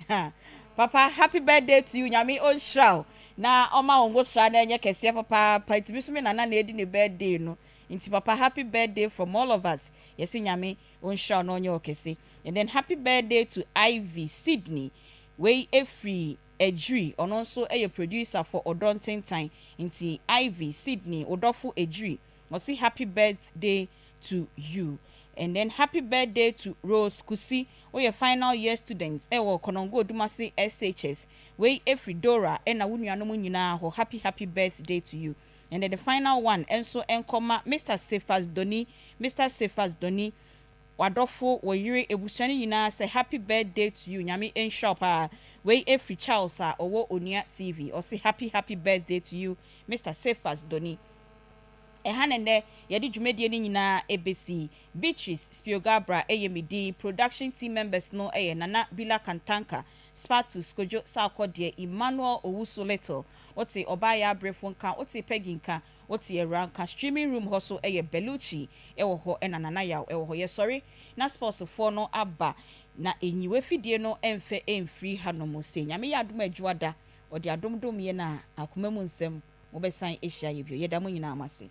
Ha, papa happy birthday to you, Nyame ɔnhyira wo na ɔma wo ngosra no ɛnyɛ kɛseɛ papaapa. Nti me nso me nana na ɛdi ne birthday no. Nti papa happy birthday from all of us. Yɛse Nyame ɔnhyira wo na ɔnyɛ wo kɛse. And then happy birthday to Ivy Sydney, wei ɛfiri Adjiri, ɔno nso yɛ producer for Ɔdɔ Ntentan, nti Ivy, Sydney, wo dɔfo Adjiri, ɔse happy birthday to you. And then happy birthday to Rose Kusi, woyɛ final year student wɔ Konongo Odumase SHS, wei ɛfiri Dora ɛna wo nuanom nyinaa hɔ, happy happy birthday to you. And then the final one nso nkɔma Mister Cephas Doni, Mister Cephas Doni, W'adɔfo, wo yere, abusua no nyinaa sɛ happy birthday to you Nyame nhyira wo paa Wei ɛfiri Charles a ɔwɔ Onua TV ɔse happy happy birthday to you Mister Cephas Doni Ɛha na nnɛ yɛde dwumadie no nyinaa ɛbɛsi Beatrice Spiogabra ɛyɛ me din Production team members no yɛ Nana Bila Kantanka, Spatus Kojo Sarkodie, Emmanuel Owusu Little Wote Ɔbaa Yaa Brefo nka, wote Peggy nka, Wote awura nka streaming room hɔ so yɛ Bellucci wɔ hɔ ɛna Nana Yaw wɔ hɔ. Yɛsɔre na sports foɔ no aba na nyi w'afidie no mfɛ mfiri ha nom sei. Nyame yɛ adom a Adwoada ɔde adom dom yɛn a akoma mu nsɛm mobɛsan ahyia yɛ bio. Yɛda mo nyinaa mo ase.